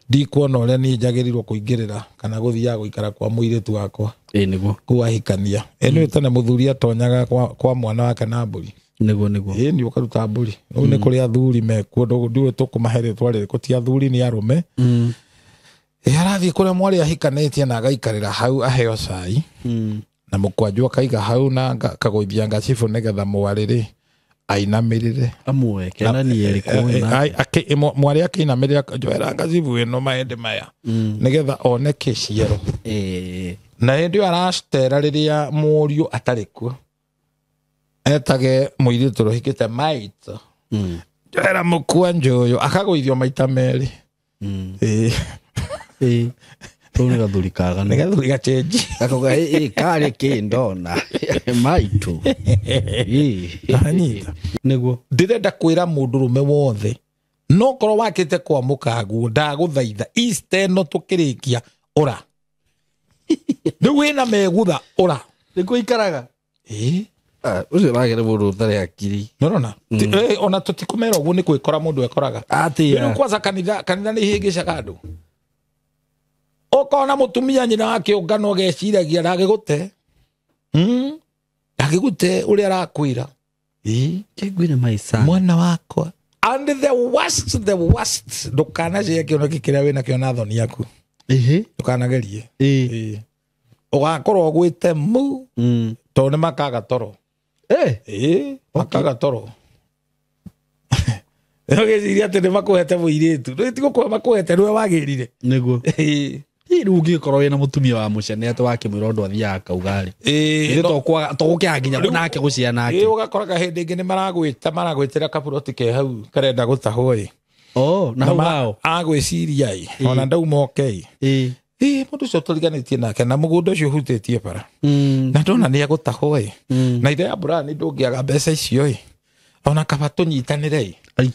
Ndikuona ũrĩa niĩ njagĩrĩirwo kũingĩrĩra kana gũthiaga gũikara kwa mũirĩtu wakwa. Ĩĩ nĩguo. Kũu ahikania. Ĩ nĩ tene mũthuri atonyaga kwa mwana wake na mbũri. Nĩguo nĩguo. Ĩ nĩ ũkaruta mbũri. Rĩu nĩ kũrĩ athuri mekuo, ndiũĩ tũkũmahe rĩtwa rĩrĩkũ, ti athuri nĩ arũme. Ĩ arathiĩ kũrĩa mwarĩ ahikanĩtie na agaikarĩra hau aheo cai. Na mũkwanjũ akaiga hau na akagũithia ngacibũ nĩgetha mwarĩ rĩ ainamĩrĩre. Amuoe kenanie rĩkũ. Mwarĩ akĩinamĩrĩra, njoera ngacibũ ĩno maĩndĩ maya. Nĩgetha one kĩciaro. Na hĩndĩ ĩyo aracitera rĩrĩa mũriũ atarĩ kuo. Etage mũirĩtu ũhikĩte maitũ. Njoera mũkwanjũ ũyũ akagũithio maita merĩ. Ĩĩ. Ĩĩ. Kau nĩ gathuri kaganu. Nĩ gathuri gachenji. Gakoga ĩ karĩ kĩ ndona. Maitũ. Ĩĩ. Anyita. Nĩguo. Ndĩrenda kwĩra mũndũrũme wothe no korwo wakĩte kwa mũkaguo ndagũthaitha Easter ĩno tũkĩrĩkia ũra. Rĩu wĩna megutha ũra. Nĩkuo ikaraga. Ĩĩ. Ũcio wagĩre mũndũ ũtarĩ hakiri. Nĩũrona? Ona tũtikũmera ũguo nĩ kwĩkora mũndũ ekoraga. Atĩa. Rĩu kwanza kanitha nĩ ihĩngĩcaga andũ. Ũkona mũtumia nyina wa kĩũngano ageciragia ndangĩgũte. Ndangĩgũte ũrĩa arakwĩra. Ĩĩ. Kĩngwĩre maica. Mwana wakwa. And the worst ndũkanacĩe kĩoneki kĩrĩa wĩna kĩo na thoni yaku. Ĩhĩ. Ndũkanagerie. Ĩĩ. Ĩĩ. Ũgakorwo ũgwĩte mu. Tondũ nĩ makaga toro. Ĩĩ, makaga toro. Ũgĩciria atĩ nĩ makũhete mũirĩtu. Rĩu ti gũkũhe makũhete nĩwe wagĩrire. Nĩguo. Ĩĩ. Rĩu ũngĩkorwo wĩna mũtumia wa mũcene atĩ wakĩmwĩra ũndũ athiaga akauga rĩ. Ĩĩ. Tũgũkĩaga nginya nake gũcia nake. Ĩĩ, ũgakoraga hĩndĩ ĩngĩ nĩ maragwĩtĩra kaburoti ke hau karenda gũtahwo ĩ. Oh, na hau hao. Agwĩciria ĩ. Ona ndauma oke ĩ. Ĩĩ. Ĩĩ, mũndũ ũcio tũriganĩtie nake na mũgũnda ũcio ũhutĩtie bara. Na ndona nĩ egũtahwo ĩ. Na ithe ya mbura nĩ ndũngĩaga mbeca icio ĩ. Ona kaba tũnyitanĩre ĩ.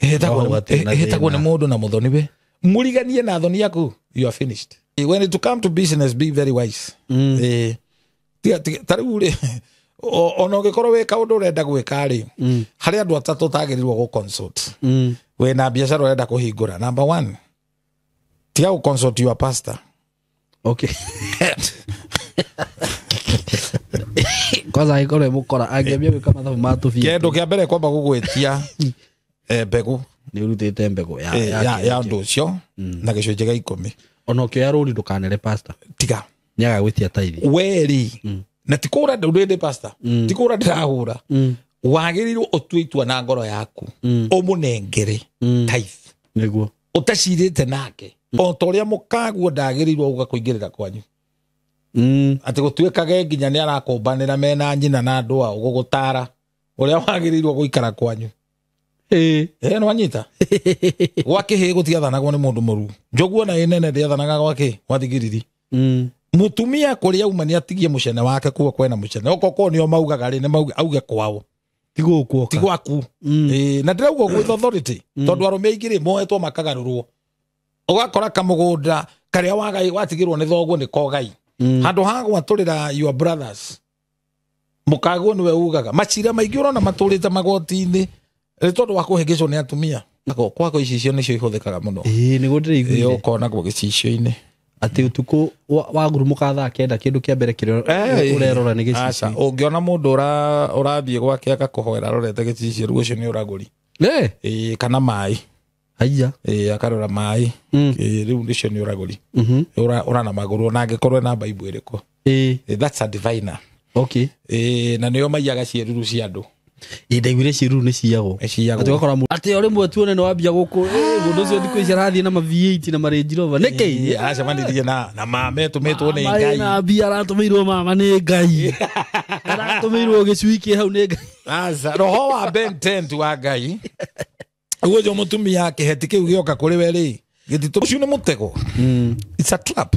Ĩhĩtagwo nĩ mũndũ na mũthoni we. Mũriganie na thoni yaku, you are finished. When it come to business, be very wise. Ta rĩu rĩ, ona ũngĩkorwo wĩ kaũndũ ũrenda gwĩka rĩ, harĩ andũ atatũ ũtagĩrĩirwo gũ consult. Wĩna biacara ũrenda kũhingũra. Number one, tiga gũ consult your pastor. Okay. Kwanza angĩkorwo e mũkora angĩambia gwĩka mathabu ma tũbia. Kĩndũ kĩa mbere kwamba gũgwĩtia mbegũ. Nĩ ũrutĩte mbegũ ya ũndũ ũcio na gĩcunjĩ gĩa 10. Ona ũkĩoya rũni ndũkanere pastor. Tiga. Nĩagagwĩtia taithi. Weri. Na ti kũra ndũrĩ pastor. Ti kũra ndĩrahũra. Wagĩrĩirwo ũtue itua na ngoro yaku. Ũmũnengere tithe. Nĩguo. Ũtacirĩte nake. O ta ũrĩa mũkaguo ndagĩrĩirwo gũka kũingĩrĩra kwanyu. Atĩ gũtuĩkage nginya nĩ arakũmbanĩra mena nyina na andũ ao gũgũtara ũrĩa wagĩrĩirwo gũikara kwanyu. Ĩĩ. Ĩĩ, nĩwanyita? Gwa kĩhĩĩ gũtiathanagwo nĩ mũndũ mũruu. Njogu ona ĩ nene ndĩathanaga gwa kĩhĩĩ, gwa thigiriri. Mũtumia kũrĩa auma nĩ atigie mũcene wake kuo kwena mũcene. Okorwo nĩo maugaga rĩ, nĩ mauge auge kwao. Ti gũkũ oka. Ti gwaku. Ĩĩ, na ndĩrauga ũguo with authority. Tondũ arũme aingĩ rĩ, moetwo makagarũrwo. Ũgakora kamũgũnda karĩa wagai watigĩrwo nĩ thoguo nĩ kogai. Handũ ha gwatũrĩra your brothers. Mũkaguo nĩwe ugaga. Macira maingĩ ũrona matũrĩte magoti-inĩ. Nĩ tondũ wa kũhĩngĩcwo nĩ atumia. Kwako icicio nĩcio ihũthĩkaga mũno. Ĩĩ, nĩguo ndĩraiguire. Ĩĩ, ũkona gwo gĩcicio-inĩ. Atĩ ũtukũ wagurumũka thaa 9 kĩndũ kĩa mbere kĩrĩa ũrerora nĩ gĩcicio. Aca, ũngĩona mũndũ ũrathiĩ gwake agakũhoera arorete gĩcicio, rĩu ũcio nĩ ũragũri. Ĩĩ, kana maĩ. Haiya. Ĩĩ, akarora maĩ. Ĩĩ, rĩu ũcio nĩ ũragũri. Ũrana magũrũ ona angĩkorwo ena Bible ĩrĩkũ. Ĩĩ. That's a diviner. Okay. Ĩĩ, na nĩo maiyaga ciĩruru cia andũ. Ĩĩ, ndaiguire ciĩruru nĩ ciyagwo. Nĩ ciyagwo. Atĩ ũgakora atĩ o rĩmwe tuone nĩ wambia gũkũ, mũndũ ũcio thikũ ici arathiĩ na ma V8 na ma Range Rover. Nĩkĩ? Ĩĩ, aracemanirie na mama ĩtũmĩtwo nĩ Mama Ngai. ĩna mbia aratũmĩirwo mama nĩ Ngai. Aratũmĩirwo gĩcui kĩ hau nĩ Ngai. Aca, roho wa Ben 10 wa Ngai. Ũguo ũcio mũtumia kĩheti kĩu gĩoka kũrĩ we rĩ, gĩtitũ ũcio nĩ mũtego. It's a trap.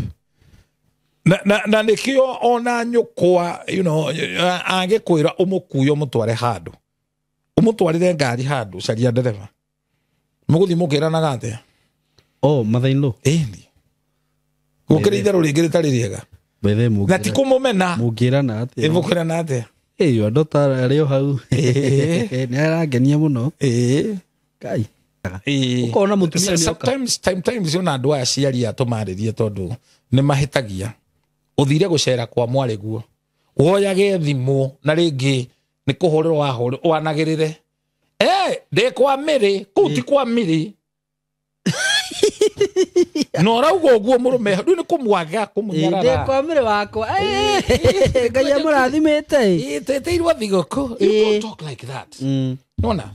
Na nĩkĩo ona nyũkwa, you know, angĩkwĩra ũmũkue ũmũtware handũ. Ũmũtwarĩre ngari handũ, caria ndereba. Mũgũthiĩ mũkĩranaga atĩa? Oh, mother-in-law. Ĩni. Gũkĩrĩ itherũ rĩngĩ rĩtarĩ rĩega. Bethe mũngĩra. Na ti kũmũmena. Mũngĩrana atĩa? Ĩ, mũkwĩrana atĩa? Ĩ, your daughter arĩ o hau. Ĩ. Nĩ arangenia mũno. Ĩ. Ngai. Ũkona mũtumia nĩ oka. Sometimes ona andũ aya aciari a tũmarĩrie tondũ nĩ mahĩtagia. Ũthire gũcera kwa mwarĩ guo woyage thimũ na rĩngĩ nĩ kũhũrĩrwo wahũrĩrwo wanagĩrĩre ndĩ kwa mĩrĩ kũu ti kwa mĩrĩ na ũrauga ũguo mũrũme rĩu nĩ kũmwaga kũmũnyarara ndĩ kwa mĩrĩ wakwa Ngai amũrathimĩte twĩtĩirwo thigũkũ. You don't talk like that. Nona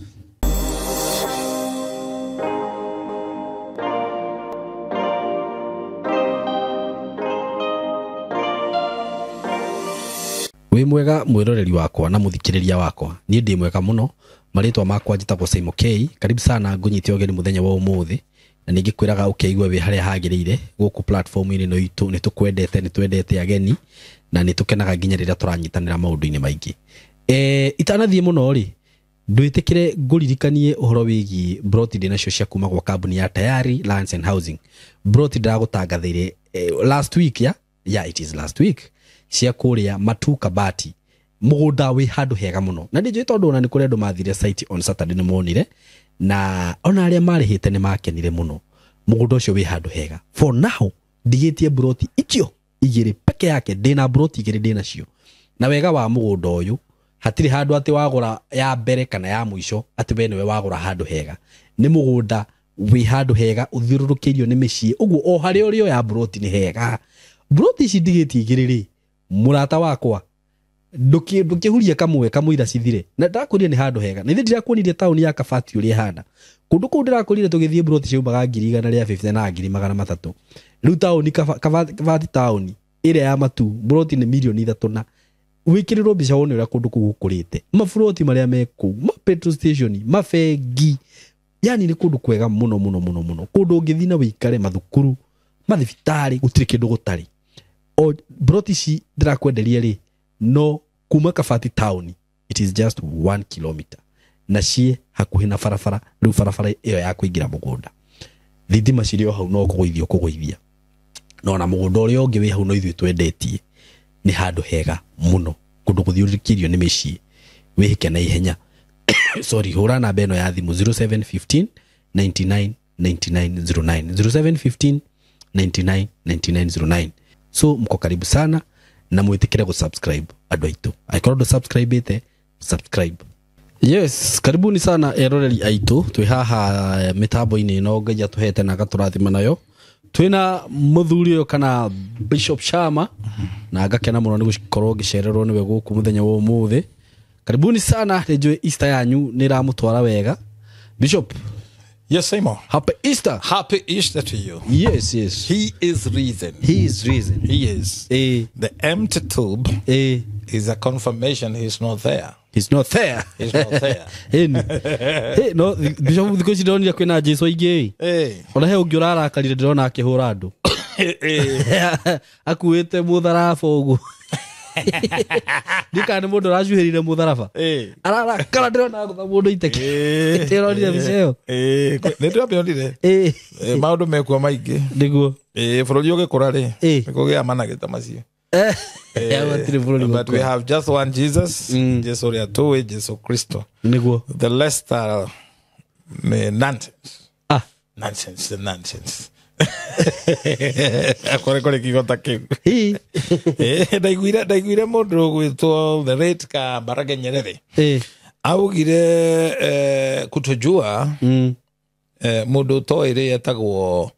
wĩ mwega mwĩroreri wakwa na mũthikĩrĩria wakwa, niĩ ndĩ mwega mũno. Marĩtwa makwa njĩtagwo Simon K. Karibu sana ngũnyite ũgeni mũthenya wa ũmũthĩ, na ningĩ kwĩraga ũkĩigue wĩ harĩa hagĩrĩire gũkũ platform-inĩ ĩno itũ. Nĩ tũkwendete, nĩ twendete ageni na nĩ tũkenaga nginya rĩrĩa tũranyitanĩra maũndũ-inĩ maingĩ. Itanathiĩ mũno rĩ, ndwĩtĩkĩre ngũririkanie ũhoro wĩgiĩ broti ndĩ nacio cia kuma gwa kambuni ya Tayari Lands and Housing. Broti ndĩragũtangathĩire last week, yeah, it is last week, cia kũrĩa Matu Kabati, mũgũnda wĩ handũ hega mũno, na ndĩnjũĩ tondũ ona nĩ kũrĩ andũ mathire site on Saturday nĩ monire, na ona arĩa marĩhĩte nĩ makenire mũno. Mũgũnda ũcio wĩ handũ hega. For now ndigĩtie broti icio igĩrĩ peke yake, ndĩna broti igĩrĩ ndĩnacio. Na wega wa mũgũnda ũyũ, hatirĩ handũ atĩ wagũra ya mbere kana ya mũico atĩ we nĩwe wagũra handũ hega. Nĩ mũgũnda wĩ handũ hega ũthiũrũrũkĩirio nĩ mĩciĩ, ũguo o harĩa ũrĩ oya broti nĩ hega. Broti ici ndigĩtie igĩrĩ rĩ, mũrata wakwa ndũkĩhurie kamwe kamũira cithire. Na ndakwĩrire nĩ handũ hega, na ithe ndirakuonirie taũni ya Kabati ũrĩa ĩhana. Kũndũ kũu ndĩrakorire tũgĩthiĩ broti ciaumaga 150,000 na 300,000. Rĩu taũni Kabati taũni ĩrĩa ya Matu broti nĩ 3 million, na wĩkĩrĩrwo mbica wone ũrĩa kũndũ kũu gũkũrĩte, maburoti marĩa me kũu, ma petrol station, mabengi, yani nĩ kũndũ kwega mũno mũno mũno mũno, kũndũ ũngĩthiĩ na wĩikare, mathukuru, mathibitarĩ, gũtirĩ kĩndũ gũtarĩ. O broti ici ndĩrakwenderia rĩ, no kuma Kabati town it is just 1 kilometer, na ciĩ hakuhĩ na barabara. Rĩu barabara ĩyo ya kũingĩra mũgũnda, thitima cirĩ o hau, no kũgũithia kũgũithia. No na mũgũnda ũrĩa ũngĩ wĩ hau no ithuĩ twendetie, nĩ handũ hega mũno, kũndũ gũthiũrũrũkĩirio nĩ mĩciĩ. Wĩhĩke na ihenya. Sorry, hũra namba ĩno ya thimũ 0715 99 99 09, 0715 99 99 09. So mko karibu sana na mwĩtĩkĩre gũsubscribe andũ aitũ. Angĩkorwo ndũ subscribe-ĩte, subscribe. Yes, karibuni sana eroreri aitũ, twĩ haha mĩtambo-inĩ ĩno Ngai atũhete na agatũrathima nayo. Twĩna mũthuri ũyũ kana Bishop Shama, na ngakena mũno nĩ gũkorwo ngĩcererwo nĩwe gũkũ mũthenya wa ũmũthĩ. Karibuni sana, nĩnjũĩ Easter yanyu nĩ ĩramũtwara wega. Bishop. Yes, Simon. Happy Easter. Happy Easter to you. Yes, yes. He is risen. He is risen. He is. The empty tomb is a confirmation he's not there. He's not there. He's not there. Hey, no, Bishop, thikũ ici ndĩronire kwĩna Jesu aingĩ. Ona he ũngĩ ũrarakarire ndĩrona akĩhũra andũ. Akuĩte mũtharaba ũguo. Ndikana nĩ mũndũ ũracuhĩrire mũtharaba. Ararakara ndĩrona agũtha mũndũ iteke. Ndĩronire mbica ĩyo. Nĩ ndĩramĩonire. Maũndũ mekuo maingĩ. Nĩguo. Bũrũri ũgĩkũra rĩ, nĩ kũgĩa managĩta macio. But we have just one Jesus, Jesu ũrĩa tũĩ, Jesu Kristo. Nĩguo. The rest are nonsense. Nonsense, nonsense. Kore kore kiugo ta kĩu. Ndaiguire mũndũ ũgwĩtwo the late Kambarage Nyerere. Augire kutojua mũndũ ũtoĩ rĩ etagwo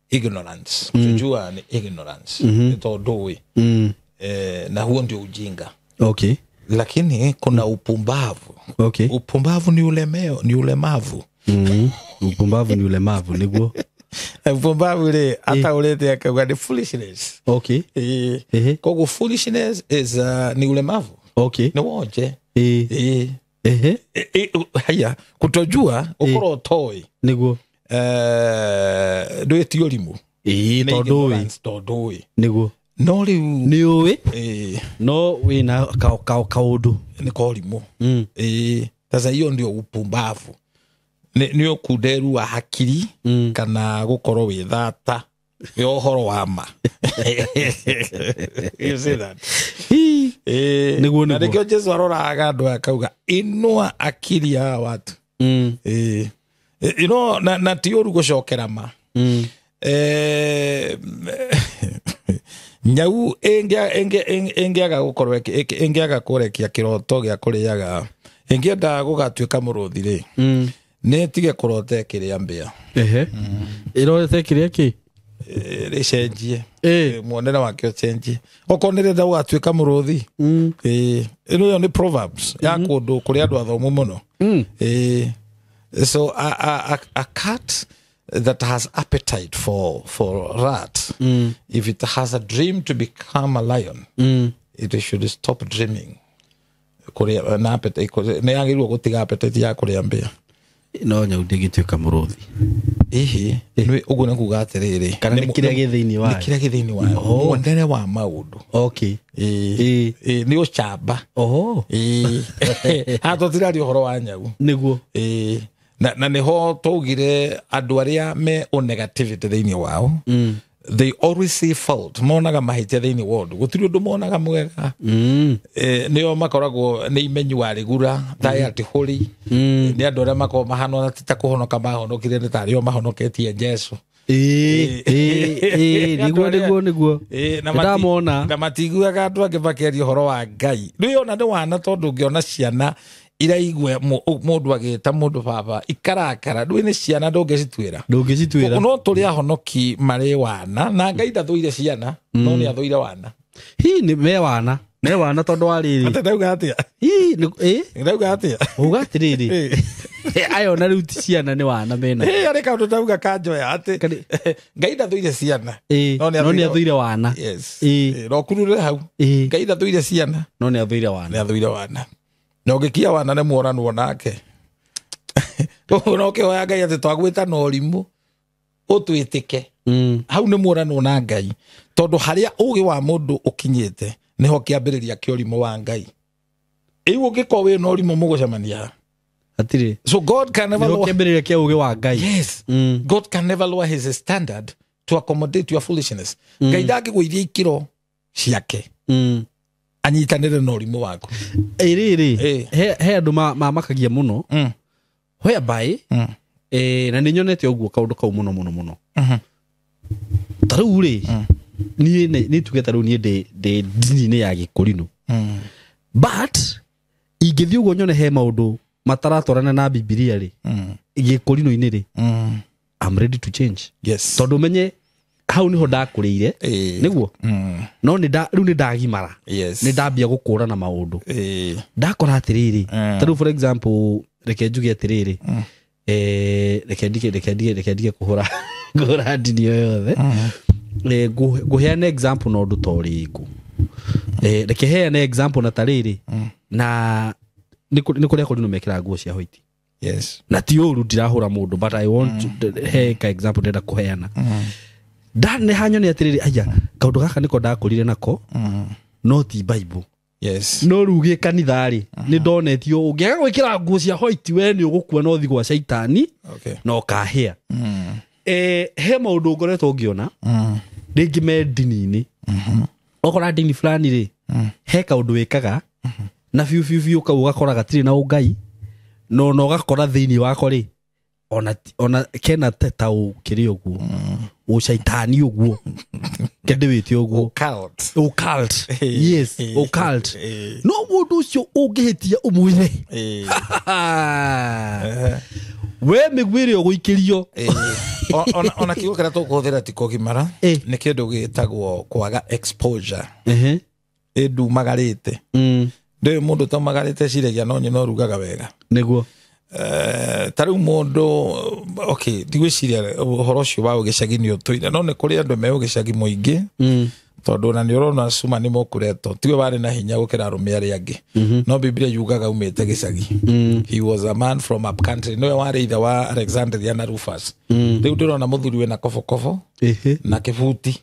ignorance. Kutojua ni ignorance. Nĩ tondũ ndũĩ. Na huo ndio ujinga. Okay. Lakini kuna upumbavu. Okay. Upumbavu ni ulemeo, ni ulemavu. Upumbavu ni ulemavu, niguo. Upumbavu rĩ ataũrĩte akauga ni foolishness. Okay. Koguo foolishness is ni ulemavu. Okay. Ni wonje. Haya, kutojua ukorwo ũtoĩ. Niguo. Ndũĩ ti ũrimũ. Tondũ ũĩ. Tondũ ũĩ. Niguo. No rĩu nĩ ũĩ. No wĩna kaũndũ. Nĩ korimũ. Sasa hiyo ndio upumbavu. Nĩ ũkunderu wa hakiri kana gũkorwo wĩ thata wĩ ũhoro wa ma. You see that? Nĩguo. Na nĩkĩo Jesu aroraga andũ akauga inua akili ya watu. You know, na ti ũru gũcokera ma. Nyau ĩngĩaga gũkorwo ĩngĩaga kũrekia kĩroto gĩa kũrĩaga, ĩngĩenda gũgatuĩka mũrũthi rĩ, nĩ ĩtige kũrota ĩkĩrĩa mbĩa. Ehe. Ĩrorete kĩrĩa kĩ? Rĩcenjie. Muonere wake ũcenjie. Okorwo nĩ rĩenda gũgatuĩka mũrũthi. Ĩno ĩyo nĩ proverbs ya kũndũ kũrĩa andũ athomu mũno. So a cat that has appetite for rat, if it has a dream to become a lion, it should stop dreaming. Kũrĩa na appetite, nĩ yagĩrĩirwo gũtiga appetite ya kũrĩa mbĩa. No nyau ndĩngĩtuĩka mũrũthi. Ĩhĩ, ũguo nĩ kuga atĩrĩrĩ, Kana nĩ kĩrĩa gĩ thĩinĩ wayo. Nĩ kĩrĩa gĩ thĩinĩ wayo. Muonere wa maũndũ. Okay. Nĩ ũcamba. Oho. Haha tũtiraria ũhoro wa nyau. Nĩguo. Na nĩho twaugire andũ arĩa me o negativity thĩinĩ wao, they always see fault, monaga mahĩtia thĩinĩ wa ũndũ, gũtirĩ ũndũ monaga mwega. Nĩo makoragwo nĩ imenyi wa rĩgura, thaya atĩ hũri, nĩ andũ arĩa makoragwo mahana ti ta kũhonoka mahonokire, nĩ tarĩo mahonoketie Jesũ. Nĩguo, nĩguo, nĩguo. Nĩndamona. Na matiguaga andũ angĩ makĩaria ũhoro wa Ngai. Rĩu ona nĩ wana, tondũ ũngĩona ciana iraigua mũndũ agĩta mũndũ baba ikarakara, rĩu nĩ ciana ndũngĩcituĩra. Ndũngĩcituĩra. No tũrĩ ahonoki marĩ wana, na Ngai ndathũire ciana, no nĩ athũire wana. Hihi nĩ me wana, me wana tondũ wa rĩrĩ. Ate ndauga atĩa? Hihi nĩ, ĩ? Ndauga atĩa? Uga atĩrĩrĩ. Aya ona rĩu ti ciana nĩ wana mena. Arĩ kaũndũ ndauga kanjoya atĩ Ngai ndathũire ciana. No nĩ athũire wana. Yes. No kurure hau. Ngai ndathũire ciana. No nĩ athũire wana. Nĩ athũire wana. Na ũngĩkia wana nĩ mworanwo nake. Ũguo no ũkĩhoya Ngai atĩ twagwĩta na ũrimũ, ũtwĩtĩke. Hau nĩ mworanwo na Ngai. Tondũ harĩa ũgĩ wa mũndũ ũkinyĩte, nĩho kĩambĩrĩria kĩa ũrimũ wa Ngai. Ĩu ũngĩkorwo wĩ na ũrimũ mũgũcemania ha? Hatirĩ. So God can never Nĩho lower kĩambĩrĩria kĩa ũgĩ wa Ngai. Yes. God can never lower his standard to accommodate your foolishness. Ngai ndangĩgũithia ikĩro ciake. Anyitanĩre na ũrimũ waku. Rĩrĩ, he andũ mamakagia mũno. Whereby, na nĩ nyonete ũguo kaũndũ kau mũno mũno mũno. Ta rĩu rĩ, niĩ nĩ tuge ta rĩu niĩ ndĩ ndini-inĩ ya Gĩkũrinũ. But ingĩthiĩ ũguo nyone he maũndũ mataratwarana na Bibilia rĩ, Gĩkũrinũ-inĩ rĩ, I'm ready to change. Yes. Tondũ menye hau niho ndakũrĩire, nĩguo? No rĩu nĩ ndagimara. Yes. Nĩ ndambia gũkũrana maũndũ. Ndakora atĩrĩrĩ, ta rĩu for example, reke njuge atĩrĩrĩ, reke ndige kũhũra ndini ĩyo yothe. Ngũheana example na ũndũ ta ũrĩkũ. Reke heane example na ta rĩrĩ, na nĩ kũrĩa kũrinũ mekĩraga nguo cia white. Yes. Na ti ũru ndirahũra mũndũ, but I want to he ka example ndĩrenda kũheana. Nĩ hanyone atĩrĩrĩ, aya, kaũndũ gaka nĩko ndakũrire nako, no ti Bible. Yes. No rĩu gĩ kanitha rĩ, nĩ ndonetio ũngĩaga gwĩkĩra nguo cia white we nĩ ũgũkua no ũthiĩ gwa caitani, na ũkahĩa. He maũndũ ngoretwo ngĩona, rĩngĩ me ndini-inĩ. Ũkora ndini fulani rĩ, he kaũndũ wĩkaga, na biũ biũ biũ kau ũgakora gatirĩ na ũngai, no na ũgakora thĩinĩ wako rĩ, ona kena ta ũkĩrĩ ũguo, ũcaitani ũguo, kende wĩte ũguo. Occult. Occult. Yes, occult. No mũndũ ũcio ũngĩhĩtia ũmwĩre. We mĩguĩ ĩrĩa ũgũikĩrio. Ona kiugo kĩrĩa tũkũhũthĩra ti kũgimara, nĩ kĩndũ gĩtagwo kwaga exposure. Ĩndumagarĩte. Ndũĩ mũndũ ũtaumagarĩte eciragia no nyina ũrugaga wega. Nĩguo. Ta rĩu mũndũ, okay, ndigwĩciria ũhoro ũcio wa ũgĩcagi nĩ ũtũire, no nĩ kũrĩ andũ me ũgĩcagi mũingĩ, tondũ ona nĩ ũrona cuma nĩ mũkũretwo, tiwe warĩ na hinya gũkĩra arũme arĩa angĩ. No Biblia yugaga umĩte gĩcagi. He was a man from up country. Nĩwe warĩ ithe wa Alexandria na Rufus. Rĩu ndĩrona mũthuri wĩna kobokobo na kĩbuti.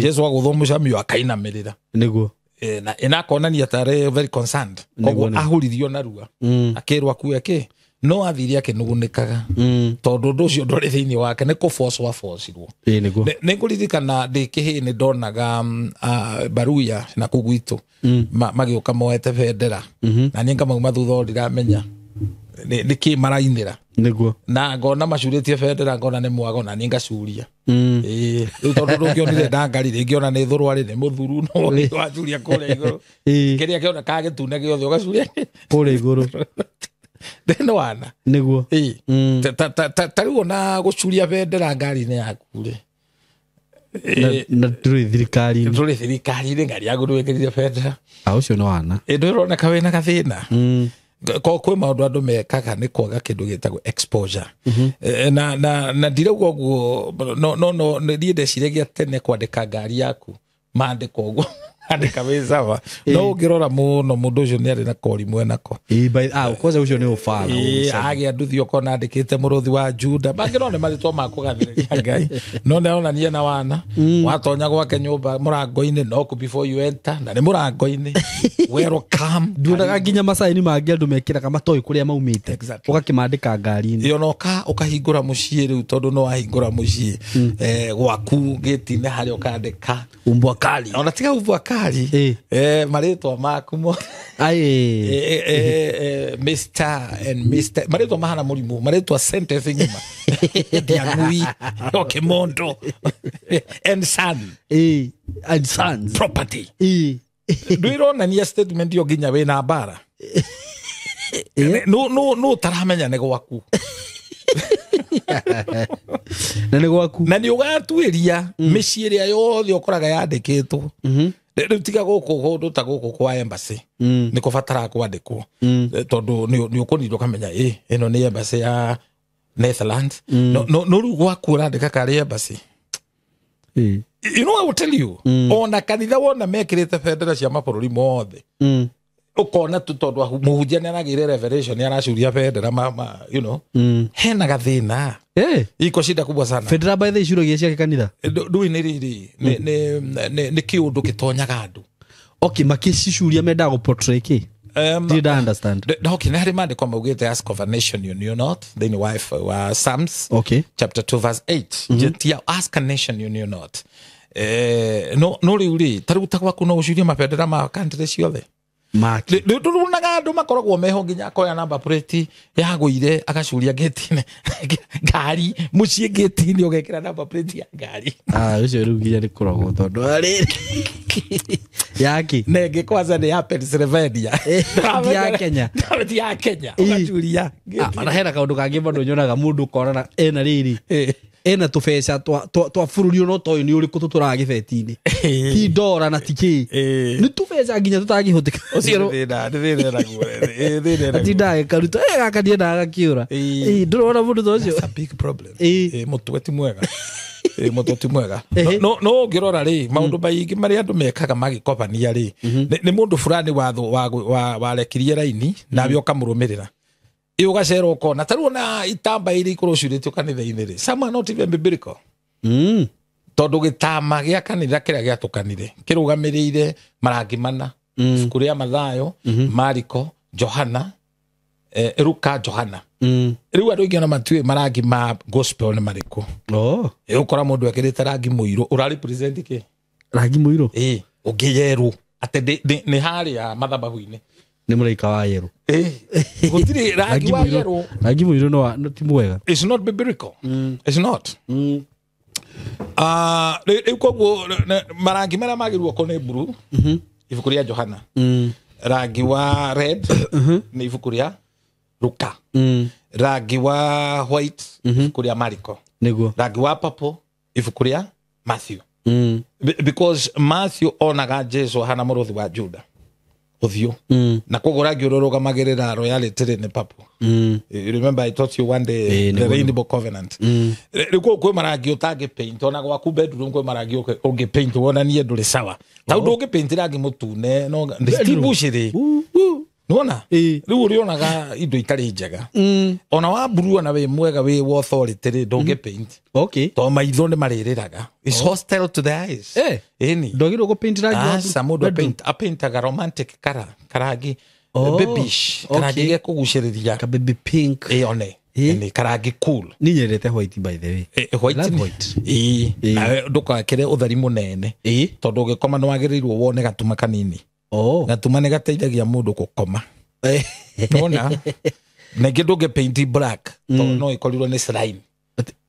Jesu agũthwo mũcamio akainamĩrĩra. Nĩguo. Na inakonania tarĩ very concerned. Koguo ahuririo narua. Akĩrwo akue kĩ? No athire akĩnugunĩkaga. Tondũ ũndũ ũcio ndwarĩ thĩinĩ wake, nĩ kũbocwo abocirwo. Nĩguo. Nĩ ngũririkana ndĩ kĩhĩĩ nĩ ndonaga, Baruya na kũu gwitũ, magĩũka moete bendera. Na niĩ ngamauma thutha o ndiramenya. Nĩ kĩ marainĩra nĩguo na ngona macurĩtie bendera ngona nĩ mwago na niĩ ngacuria. Ĩĩ, rĩu tondũ ndũngĩonire ndangari rĩngĩ ona nĩ thũrwarĩ nĩ mũthuru no wacuria kũrĩa igũrũ kĩrĩa kĩonekaga gĩtune gĩothe ũgacuria kũrĩa igũrũ thĩna wana. Nĩguo. Ĩĩ, ta rĩu ona gũcuria bendera ngari-inĩ yaku rĩ, na ndũrĩ thirikari-inĩ. Ndũrĩ thirikari-inĩ, ngari yaku ndwĩkĩrire bendera. Ũcio nĩ wana. Ĩ, ndũroneka wĩna gathĩna. Ko kwĩ maũndũ andũ mekaga nĩ kwaga kĩndũ gĩtagwo exposure. Na ndirauga ũguo, no niĩ ndeciragia tene kwandĩka ngari yaku maandĩko ũguo andĩka wĩ sawa, no ũngĩrora mũno mũndũ ũcio nĩ arĩ na kori mwenako. Kwanza ũcio nĩ ũbara. Agĩa nduthi ũkona andĩkĩte mũrũthi wa Juda, mangĩ no nĩ marĩtwa ma kũgathĩrĩria Ngai, no nĩ aronania na wana. Watonya gwake nyũmba mũrango-inĩ no ku before you enter, na nĩ mũrango-inĩ, welcome. Nduonaga nginya macaini mangĩ andũ mekĩraga matoĩ kũrĩa maumĩte. Exactly. Ũgakĩmandĩka ngari-inĩ. Ĩ, ona ũkahingũra mũciĩ rĩu, tondũ no wahingũra mũciĩ gwaku gĩti-inĩ harĩa ũkandĩka umbwa kali. Ona tiga umbwa kali, marĩtwa maku mo Mr and Mr, marĩtwa mahana mũrimũ, marĩtwa sentence ng'ima, Ndiang'ui Okimondo and son. And sons. Property. Ndwĩronania statement ĩyo nginya wĩna mbara no ũtaramenya nĩ gwaku. Na nĩ gwaku. Na nĩ ũgatuĩria mĩciĩ ĩrĩa yothe ũkoraga yandĩkĩtwo rĩu, tiga gũkũ kũndũ ta gũkũ kwa embassy, nĩ kũbataraga kwandĩkwo, tondũ nĩ ũkũnindwo ũkamenya ĩ ĩno nĩ embassy ya Netherlands. No rĩu gwaku ũrandĩka karĩ embassy. You know, I will tell you, ona kanitha wona mekĩrĩte bendera cia mabũrũri mothe, ũkona tu tondũ mũhunjia nĩ aragĩire revelation, nĩ aracuria bendera ma, you know, hena gathĩna. Iko shida kubwa sana. Bendera by the icuragia cia kanitha. Ndũĩ nĩ rĩrĩ nĩ kĩũndũ gĩtonyaga andũ. Okay, makĩcicuria mendaga gũ-portray kĩ? Did I understand? Okay, nĩ harĩ maandĩko maugĩte ask of a nation you knew not, thĩinĩ wa Psalms chapter 2 verse 8. Tia ask a nation you knew not. No rĩu rĩ, ta rĩu ta gwaku no ũcurie mabendera ma country ciothe. Rĩu ndũrunaga andũ makoragwo meho nginya akoya namba plate yagũire agacuria gate-inĩ ngari mũciĩ gate-inĩ ũgekĩra namba plate ya ngari. Ũcio rĩu nginya nĩ kũrogwo tondũ arĩ yake na ĩngĩ kwanza nĩ ya Pennsylvania. Ti ya Kenya. Ti ya Kenya ũgacuria. Ona hena kaũndũ kangĩ bado nyonaga mũndũ ũkorana ena rĩrĩ ena tũbeca twa bũrũri ũno toĩ nĩ ũrĩkũ tũtũraga gĩbeti-inĩ, ti ndora na ti kĩ, nĩ tũbeca nginya tũtangĩhũthĩka. Ũcio nĩ thĩna naguo. Atindaga karuta gaka ndiendaga gakĩũra. Ndũrona mũndũ ta ũcio. That's a big problem. Mũtwe ti mwega. Mũtwe ti mwega. No ũngĩrora rĩ, maũndũ maingĩ marĩa andũ mekaga magĩkobania rĩ, nĩ mũndũ fulani warekirie raini nawe ũkamũrũmĩrĩra. Ũgacera ũkona ta rĩu ona itamba iria ikorwo ciurĩtio kanitha-inĩ rĩ, some are not even biblical. Tondũ gĩtama gĩa kanitha kĩrĩa gĩatũkanire kĩrũgamĩrĩire marangi mana, ibuku rĩa Mathayo, Mariko, Johana, Luka, Johana. Rĩu andũ aingĩ ona matiũĩ marangi ma gospel nĩ marĩkũ. Ũkora mũndũ ekĩrĩte rangi mũirũ ũra represent kĩ? Rangi mũirũ? Ĩ, ũngĩ yerũ atĩ nĩ harĩa mathabahu-inĩ nĩ mũraika wa yerũ. Gũtirĩ rangi wa yerũ. Rangi mũirũ no ti mwega. It's not biblical. It's not. Rĩu koguo marangi marĩa magĩrĩirwo gũkorwo nĩ blue, ibuku rĩa Johana. Rangi wa red nĩ ibuku rĩa Luka. Rangi wa white ibuku rĩa Mariko. Nĩguo. Rangi wa purple ibuku rĩa Matthew. Because Matthew onaga Jesu ahana mũrũthi wa Juda ũthiũ. Na koguo rangi ũrĩa ũrũgamagĩrĩra royalty rĩ nĩ purple. You remember I taught you one day the rainbow covenant. Rĩu koguo kwĩ marangi ũtangĩ paint, ona gwaku bedroom kwĩ marangi ũngĩ paint wonanie ndũrĩ sawa. Ta ũndũ ũngĩ paint rangi mũtune no ti bucĩrĩ. Nĩwona? Rĩu ũrĩonaga indo itarĩ njega. Ona wa blue ona wĩ mwega wĩ wa authority rĩ ndũngĩ paint. Okay. To maitho nĩ marĩrĩraga. It's hostile to the eyes. Ĩni. Ndwagĩrĩirwo gũ paint rangi wa Aca mũndũ apaintaga romantic color, karangi babish, karangi gekũgucĩrĩria. Ka baby pink. Ĩ one. Nĩ karangi cool. Niĩ nyendete white by the way. White. White. Ĩ. Nawe ndũgekĩre ũtheri mũnene. Tondũ ũgĩkoma nĩ wagĩrĩirwo wone gatuma kanini. Gatuma nĩ gateithagia mũndũ gũkoma. Nĩwona? Na ingĩ ndũngĩ paint black tondũ no ĩkorirwo nĩ shrine.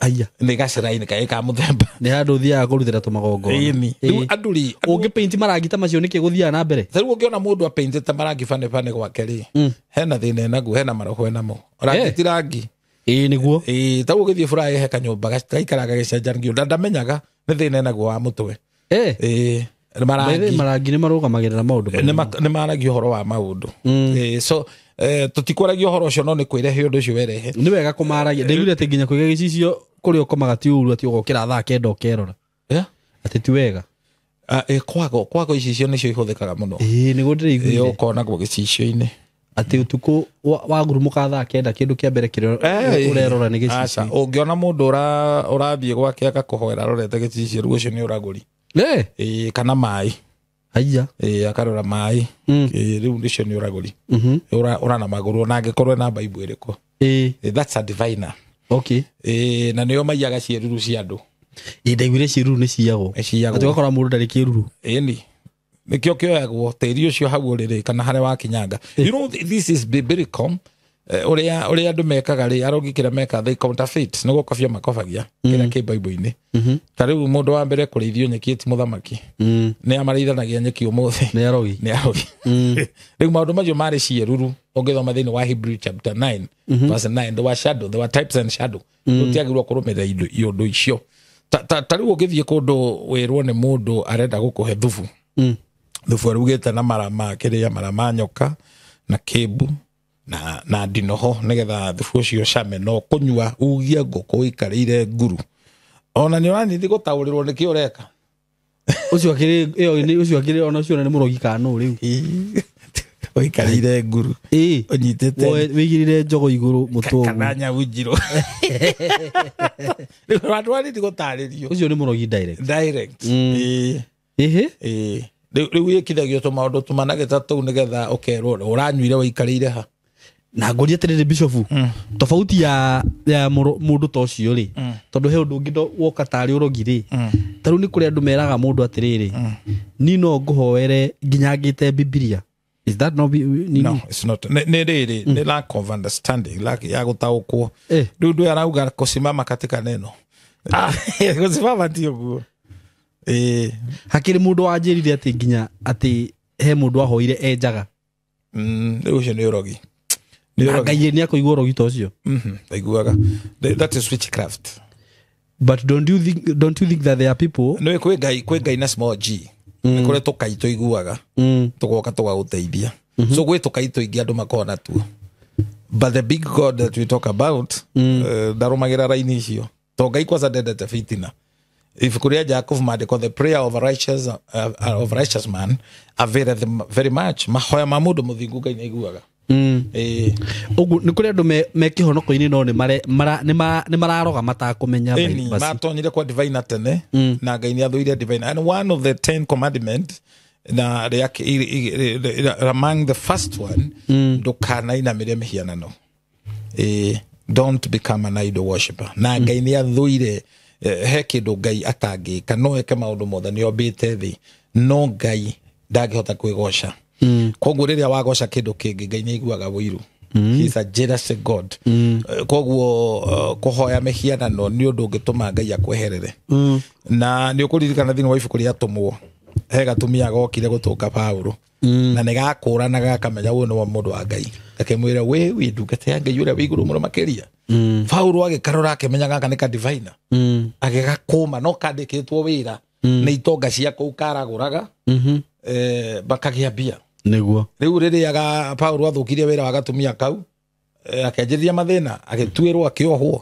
Aya. Nĩ ga shrine kaĩ ka mũthemba. Nĩ handũ ũthiaga kũrutĩra tũmagongona. Ĩni. Rĩu andũ rĩ, Ũngĩ paint marangi ta macio nĩkĩ gũthiaga na mbere? Ta rĩu ũngĩona mũndũ apaintĩte marangi bane bane gwake rĩ, hena thĩna enaguo, hena maroho enamo. Rangi ti rangi. Ĩĩ nĩguo. Ĩĩ, ta rĩu ũgĩthiĩ bũraya he kanyũmba gaikaraga gĩcenjanagio, ndamenyaga nĩ thĩna enaguo wa mũtwe. Ĩĩ, marangi. Marangi nĩ marũgamagĩrĩra maũndũ. Nĩ maragia ũhoro wa maũndũ. Ĩĩ, so tũtikwaragia ũhoro ũcio no nĩ kwĩrehe ũndũ ũcio werehe. Nĩ wega kũmaragia. Ndaiguire atĩ nginya kũiga gĩcicio kũrĩa ũkomaga ti ũru atĩ ũgokĩra thaa 9 ũkerora. Atĩ ti wega. Kwago icicio nĩcio ihũthĩkaga mũno. Ĩĩ, nĩguo ndĩraiguire. Ũkonagwo gĩcicio-inĩ. Atĩ ũtukũ wagurumũka thaa 9 kĩndũ kĩa mbere kĩrĩa ũrerora nĩ gĩcicio. Aca, ũngĩona mũndũ ũrathiĩ gwake agakũhoera arorete gĩcicio, rĩu ũcio nĩ ũragũri. Ĩĩ, kana maĩ. Aya. Ĩĩ, akarora maĩ. Ĩĩ, rĩu ũcio nĩ ũragũri. Ũrana magũrũ ona angĩkorwo ena Bible ĩrĩkũ. Ĩĩ. That's a diviner. Okay. Ĩĩ, na nĩo maiyaga ciĩruru cia andũ. Ĩĩ, ndaiguire ciĩruru nĩ ciyagwo. Nĩ ciyagwo. Atĩ ũgakora mũndũ ndarĩ kĩruru. Ĩni. Nĩkĩo kĩoyagwo tĩri ũcio hau ũrĩrĩ kana harĩa wakinyanga. You know, this is biblical. Ũrĩa andũ mekaga rĩ, arogi kĩrĩa mekaga, they counterfeit. Nĩ gũkobia makobagia kĩrĩa kĩ Bible-inĩ. Ta rĩu mũndũ wa mbere kũrĩithio nyeki ti mũthamaki. Nĩ amarĩithanagia nyeki ũmũthĩ. Nĩ arogi. Nĩ arogi. Rĩu maũndũ macio marĩ ciĩruru. Ũngĩthoma thĩinĩ wa Hebrew chapter 9 verse 9, there were shadow, there were types and shadow. Tũtiagĩrĩirwo kũrũmĩrĩra indo icio. Ta rĩu ũngĩthiĩ kũndũ wĩrwo nĩ mũndũ arenda gũkũhe thubu. Thubu arugĩte na mara ma kĩrĩa, mara ma nyoka na kĩmbu na ndinoho nĩgetha thubu ũcio ũcame no kũnyua ugie ngũkũ ũikarĩire nguru. Ona nĩ ũranithi gũtaũrĩrwo nĩkĩ ũreka. Ũcio akĩrĩ, ĩyo nĩ, ũcio akĩrĩ, ona ũcio nĩ mũrogi kana nũ rĩu? Ũikarĩire nguru. Ũnyitĩte. Wĩigĩrĩre njogo igũrũ mũtwe Kana ũguo. nyau njirũ. Rĩu andũ arĩa gũtarĩrio. Ũcio nĩ mũrogi direct. Direct. Ĩhĩ? Ĩĩ. Rĩu ĩkithagio tũmaũndũ tũmanagĩta tũu nĩgetha ũkerwo ũranyuire waikarĩire ha. Na ngũria atĩrĩrĩ Bishop, tofauti ya mũndũ ta ũcio rĩ, tondũ he ũndũ ũngĩ woka tarĩ ũrogi rĩ, ta rĩu nĩ kũrĩ andũ meraga mũndũ atĩrĩrĩ, niĩ no ngũhoere nginya ngĩte Bibilia. Is that not nini? No, it's not. Nĩ rĩrĩ, nĩ lack of understanding, lack ya gũtaũkwo. Rĩu ndũ arauga kusimama katika neno. Gũsimama ti ũguo. Hakĩrĩ mũndũ wanjĩrire atĩ nginya atĩ he mũndũ ahoire enjaga. Rĩu ũcio nĩ ũrogi. Na Ngai nĩ akũigua ũrogi ta ũcio. Ndaiguaga. That is witchcraft. But don't you think that there are people? No, kwĩ Ngai na small g. Nĩ kũrĩ tũkai tũiguaga. Tũgoka tũgagũteithia. So gwĩ tũkai tũingĩ andũ makoragwo natuo. But the big God that we talk about, ndarũmagĩra raini icio. To Ngai kwanza ndendete fitina. Ibuku rĩa Jacob maandĩko, the prayer of a righteous, of righteous man availeth very much. Mahoya ma mũndũ mũthingu Ngai nĩaiguaga. Ũguo nĩ kũrĩ andũ me kĩhonoko-inĩ no nĩ mararoga matakũmenya Ĩni, basi. matonyire kwa divine tene, na Ngai nĩ athũire divine. And one of the 10 commandment, na among the first one, ndũkanainamĩre mĩhianano. Don't become an idol worshipper. Na Ngai nĩ athũire, he kĩndũ Ngai atangĩka, no eke maũndũ mothe nĩ ombĩte thĩ, no Ngai ndangĩhota kwĩgoca. Koguo rĩrĩa wagoca kĩndũ kĩngĩ Ngai nĩ aiguaga ũiru. He is a jealous God. Koguo kũhoya mĩhianano nĩ ũndũ ũngĩtũma Ngai akweherere. Na nĩ ũkũririkana thĩinĩ wa ibuku rĩa Atũmwo, he gatumia gokire gũtũnga Paũlũ. Na nĩ gakũranaga gakamenya ũyũ nĩwe mũndũ wa Ngai. Gakĩmwĩra, we wĩ ndungata ya Ngai ũrĩa wĩ igũrũ mũno makĩria. Paũlũ agĩkarora akĩmenya gaka nĩ ka diviner. Agĩgakũma no kandĩkĩtwo wĩra nĩ itonga cia kũu karagũraga, bakagĩa mbia. Nĩguo. Rĩu rĩrĩa Paũlũ athũkirie wĩra wa gatumia kau, akĩanjĩrĩria mathĩna, agĩtuĩrwo akĩohwo.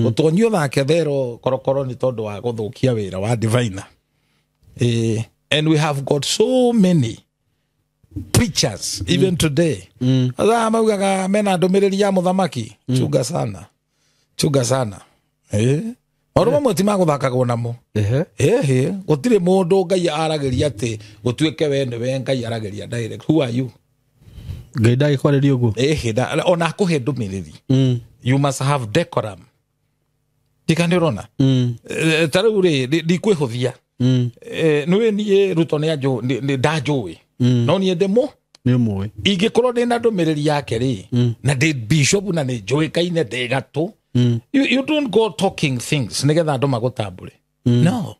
Gũtonyio thake thero korokoro nĩ tondũ wa gũthũkia wĩra wa diviner. And we have got so many preachers even today. Athaa maugaga mena ndũmĩrĩri ya mũthamaki. Chunga sana. Chunga sana. Maũndũ mamwe ti magũthakagwo namo. Gũtirĩ mũndũ Ngai aragĩria atĩ gũtuĩke we nĩwe Ngai aragĩria direct. Who are you? Ngai ndagĩkwarĩria ũguo. Ona akũhe ndũmĩrĩri. You must have decorum. Ndikane ũrona? Ta rĩu rĩ, ndikwĩhũthia. Nĩũĩ niĩ Ruto nĩ ndanjũĩ. No niĩ ndĩmũ. Nĩ ũmũĩ. Ingĩkorwo ndĩ na ndũmĩrĩri yake rĩ, na ndĩ bishop na nĩ njũĩkaine ndĩ gatũ. You don't go talking things nĩgetha andũ magũtambũre. No.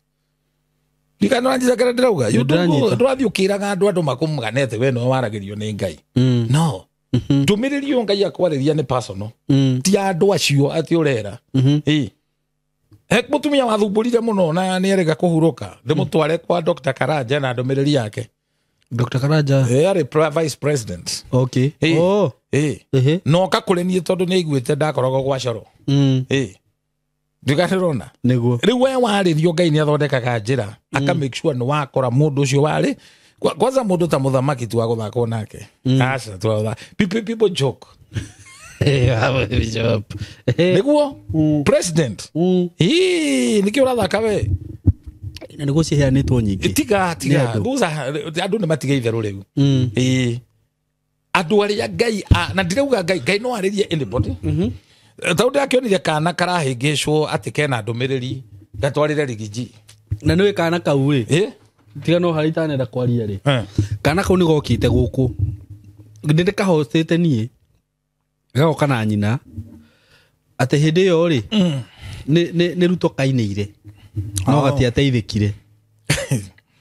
Ndikananjĩra ndĩrauga. You don't go ndũrathiĩ ũkĩraga andũ andũ makũmũganete we nĩwe waragĩrio nĩ Ngai. No. Ndũmĩrĩri ĩyo Ngai akwarĩria nĩ personal. Ti andũ acio atĩ ũrera. Ĩĩ. He mũtumia wathumbũrire mũno na nĩ erĩga kũhurũka. Ndĩmũtware kwa Dr. Karanja na ndũmĩrĩri yake. Dr. Karanja. Arĩ vice president. Okay. Oh. Ĩĩ. No oka kũrĩ niĩ tondũ nĩ aiguĩte ndakoragwo gwa coro. Ĩĩ. Ndiganĩrona. Nĩguo. Rĩu we warĩrio Ngai nĩ athondekaga njĩra. Aka make sure nĩ wakora mũndũ ũcio warĩ. Kwanza mũndũ ta mũthamaki ti wa gũthakwo nake. Aca ti wa gũthaka. People joke. Nĩguo president. Ĩĩ nĩkĩo ũrathaka we. Na nĩguo ciheanĩtwo nyingĩ. Tiga tiga. Andũ nĩ matige itherũ rĩu. Ĩĩ. Andũ arĩa Ngai na ndirauga Ngai Ngai no arĩrie anybody. Tondũ ndakĩonire kana karahĩngĩcwo atĩ kena ndũmĩrĩri gatwarĩre rigiji. Na nĩwĩ kana kau rĩ. Tiga no harĩa itanenda kwaria rĩ. Kana kau nĩ gokĩte gũkũ. Nĩ ndĩkahostĩte niĩ. Gagoka na nyina. Atĩ hĩndĩ ĩyo rĩ. Nĩ Ruto kainĩire. No gatiateithĩkire.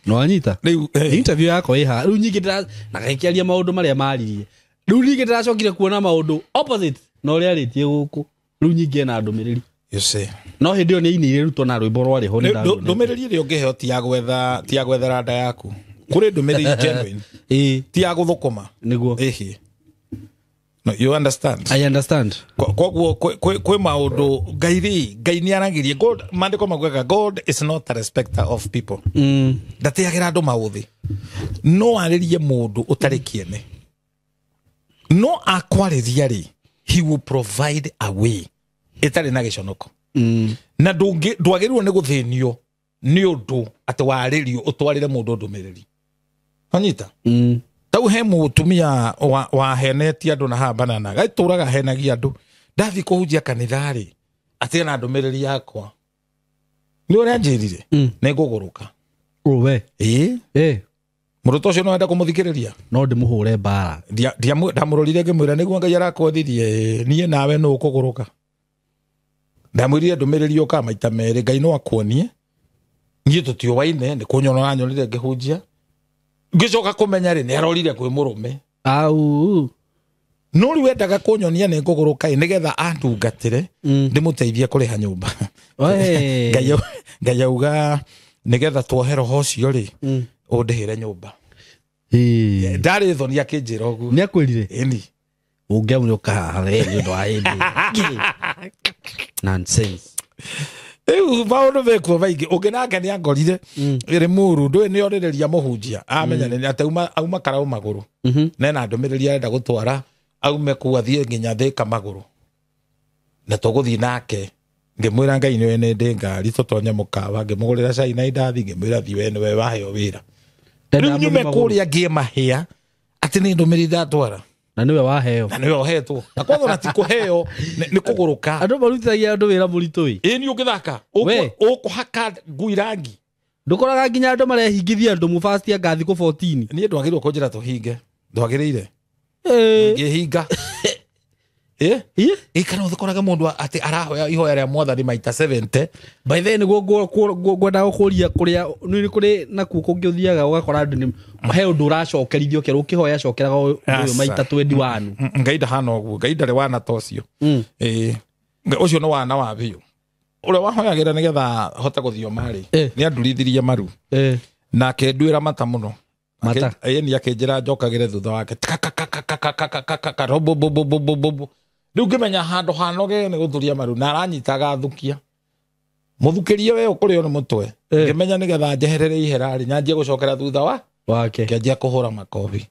No anyita. Interview yakwa ĩ haha. Rĩu nyingĩ na gagĩkĩaria maũndũ marĩa maririe. Rĩu nyingĩ ndĩracokire kuona maũndũ opposite na ũrĩa arĩtie gũkũ. Rĩu nyingĩ ena ndũmĩrĩri. You see. No hĩndĩ ĩyo nĩ ainĩire Ruto na rwĩmbo rwarĩ ho nĩ ndaruonete. Ndũmĩrĩri ĩrĩa ũngĩheo ti ya gwetha ti ya gwethera nda yaku. Kũrĩ ndũmĩrĩri genuine. Ĩĩ. Ti ya gũthũkũma. Nĩguo. Ĩhĩ. No, you understand? I understand. Koguo kwĩ maũndũ Ngai rĩ, Ngai nĩ aragĩria. God, maandĩko maugaga God is not a respecter of people. Ndateagĩra andũ maũthĩ. No arĩrie mũndũ ũtarĩ kĩene. No akwarĩria rĩ, he will provide a way ĩtarĩ na gĩconoko. Na ndwagĩrĩirwo nĩ gũthĩnio nĩ ũndũ atĩ warĩrio ũtwarĩre mũndũ ndũmĩrĩri. Wanyita? Tau he mũtumia wahenetie andũ na haha banana. Gaitũraga henagia andũ. Ndathiĩ kũhunjia kanitha rĩ, atĩ ena ndũmĩrĩri yakwa. Nĩ ũrĩa anjĩrire? Nĩ ngũgũrũka. Ũwe. Ĩĩ. Mũndũ ta ũcio no enda kũmũthikĩrĩria? No ndĩmũhũre mbara. Ndamũrorire ngĩmwĩra nĩguo Ngai arakwendithie, niĩ nawe nũ ũkũgũrũka. Ndamwĩrire ndũmĩrĩri yũkaga maita merĩ, Ngai no akuonie. Niĩ tũtiũwaine, nĩ kũnyona ũranyonire ngĩhunjia. Ngĩcoka kũmenya rĩ, nĩ arorire kwĩ mũrũme. Au. No rĩu endaga kũnyonia nĩ ngũgũrũka ĩ, nĩgetha andungatĩre, ndĩmũteithie kũrĩha nyũmba. Ngai auga nĩgetha tuohe roho ũcio rĩ, ũndĩhĩre nyũmba. Ndarĩ thoni akĩnjĩra ũguo. Nĩ akwĩrire? Ĩni. Ũngĩamũrĩũka haha we nĩ ũndũ wa hĩndĩ. Nonsense. Rĩu maũndũ mekuo maingĩ. Ũngĩ nake nĩ angorire ĩrĩ mũru, ndũĩ nĩ orĩrĩria mũhunjia. Amenya nĩ atĩ auma karaũ magũrũ. Nena ndũmĩrĩri arenda gũtwara aume kũu athiĩ nginya Thĩka magũrũ. Na tũgũthiĩ nake. Ngĩmwĩra Ngai nĩwe nĩ ndĩ ngari tũtonye mũkawa, ngĩmũgũrĩra cai na indathi, ngĩmwĩra thiĩ we nĩwe waheo wĩra. Rĩu nyume kũrĩa ngĩe mahĩa atĩ nĩ ndũmĩrĩri ndatwara. Na nĩwe waheo. Na nĩwe ũhetwo. Na kwanza ona ti kũheo, nĩ kũgũrũka. Andũ marutithagia andũ wĩra mũritũ ĩ. Ĩ nĩ ũngĩthaka. Ũkũhaka ngui rangi. Ndũkoraga nginya andũ marehingithia andũ mũbasti anga thikũ 14. Niĩ ndwagĩrĩirwo kũnjĩra tũhinge. Ndwagĩrĩire. Ngĩhinga. Ĩ kana ũthĩkoraga mũndũ atĩ arahoya ihoya rĩa mwathani maita 70. By the way nĩguo ngwendaga gũkũria kũrĩa nĩ kũrĩ nakuo kũngĩ ũthiaga ũgakora andũ nĩ he ũndũ ũracokerithio ũkerwo ũkĩhoya cokeraga ũyũ maita 21. Ngai ndahana ũguo. Ngai ndarĩ wana ta ũcio. Ĩĩ. Ũcio nĩ wana wa biũ. Ũrĩa wahoyagĩra nĩgetha hote gũthioma rĩ, nĩ andurithirie maru. Nake nduĩra mata mũno. Mata. Ĩĩ nĩ akĩnjĩra njokagĩre thutha wake. Kakakakakakakakaka robo bo bo bo bo. Rĩu ngĩmenya handũ hanoge nĩ gũthuria maru na aranyitaga thukia. Mũthukĩrie we ũkũrĩo nĩ mũtwe. Ngĩmenya nĩgetha njeherere ihera rĩ, nyanjie gũcokera thutha wa wake. Ngĩanjia kũhũra makobi.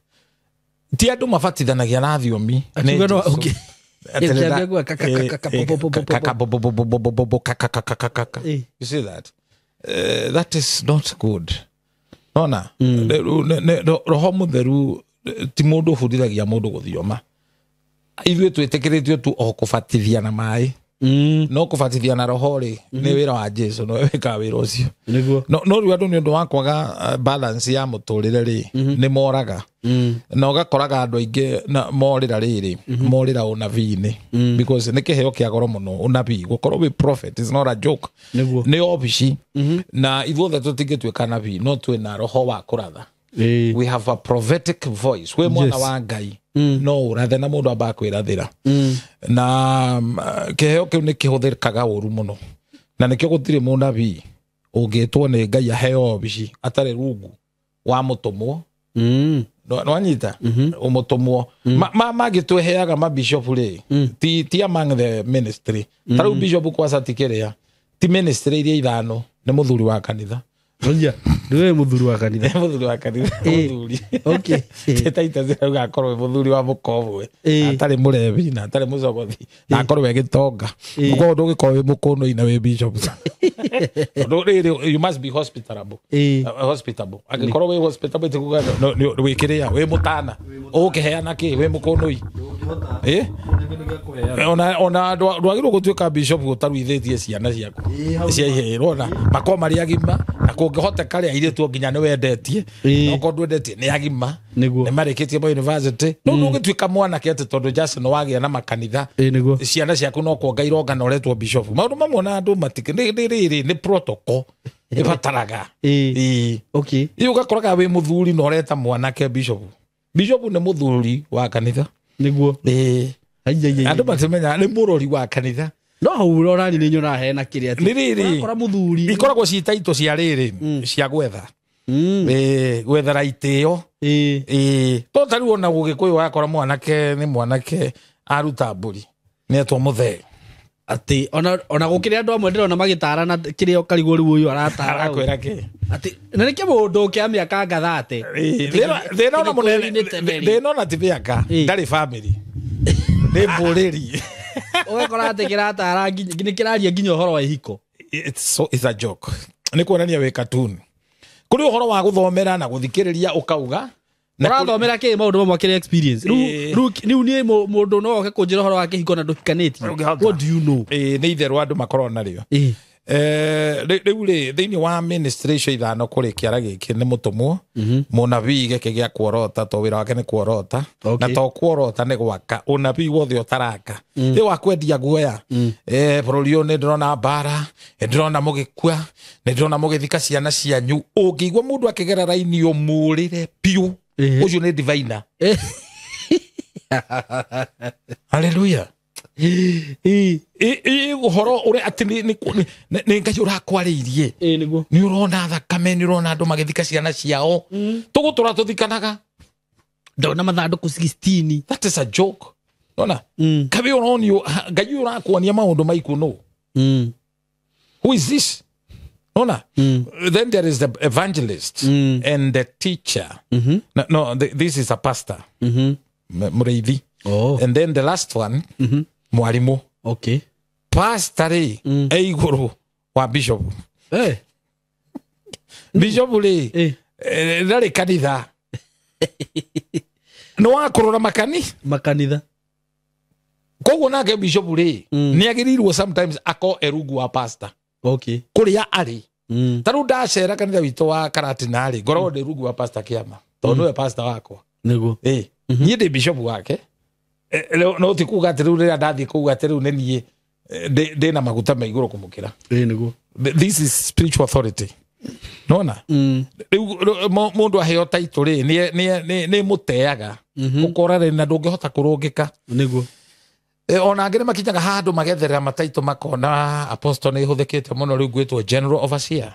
Ti andũ mabatithanagia na thiomi. Akiuga no okay. You see that? That is not good. Nona, roho mũtheru ti mũndũ ũbundithagia mũndũ gũthioma. Ithuĩ twĩtĩkĩrĩtio tu o kũbatithia na maĩ. No kũbatithia na roho rĩ nĩ wĩra wa Jesu, no wĩkaga wĩra ũcio. Nĩguo. No rĩu andũ nĩ ũndũ wa kwaga balance ya mũtũrĩre rĩ, nĩ moraga. Na ũgakoraga andũ aingĩ na morĩra rĩrĩ, morĩra ũnabii-inĩ, because nĩ kĩheo kĩa goro mũno ũnabii. Gũkorwo wĩ prophet is not a joke. Nĩguo. Nĩ obici, na ithuothe tũtingĩtuĩka nabii, no twĩna roho wa kũratha. We have a prophetic voice. Wĩ mwana wa Ngai, no ũrathe na mũndũ ambaga kwĩrathĩra. Na kĩheo kĩu nĩ kĩhũthĩkaga ũru mũno, na nĩkĩo gũtirĩ mũnabii ũngĩtwo nĩ Ngai aheo obici atarĩ rungu wa mũtũmwo. Nwanyita ũmũtũmwo mangĩtweheaga mabishop rĩ, ti among the ministry. Ta rĩu bishop kwaca ti kĩrĩa, ti ministry iria ithano, nĩ mũthuri wa kanitha. Oja, ndiwe mũthuri wa kanitha. Nĩ mũthuri wa kanitha. Mũthuri. Okay. Taita cirauga akorwo wĩ mũthuri wa mũkobwe, atarĩ mũrebi na atarĩ mũcogothi, na akorwo e gĩtonga. Koguo ndũngĩkorwo wĩ mũkũnũi na wĩ bishop, tondũ rĩrĩ, you must be hospitable. Hospitable. Angĩkorwo wĩ hospitable ti kuga wĩ kĩrĩa, wĩ mũtana, ũgũkĩheana kĩ wĩ mũkũnũi. Ona ndwagĩrĩirwo gũtuĩka bishop ũtaruithĩtie ciana ciaku cia ihĩĩ, ũrona makorwo marĩ agima, na kũngĩhoteka rĩ, airĩtu nginya nĩ wendetie, okorwo ndwendetie nĩ agima, nĩ marĩkĩtie ma university. No ndũngĩtuĩka mwanake atĩ tondũ just nĩ wagĩa na makanitha, ciana ciaku no kuonga ironga na ũretwo bishop. Maũndũ mamwe na andũ matikĩ nĩ rĩrĩ, nĩ protocol ĩbataraga. Okay. Ĩ ũgakoraga wĩ mũthuri na ũreta mwanake bishop. Bishop nĩ mũthuri wa kanitha. Nĩguo. Andũ matimenyaga nĩ mũrori wa kanitha. No hau ũrora nĩ nyonaga hena kĩrĩa atĩ. Nĩ rĩrĩ. Ũrakora mũthuri. Ikoragwo ci taitũ cia rĩrĩ, cia gwetha. Gwethera itĩo. To ta rĩu ona Gĩkũyũ wakora mwanake nĩ mwanake aruta mbũri, nĩ etwo mũthee. Atĩ ona gũkĩrĩ andũ amwe ndĩrona magĩtarana kĩrĩa ũkarigwo rĩu ũyũ aratara. Arakwĩra kĩ? Atĩ na nĩkĩo mũndũ ũkĩa mĩaka ngathate. Thĩna ona mũnene, thĩna ona ti mĩaka, ndarĩ family. Nĩ mbũrĩri. Ũgakora atĩ kĩratara nginya, nĩ kĩraria nginya ũhoro wa ihiko. It's a joke. Nĩ kuonania wĩ cartoon. Kũrĩ ũhoro wa gũthomera na gũthikĩrĩria ũkauga. Ũrathomera kĩ maũndũ mamwe kĩrĩ experience. Rĩu niĩ mũndũ no oke kũnjĩra ũhoro wa kĩhiko na ndũhikanĩtie. What do you know? Nĩ itherũ andũ makoragwo narĩo. Rĩu rĩ, thĩinĩ wa ministry icio ithano kũrĩ kĩara gĩkĩ nĩ mũtũmwo, mũnabii gĩkĩ gĩa kuorota, to wĩra wake nĩ kuorota, na to kuorota nĩ gwaka, ũnabii wothe ũtaraka. Rĩu wa kwendia guoya, bũrũri ũyũ nĩ ndĩrona mbara, nĩ ndĩrona mũgĩkua, nĩ ndĩrona mũgĩthika ciana cianyu. Ũngĩigua mũndũ akĩgera raini ũmũrĩre biũ, ũcio nĩ diviner. Hallelujah. Ũhoro ũrĩa atĩ nĩ Ngai ũrakwarĩirie. Nĩ ũrona thakame, nĩ ũrona andũ magĩthika ciana ciao. Tũgũtũra tũthikanaga. Ndona mathandũkũ 16. That is a joke. Nona? Kabi ũronio, Ngai ũrakuonia maũndũ maiku no. Who is this? Nona? Then there is the evangelist and the teacher. No, this is a pastor. Mũrĩithi. And then the last one, mwarimu. Okay. Pastor rĩ, e igũrũ wa bishop. Bishop rĩ, ndarĩ kanitha. Nĩ wa kũrora makanitha. Koguo nake bishop rĩ, nĩ agĩrĩirwo sometimes akorwo e rungu wa pastor. Okay. Kũrĩa arĩ. Ta rĩu ndacera kanitha witũ wa Karatina rĩ, ngoragwo ndĩ rungu wa pastor Kĩama, tondũ nĩwe pastor wakwa. Nĩguo. Niĩ ndĩ bishop wake. No ti kuga atĩ rĩu rĩrĩa ndathiĩ kũu atĩ rĩu nĩ niĩ ndĩ na maguta ma igũrũ kũmũkĩra. Nĩguo. This is spiritual authority. Nona? Rĩu mũndũ aheo title rĩ, nĩ mũteaga. Ũkora rĩ na ndũngĩhota kũrũngĩka. Nĩguo. Ona angĩ nĩ makinyaga handũ magetherera mataitũ makona apostle nĩ ĩhũthĩkĩte mũno, rĩu gwĩtwo general overseer.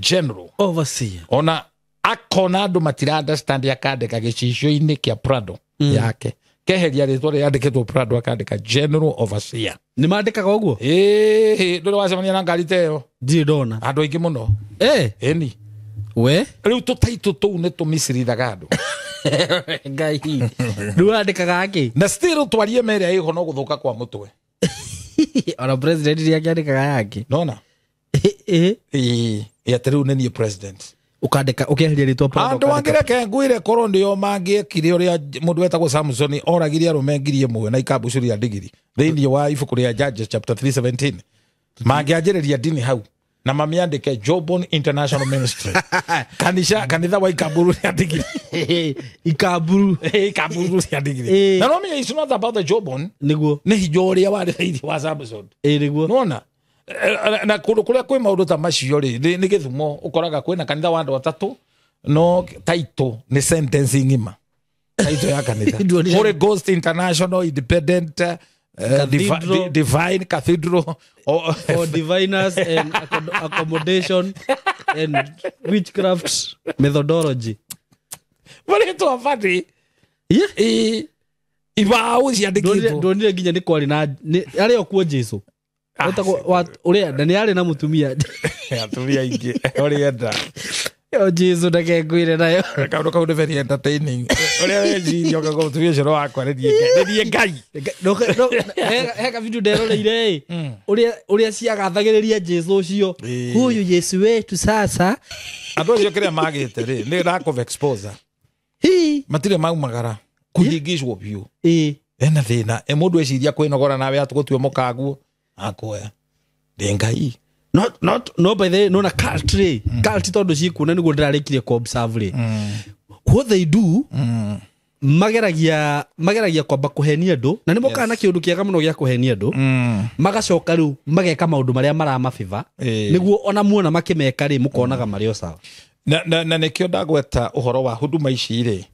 General overseer. Ona akona andũ matira understand, akandĩka gĩcicio-inĩ kĩa Prado yake, keheria rĩtwa rĩandĩkĩtwo Prado, akandĩka general overseer. Nĩ mandĩkaga ũguo? Ndũrĩ wacemania na ngari ta ĩyo? Ndirĩ ndona. Andũ aingĩ mũno. Ĩni. We? Rĩu tũtaitũ tũu nĩ tũmicrithaga andũ. Ngai. Rĩu andĩkaga akĩ? Na still twarie mere ĩho no gũthũka kwa mũtwe. Ona president nĩ akĩandĩkaga yake. Nona? Atĩ rĩu nĩ niĩ president. Ukandika ukeheria ritwa Prado. Andu angireke ngwire korwo ndio mangiekire uria mundu wetagwo Samson oragirie arume 1000 na ikambucu ria ndigiri thiini wa ibuku ria Judges chapter 3:17 mangianjiriria ndini hau na mamiandike Jobon International Ministry kanisha kanitha wa ikamburu ria ndigiri ikamburu ikamburu ria ndigiri na no menya it's not about the Jobon niguo ni hinya uria wari thiini wa Samson niguo nona na kundu kuria kwi maundu ta macio ri ni githumo ukoraga kwina kanitha wa andu atatu no title ni sentence ng'ima title ya kanitha Holy Ghost International Independent Divine Cathedral for diviners and accommodation and witchcraft methodology marĩtwa bati ibaũ ciandĩkĩtwo ndonire nginya nĩ kwarĩ na arĩ o kuo Jesu uria na ni ari na mutumia atumia aingĩ ũrĩenda yo Jesu ndakengwire nayo kaundu kau nĩ very entertaining ũrĩa weciria ũkauga mũtumia ũcio no wakwa nĩ Ngai heka video nderoreire ũrĩa ciagathagĩrĩria Jesu ũcio huyu Jesu wetu sasa andũ acio kĩrĩa magĩte rĩ nĩ lack of exposure matirĩ maumagara kũhingicwo biũ ena thĩna mũndũ eciria kwĩnogora nawe atũgũtue mũkaguo akoya ndi Ngai no by the no na cult ri cult tondu cikuona niguo ndirarikirie ku observe ri what they do mageragia kwamba kuhenia andu na nimokaga na kiundu kiega muno gia kuhenia andu magacoka riu mageka maundu maria maramabiva niguo ona muona makimeka ri mukonaga mari o sawa na nikio ndagweta uhoro wa huduma ici ri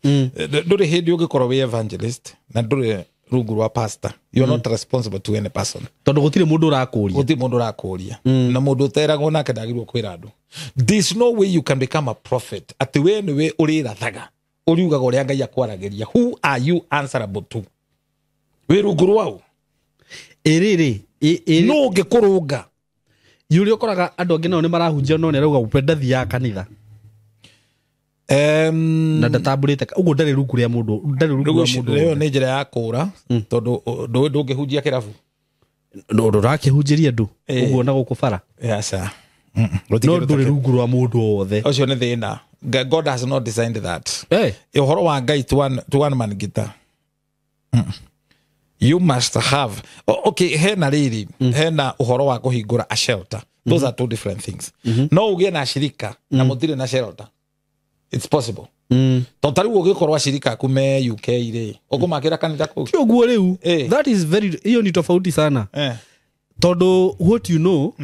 nduri hindi ungikorwo wi evangelist na nduri rungu rwa pastor you are not responsible to any person tondu gutire mundu urakuria gutire mundu urakuria na mundu uteragwo nake ndagirwo kwira andu there's no way you can become a prophet ati we niwe urirathaga uriugaga uria Ngai akwaragiria who are you answerable to wi rungu rwau iriri no ungikurunga yuri ukoraga andu angi nao ni marahunjia no ni arauga upenda thia kanitha na ndatamburite uguo ndari rungu ria mundu ndari rungu rwa mundu rĩo nĩ njĩra ya kũra tondu ndũngĩhunjia kĩrabu ndũrakĩhunjĩria andũ ũguo na gũkũ bara aca no ndũrĩ rungu rwa mũndũ wothe ũcio nĩ thĩna God has not designed that ũhoro wa Ngai to one man guitar you must have okay hena rĩrĩ hena ũhoro wa kũhingũra a shelter those are two different things no ũgĩe na shirika na mũtirĩ na shelter it's possible to tariu ugikorwo ashirika aku me UK ri ukumakira kanitha kuu ti uguo riu that is very hiyo ni tofauti sana tondu what you know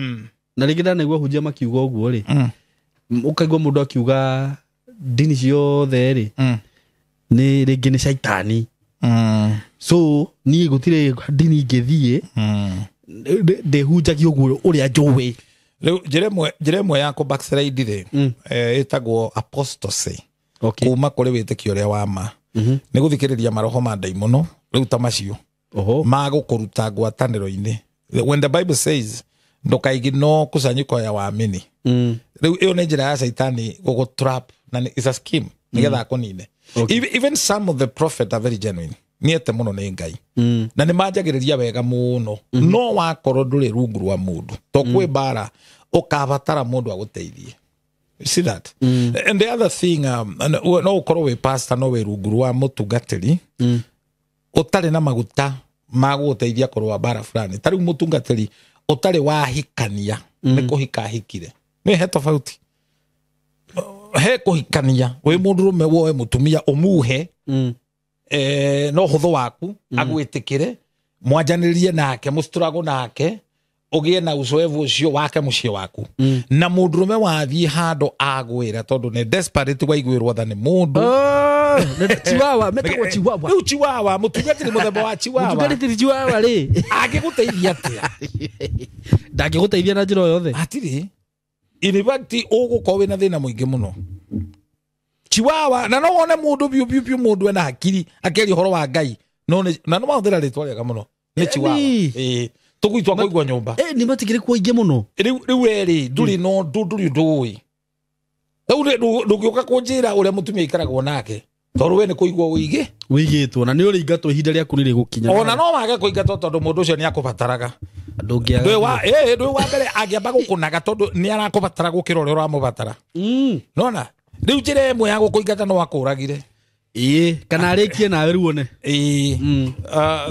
na ringi ndanaigua hunjia makiuga uguo ri ukaigua mundu akiuga ndini ciothe ri ni ringi ni shaitani so ni gutire ndini ingithie ndihunjagia uguo uria njuwi riu njira ĩmwe ya kũ backslide rĩ ĩtagwo apostasy kuma kũrĩ wĩtĩkio ũrĩa wa ma nĩ gũthikĩrĩria maroho ma ndaimono rĩu ta macio ma gũkũruta ngwatanĩro-inĩ when the Bible says ndũkaiginwo kusanyiko ya waamini rĩu ĩyo nĩ njĩra ya caitani gũgũtrap na is a scheme nĩgetha akũnine even some of the prophet are very genuine niete muno nĩ Ngai na nĩ manjagĩrĩria wega mũno no wakorwo ndũrĩ rungu rwa mũndũ to kwĩ mbara ũkabatara mũndũ agũteithie. You see that? And the other thing no ũkorwo wĩ pastor no wĩ rungu rwa mũtungatĩri ũtarĩ na maguta ma gũgũteithia kũrũa mbara fulani ta rĩu mũtungatĩri ũtarĩ wahikania nĩ kũhika ahikire nĩ he tofauti he kũhikania wĩ mũndũrũme woe mũtumia ũmuhe no hutho waku agwitikire mwanjanirie nake mustruggle nake ugie na uzoevu ucio wake muciĩ waku na mundurume wathie handu agwira tondu ni desperate waiguirwo tha ni mundu chihuahua metagwo chihuahua riu chihuahua mutungatiri muthemba wa chihuahua mutungatiri chihuahua ri angiguteithia atia ndangiguteithia na njira o yothe atiri in fact ugukorwo wina thina muingi muno chihuahua na no wone mundu biu biu biu mundu ena hakiri akeria uhoro wa Ngai no na no mahuthira ritwa riega muno ni chihuahua tuguitwa kuigua nyumba ni matikire kuo ingi muno riu weri nduri no nduri ndui riu ndungiuka kunjira uria mutumia ikaragwo nake tondu we ni kuigua uige wigitwo na ni uri ingatwo ihinda riaku ni rigukinya ona no wage kuingatwo tondu mundu ucio ni akubataraga Ndũngĩaga. Ndũĩ wa mbere angĩamba gũkũnaga tondũ nĩ arakũbatara gũkĩra ũrĩa ũramũbatara. Nona rĩu njĩra ĩmwe ya gũkũingata no akũragire. Ĩĩ, kana arĩkie nawe rĩu one. Ĩĩ.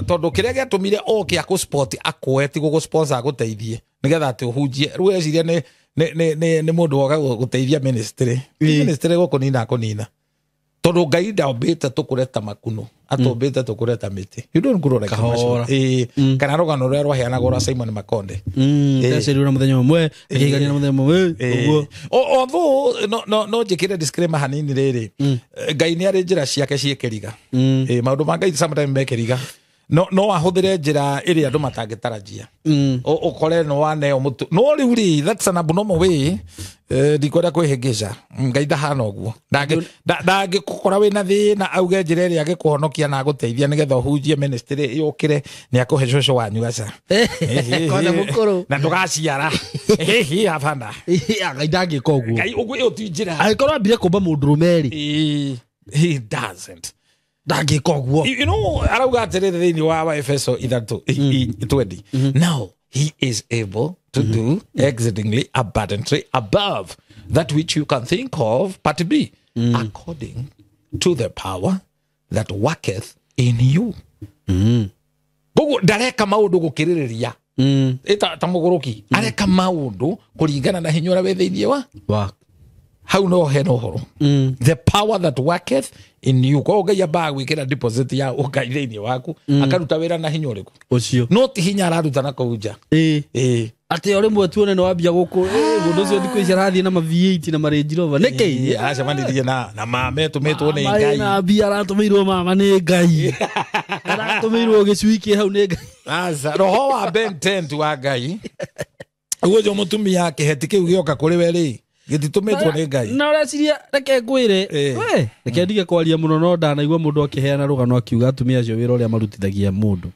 Tondũ kĩrĩa gĩatũmire oke akũ-spot akũe ti gũgũ-sponsor agũteithie nĩgetha atĩ ũhunjie. Rĩu eciria nĩ mũndũ woka gũteithia ministry. Ministry gũkũnina akũnina. Tondũ Ngai ndaũmbĩte tũkũre ta makuno, atũmbĩte tũkũre ta mĩtĩ. You don't grow like a mushroom. Ĩĩ, kana rũgano rũrĩa rwaheanagwo rwa Simon Makonde. Ndacĩrirwo na mũthenya ũmwe, akĩhikania na mũthenya ũmwe, ũguo. Although no njĩkĩre disclaimer hanini rĩrĩ, Ngai nĩ arĩ njĩra ciake ciĩkĩriga. Maũndũ ma Ngai sometimes mekĩriga. No ahũthĩre njĩra ĩrĩa andũ matangĩtarajia. Ũkore no waneo mũtu. No rĩu rĩ, that's an abnormal way. Ndikwenda kwĩhĩngĩca. Ngai ndahana ũguo. Ndangĩgũkora wĩna thĩna auge njĩra ĩrĩa angĩkũhonokia na agũteithia nĩgetha ũhunjie ministry yũkĩre nĩ akũhe cũcũ wanyu aca. Kwanza mũkũrũ. Na ndũgaciara. Hihi hapana. Ngai ndangĩka ũguo. Ngai ũguo ĩyo ti njĩra. Angĩkorwo ambire kũmba mũndũrũme rĩ. He doesn't. Ndangĩka ũguo. You know, arauga atĩrĩrĩ thĩinĩ wa Efeso 3:20. Now he is able to do exceedingly abundantly above that which you can think of, part B, according to the power that worketh in you. Koguo ndareka maũndũ gũkĩrĩrĩria. Ta mũgũrũki. Areka maũndũ kũringana na hinya ũrĩa wĩ thĩinĩ wa hau no hena ũhoro. The power that worketh in you. Koguo Ngai ambaga gwĩkĩra deposit ya ũngai thĩinĩ waku, akaruta wĩra na hinya ũrĩkũ? Ũcio. No ti hinya araruta na kũu nja. Ĩĩ. Atĩ o rĩmwe tuone nĩ wambia gũkũ, mũndũ ũcio thikũ ici arathiĩ na ma V8 na ma Range Rover. Nĩkĩ? Aracemanirie na mame tũmĩtwo nĩ Ngai. Na mbia aratũmĩirwo mama nĩ Ngai. Aratũmĩirwo gĩcui kĩ hau nĩ Ngai. Aca, roho wa Ben 10 wa Ngai. Ũguo ũcio mũtumia kĩheti kĩu gĩoka kũrĩ we rĩ, gĩtitũmĩtwo nĩ Ngai. Na ũreciria reke ngwĩre, we, reke ndige kwaria mũno no ndanaigua mũndũ akĩheana rũgano akiuga atumia acio wĩra ũrĩa marutithagia mũndũ.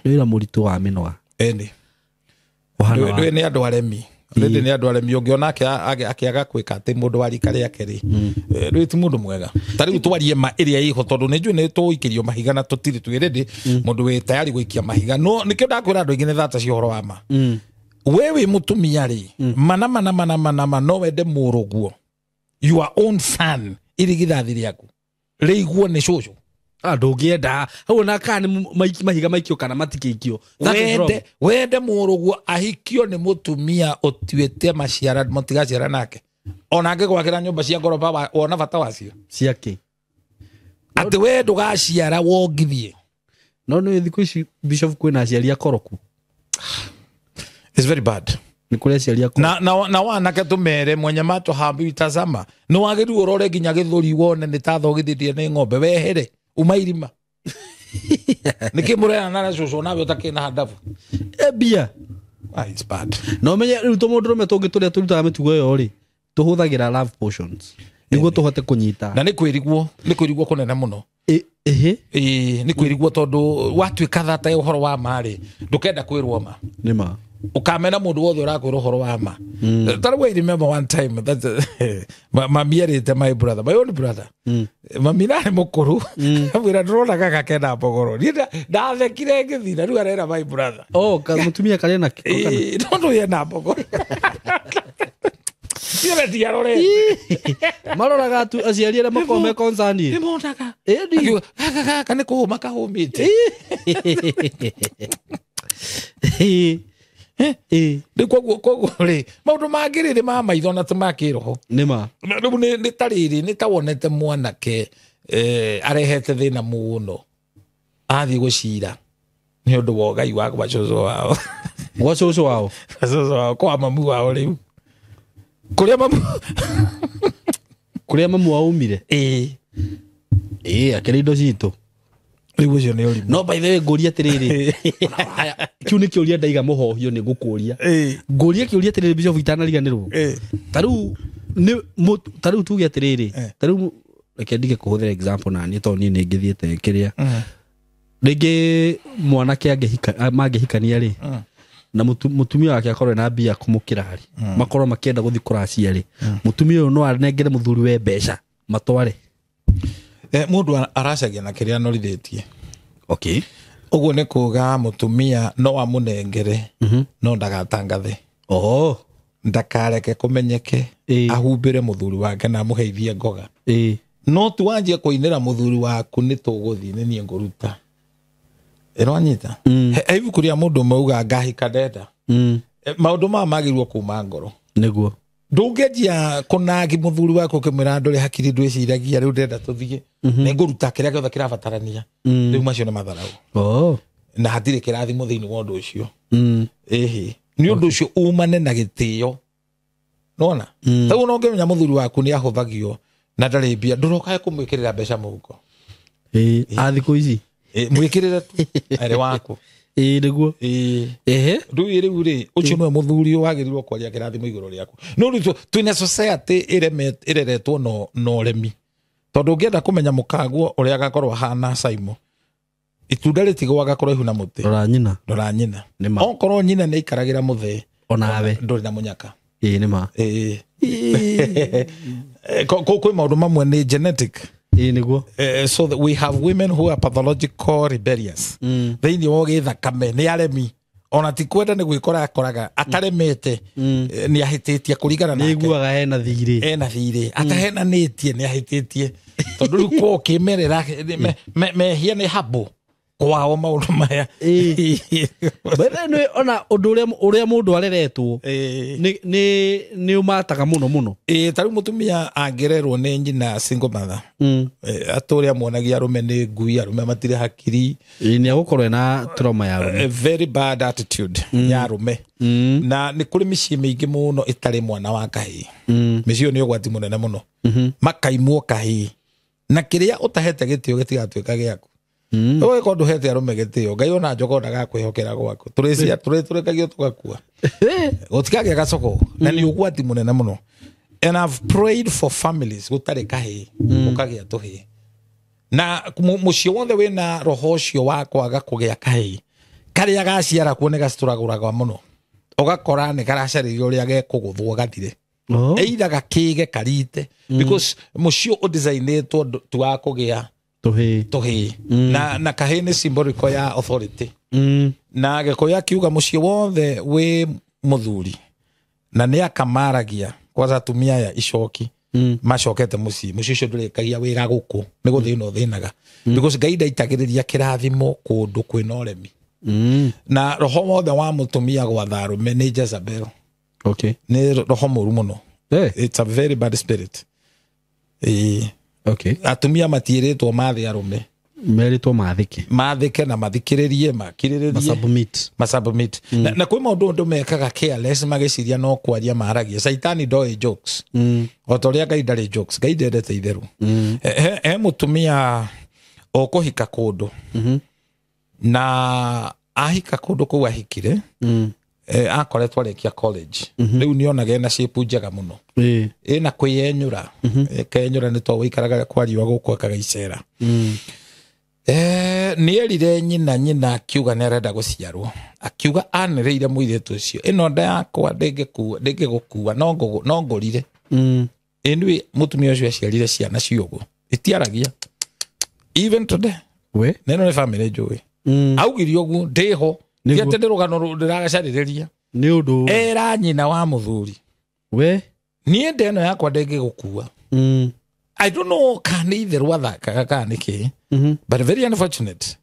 Nĩ wĩra mũritũ wa mĩnoga. Ĩni. Ndũĩ nĩ andũ aremi. Rĩndĩ nĩ andũ aremi ũngĩona akĩaga kwĩka atĩ mũndũ wa rika rĩake rĩ, rĩu ti mũndũ mwega. Ta rĩu twarie ma ĩrĩa ĩho tondũ nĩ njũĩ nĩ tũikĩrio mahiga na tũtirĩ twĩ ready, mũndũ wĩ tayari gũikia mahiga. No nĩkĩo ndakwĩra andũ aingĩ nĩ thata cia ũhoro wa ma. We wĩ mũtumia rĩ, mana mana mana mana ma no wende mũrũguo, your own son, irigithathi rĩaku rĩiguo nĩ cũcũ. Ndũngĩenda hau ona kana nĩ mahiga maikio kana matikĩikio. Wende mũrũguo ahikio nĩ mũtumia ũtuĩte maciara mũtigaciara nake, ona angĩgwakĩra nyũmba cia ngoroba wona bata wacio ciake, atĩ we ndũgaciara wongithie. No nĩ thikũ ici Bishop kwĩna aciari akoroku. It's very bad. Nĩ kũrĩ aciari akoroku. Na wanake tũmere mwenye macho hambi tazama. Nĩ wagĩrĩirwo ũrore nginya gĩthũri wone nĩ ta thogithĩtie nĩ ng'ombe wehere uma irima. Nĩkĩ mũrerana na cũcũ nawe ũtakĩrĩ na handabu? Mbia. It's bad. Na ũmenye rĩu tũmũndũrũme tũngĩ tũrĩa tũrutaga mĩtugo ĩyo rĩ, tũhũthagĩra love potions nĩguo tũhote kũnyita. Na nĩ kwĩrigwo kũnene mũno. Ĩĩ, nĩ kwĩrigwo tondũ watuĩka thata ya ũhoro wa ma rĩ, ndũkenda kwĩrwo ma. Nĩ ma. Ukamena mũndũ wothe ũrakwĩra ũhoro wa ma. That way, I remember one time that mami erĩte my brother, my own brother. Mami narĩ mũkũrũ. Amwĩra ndĩrona gaka kena mbogoro. Niĩ ndathekire ngĩthira rĩu arera my brother. Oh, mũtumia karĩ na kĩko kana? Tondũ yena mbogoro. Niĩ ndiarorete. Maroraga tu aciari arĩa makoragwo me concern. Nĩ monaga. Akiuga, gaka gaka nĩ kũhũma kahũmĩte. Rĩu koguo rĩ, maũndũ mangĩ rĩrĩ ma maitho na ti ma kĩroho. Nĩ ma. Rĩu nĩ ta rĩrĩ, nĩ ta wonete mwanake arehete thĩna mũno athiĩ gũcira nĩ ũndũ wa ũgai wa gwa cũcũ wao. Gwa cũcũ wao? Gwa cũcũ wao, kwa mamu wao rĩu. Kũrĩa mamu Kũrĩa mamu wao umire? Ĩĩ. Ĩĩ, akĩrĩ indo citũ. Rĩu ũcio nĩ ũrimũ. No by the way ngũria atĩrĩrĩ. Kĩu nĩ kĩũria ndaiga mũhohio nĩ ngũkũria. Ngũria kĩũria atĩrĩrĩ Bishop itanariganĩrwo. Ta rĩu nĩ ta rĩu tuge atĩrĩrĩ. Ta rĩu reke ndige kũhũthĩra example na niĩ tondũ niĩ nĩ ngĩthiĩte kĩrĩa. Rĩngĩ mwanake mangĩhikania rĩ, na mũtumia wake akorwo na mbia kũmũkĩra rĩ, makorwo makĩenda gũthiĩ kũracia rĩ, mũtumia ũyũ no anengere mũthuri we mbeca matware. Mũndũ aracagia na kĩrĩa anorithĩtie. Okay. Ũguo nĩ kuga mũtumia no amũnengere no ndagatangathe. Oho. Ndakareke kũmenyeke. Ahumbĩre mũthuri wake na amũheithie ngoga. No tu wanjie kũinĩra mũthuri waku nĩ tũgũthiĩ nĩ niĩ ngũruta. Ĩrwanyita. He ibuku rĩa mũndũ ũmwe uga ngahika ndenda. Maũndũ maya magĩrĩirwo kuma ngoro. Nĩguo. Ndũngĩanjia kũnagi mũthuri waku ũkĩmwĩra ndũrĩ hakiri ndwĩciragia rĩu ndĩrenda tũthiĩ nĩ ngũruta kĩrĩa gĩothe kĩrabatarania. Rĩu macio nĩ matharau. Na hatirĩ kĩrathimo thĩinĩ wa ũndũ ũcio. Ĩhĩ nĩ ũndũ ũcio umane na gĩtĩo nona. Tarĩu ona ũngĩmenya mũthuri waku nĩ ahũthagio na ndarĩ mbia ndũrokae kũmwĩkĩrĩra mbeca mũhuko. A thikũ ici. Mwĩkĩrĩre tu arĩ waku. Nĩguo. Ehe. Ndũĩ rĩu rĩ ũcio nĩwe mũthuri wagĩrĩirwo kwaria kĩrathimo igũrũ rĩaku. No rĩu twĩna society ĩreretwo na ũremi tondũ ũngĩenda kũmenya mũkaguo ũrĩa agakorwo ahana Simon itunda rĩtigũaga kũraihu na mũtĩ. Rora nyina. Rora nyina. Nĩma. Okorwo nyina nĩ aikaragĩra mũthee onawe ndũrĩ na mũnyaka. Nĩma. Kwĩ maũndũ mamwe nĩ genetic. Nĩguo. So that we have women who are pathological rebellious. Thĩinĩ wa gĩthakame nĩ aremi ona ti kwenda nĩ gwĩkora akoraga ataremete. Nĩ ahĩtĩtie kũringana nake. Nĩiguaga hena thirĩ. Ena thirĩ atahenanĩtie nĩ ahĩtĩtie tondũ rĩu kwa ũkĩmerera mehia nĩ habo kwao maũndũ maya. Ona ũndũ ũrĩa mũndũ areretwo nĩ ũmataga mũno mũno. Ta rĩu mũtumia angĩrerwo nĩ nyina single mother atũrĩa muonagia arũme nĩ ngui arũme matirĩ hakiri. Nĩ agũkorwo ena trauma ya arũme. A very bad attitude ya arũme. Na nĩ kũrĩ mĩciĩ mĩingĩ mũno ĩtarĩ mwana wa kahĩĩ. Mĩciĩ ĩyo nĩ ũgwati mũnene mũno. Makaimwo kahĩĩ na kĩrĩa ũtahete gĩtĩo gĩtigatuĩka gĩaku. Ũgĩkorwo ndũhete arũme gĩtĩo Ngai ona njogo ndagakwĩhokera gwaku. Tũrĩtũrĩkagio tũgakua. Gũtikagĩa gacoko na nĩ ũgwati mũnene mũno. And I've prayed for families gũtarĩ kahĩĩ gũkagĩa tũhĩĩ. Na mũciĩ wothe wĩna roho ũcio wa kwaga kũgĩa kahĩĩ karĩa gaciara kuo nĩ gacitũragũraga mũno. Ũgakora nĩ karacarĩrio ũrĩa gekũgũthwo gathire. Either gakĩge karite because mũciĩ ũdesignĩtwo tu wa kũgĩa tũhĩĩ. Na kahĩĩ nĩ symbolic ya authority. Na Gĩkũyũ akiuga mũciĩ wothe wĩ mũthuri na nĩ akamaragia kwanza atumia aya icoki macokete mũciĩ mũciĩ ũcio ndũrĩkagia wĩra gũkũ nĩ gũthĩna ũthĩnaga because Ngai ndaitagĩrĩria kĩrathimo kũndũ kwĩna ũremi. Na roho wothe wa mũtumia gwatha arũme nĩ Jezebel. Okay. Nĩ roho mũru mũno. It's a very bad spirit. Okay. Atumia matiĩrĩtwo mathĩ arũme. Merĩtwo mathĩke. Mathĩke na mathikĩrĩrie makirĩrĩrie. Masubmit. Masubmit. Na kwĩ maũndũ andũ mekaga careless magĩciria no kwaria maragia. Caitani ndoĩ jokes. O ta ũrĩa Ngai ndarĩ jokes. Ngai ndendete itherũ. He mũtumia ũkũhika kũndũ. Na ahika kũndũ kũu ahikire. Akoretwo arĩkia college. Rĩu nĩonaga ena shape njega mũno. Ĩna kwĩyenyũra. Kenyũra nĩ to wĩikaraga kwariwa gũkũ akagaicera. Nĩerire nyina akiuga nĩ arenda gũciarwo. Akiuga anĩrĩire mũirĩtu ũcio ĩno nda yakwa ndĩngĩgũkua no ngũrire. Anyway mũtumia ũcio aciarire ciana ciũgũ itiaragia even today. We neno nĩ family njũĩ. Augire ũguo ndĩho ti atĩ nĩ rũgano ndĩragacarĩrĩria nĩ ũndũ era nyina wa mũthuri we niĩ nda ĩno yakwa ndĩngĩgũkua. I don't know kana nĩ itherũ athakaga kana nĩ kĩ. But very unfortunate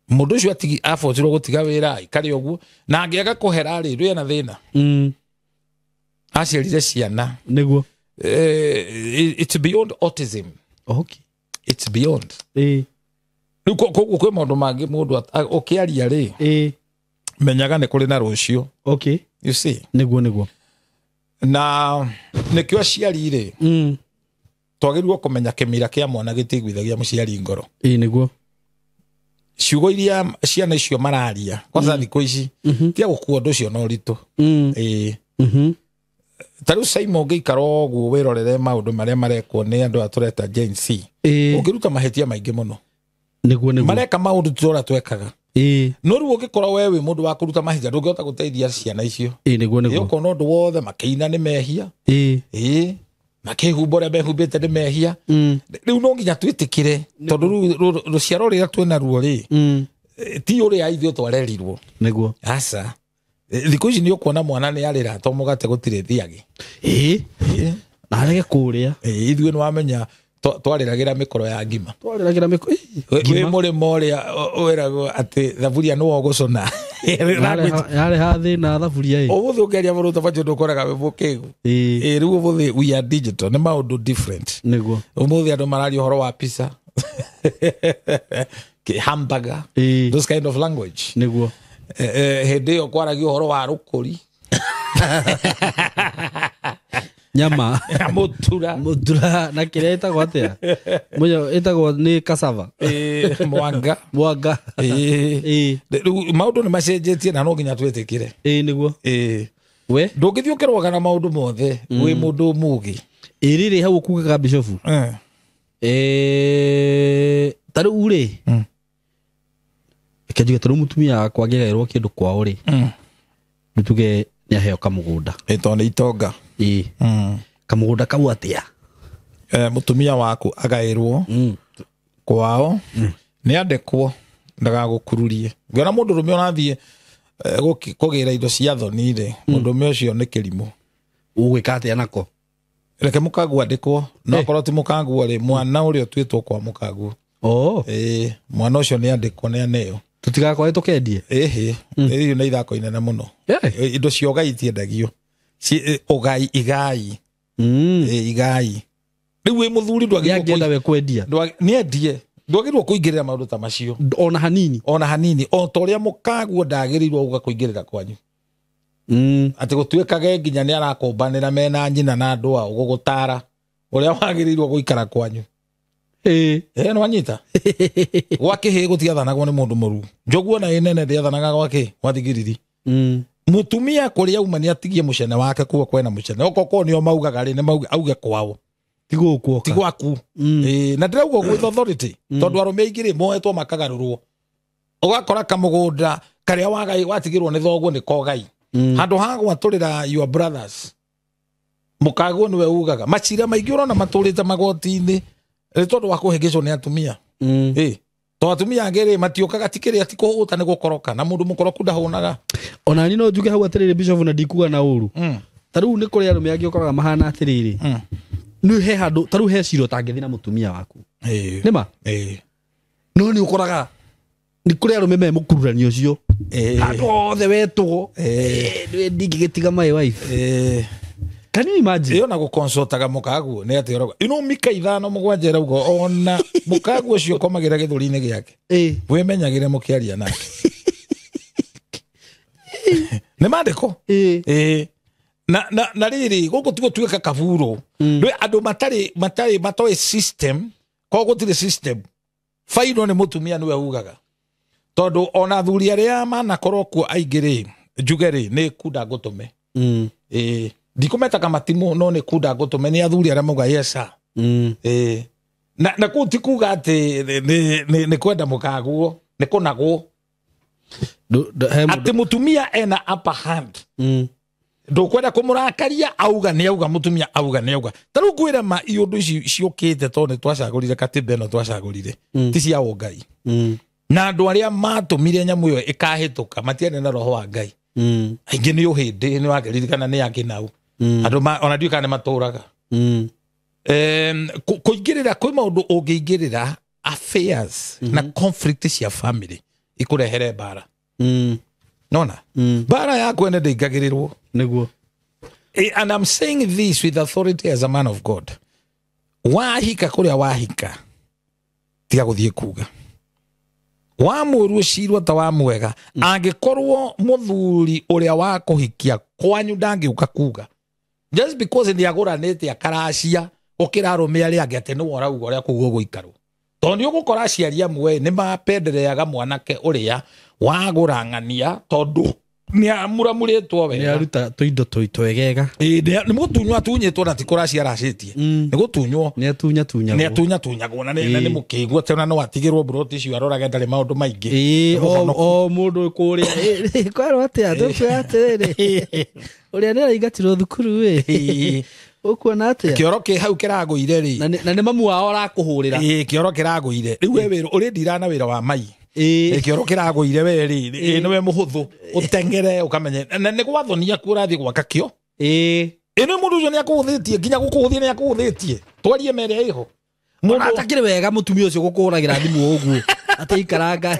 mũndũ ũcio abotirwo gũtiga wĩra aikare ũguo na angĩaga kũhera rĩ ndũrĩ na thĩna. Aciarire ciana nĩguo. It's beyond autism. Okay. It's beyond. Rĩu koguo kwĩ maũndũ mangĩ mũndũ ũkĩaria rĩ menyaga nĩ kũrĩ na rũciũ. Okay. You see. Nĩguo nĩguo. Na nĩkĩo aciari rĩ twagĩrĩirwo kũmenya kĩmira kĩa mwana gĩtigwithagia mũciari ngoro. Nĩguo. Ciugo iria ciana icio mararia kwanza thikũ ici tia gũkua ũndũ ũcio na ũritũ. Ta rĩu Simon ũngĩikara ũguo wĩrorere maũndũ marĩa marekwo nĩ andũ aya tũreta Gen Z ũngĩruta mahĩtia maingĩ mũno. Nĩguo nĩguo. Mareka maũndũ tũrĩa twekaga. No rĩu ũngĩkorwo we wĩ mũndũ wa kũruta mahĩtia ndũngĩhota gũteithia ciana icio. Nĩguo nĩguo. Ũkona ũndũ wothe makĩina nĩ mehia. Makĩhumba ũrĩa mehumbĩte nĩ mehia. Rĩu no nginya twĩtĩkĩre tondũ rĩu rũciaro rũrĩa twĩna ruo rĩ Ti ũrĩa ithuĩ twarerirwo. Nĩguo. Aca. Thikũ ici nĩ ũkuona mwana nĩ arĩra to mũgate gũtirĩ thiagi. Ĩĩ. Na arege kũrĩa. Ithuĩ nĩ wamenya twarĩragĩra mĩkoro ya ngima. Twarĩragĩra mĩkoro. Wĩ mũrĩmo ũrĩa wĩragwo atĩ thaburia nĩwe ũgũcũna. Yarĩ ha thĩna thaburia ĩ. Ũmũthĩ ũngĩaria mũndũ ũtabatiĩ ũndũ ũkoraga wĩ mũkĩgu. Ĩĩ. Rĩu ũmũthĩ we are digital, nĩ maũndũ different. Nĩguo. Ũmũthĩ andũ mararia ũhoro wa pizza. Hamburger. Ĩĩ. Those kind of language. Nĩguo. Hĩndĩ ĩyo kwaragio ũhoro wa rũkũri. Nyama. Mũtura. Mũtura na kĩrĩa ĩtagwo atĩa? Mũnyo ĩtagwo nĩ cassava. Mwanga. Mwanga. Ĩĩ. Rĩu maũndũ nĩ macenjetie na no nginya twĩtĩkĩre. Ĩĩ nĩguo. Ĩĩ. We? Ndũngĩthiĩ ũkĩrũaga na maũndũ mothe wĩ mũndũ mũgĩ. Ĩĩ rĩrĩ hau ũkugaga bishofu. Ta rĩu rĩ. Reke njuge ta rĩu mũtumia wakwa angĩgaĩrwo kĩndũ kwao rĩ. Rĩu tuge nĩ aheo kamũgũnda. Ĩ tondũ nĩ itonga. Ĩĩ. Kamũgũnda kau atĩa? Mũtumia waku agaĩrwo kwao nĩ andĩkwo ndagagũkururie. Ngĩona mũndũrũme ũrathiĩ kũgĩra indo cia thoni rĩ, mũndũrũme ũcio nĩ kĩrimũ. Ũgwĩka atĩa nako? Reke mũkaguo andĩkwo, no akorwo ti mũkaguo rĩ, mwana ũrĩa ũtuĩtwo kwa mũkaguo. Ĩĩ, mwana ũcio nĩ andĩkwo nĩ aneo. Tũtigakorwo tũkendie? Ĩhĩ, ĩyo nĩ ithako inene mũno. Indo cia ũgai itiendagio. Ũgai igai. Igai. Rĩu wĩ mũthuri ndwagĩrĩirwo Nĩangĩenda we kwendia. Nĩendie. Ndwagĩrĩirwo kũingĩrĩra maũndũ ta macio. Ona hanini. Ona hanini. O ta ũrĩa mũkaguo ndagĩrĩirwo gũka kũingĩrĩra kwanyu. Atĩ gũtuĩkage nginya nĩ arakũmbanĩra mena nyina na andũ ao gũgũtara ũrĩa wagĩrĩirwo gũikara kwanyu. Ĩĩ. Nĩ wanyita? Gwa kĩhĩĩ gũtiathanagwo nĩ mũndũ mũruu. Njogu ona ĩ nene ndĩathanaga gwa kĩhĩĩ, gwa thigiriri. Mũtumia kũrĩa auma nĩ atigie mũcene wake kuo kwena mũcene. Okorwo nĩo maugaga rĩ, nĩ mauge auge kwao. Ti gũkũ oka. Ti gwaku. Na ndĩrauga ũguo with authority. Tondũ arũme aingĩ rĩ, moetwo makagarũrwo. Ũgakora kamũgũnda karĩa wagai watigĩrwo nĩ thoguo nĩ kogai. Handũ ha gwatũrĩra your brothers. Mũkaguo nĩwe ugaga. Macira maingĩ ũrona matũrĩte magoti-inĩ nĩ tondũ wa kũhĩngĩcwo nĩ atumia. Ĩĩ. To atumia angĩ rĩ matiũkaga ti kĩrĩa ti kũhũta nĩ gũkoroka na mũndũ mũkoroku ndahũnaga. Ona niĩ no njuge hau atĩrĩrĩ Bishop na ndikuga na ũru. Ta rĩu nĩ kũrĩ arũme angĩ ũkoraga mahana atĩrĩrĩ. Nĩ he handũ ta rĩu he cira ũtangĩthiĩ na mũtumia waku. Ĩĩ. Nĩ ma? Ĩĩ. No nĩ ũkoraga nĩ kũrĩ arũme me mũkururanio ũcio. Handũ hothe wetwo. Nĩ ndingĩgĩtiga my wife. Can you imagine? Ĩyo na gũconsultaga mũkaguo nĩ atĩ ũrauga ino mika 5 7 ĩrauga ona mũkaguo ũcio ũkomagĩra gĩthũri-inĩ gĩake. Wĩmenyagĩre mũkĩaria nake. Nĩ maandĩko? Ĩĩ. Na rĩrĩ gũkũ ti gũtuĩka kaburo. Rĩu andũ matarĩ matoĩ system, koguo gũtirĩ system. Faino nĩ mũtumia nĩwe ugaga. Tondũ ona athuri arĩa manakorwo kuo aingĩ rĩ, njuge rĩ, nĩ kunda ngũtũme. Ĩĩ. Ndikũmetaga matimũ no nĩ kunda ngũtũme nĩ athuri arĩa mauga yes sir. Ĩĩ. Na kũu ti kuga atĩ nĩ kwenda mũkaguo, nĩ kũnagwo. Atĩ mũtumia ena upper hand. Ndũkwenda kũmũrakaria auga nĩ auga mũtumia auga nĩ auga. Ta rĩu ngwĩre ma iũndũ ici ciũkĩte tondũ nĩ twacagũrire katiba ĩno twacagũrire. Ti cia ũngai. Na andũ arĩa matũmire nyamũ ĩyo ĩkahĩtũka matiarĩ na roho wa Ngai. Aingĩ nĩ ũhĩndĩ nĩ wakĩririkana nĩ akĩnau. Andũ ona ndiũĩ kana nĩ matũraga. Kũingĩrĩra kwĩ maũndũ ũngĩingĩrĩra affairs na conflict cia family ikũrehere mbara. Nona? Mbara yaku ene ndĩingagĩrĩrwo. Nĩguo. And I'm saying this with authority as a man of God. Wahika kũrĩa wahika tiga gũthiĩ kuga. Wa mũru ũcirwo ta wa mwega. Angĩkorwo mũthuri ũrĩa wa kũhikia kwanyu ndangĩũka kuga. Just because nĩ agũranĩte akaracia gũkĩra arũme arĩa angĩ atĩ nĩwe ũrauga ũrĩa kũu gũgũikarwo. Tondũ nĩ ũgũkora aciari amwe nĩ mapendereaga mwanake ũrĩa wagũrang'ania tondũ nĩ amuramurĩtwo wega. Nĩ aruta tũindo twegega. Ĩĩ, nĩ mũtunywo atunyĩtwo na ti kũracia aracĩtie. Nĩ gũtunywo. Nĩ atunyatunyagwo. Nĩ atunyatunyagwo na nĩ mũkĩgu atĩ ona no atigĩrwo mburoti icio arorage ndarĩ maũndũ maingĩ. Ĩĩ, o mũndũ kũrĩa. Kwarwo atĩa? Tũkwĩra atĩrĩrĩ. Ũrĩa nĩ araingatirwo thukuru ĩ. Ũkuona atĩa? Kĩoro kĩ hau kĩragũire rĩ. Na nĩ mamu wao arakũhũrĩra. Ĩĩ, kĩoro kĩragũire. Rĩu we wĩra ũrĩ ndira na wĩra wa mai. Kĩoro kĩragũire we rĩ, nĩwe mũhũthũ ũteng'ere ũkamenye na nĩ gwathonia kuo ũrathiĩ gwaka kĩo. Ĩno mũndũ ũcio nĩakũhũthĩtie, nginya gũkũhũthia nĩakũhũthĩtie. Twarie mere ĩho. Mũndũ atakĩrĩ wega mũtumia ũcio gũkũhũragĩra thimũ ũguo atĩ ikaranga.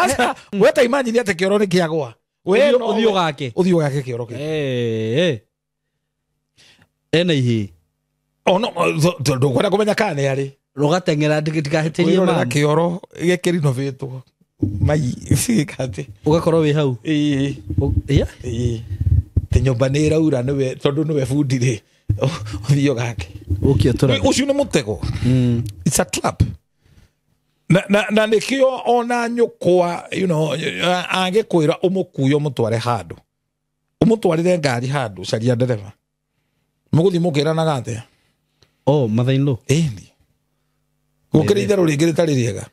Aca, we ta imagine atĩ kĩoro nĩ kĩagwa. We ũthiũ gake. Ũthiũ gake kĩoro kĩu. Ena ihĩ. Ono ndũkwenda kũmenya kana nĩ arĩ. Rũgateng'era ndikahĩtĩrie mama. Kĩoro gĩkĩrinovatwo. Mai gĩkatĩ. Ũgakorwo wĩ hau. Ĩĩ. Ĩĩ. Te nyũmba nĩ ĩraura nĩwe tondũ nĩwe bundi rĩ. Ũthiũ gake. Ũkĩ ũtũra. Ũcio nĩ mũtego. It's a trap. Na nĩkĩo ona nyũkwa, you know, angĩkwĩra ũmũkue ũmũtware handũ. Ũmũtwarĩre ngari handũ, caria ndereba. Mũgũthiĩ mũkĩranaga atĩa? Oh, mother-in-law. Ĩni. Gũkĩrĩ itherũ rĩngĩ rĩtarĩ rĩega.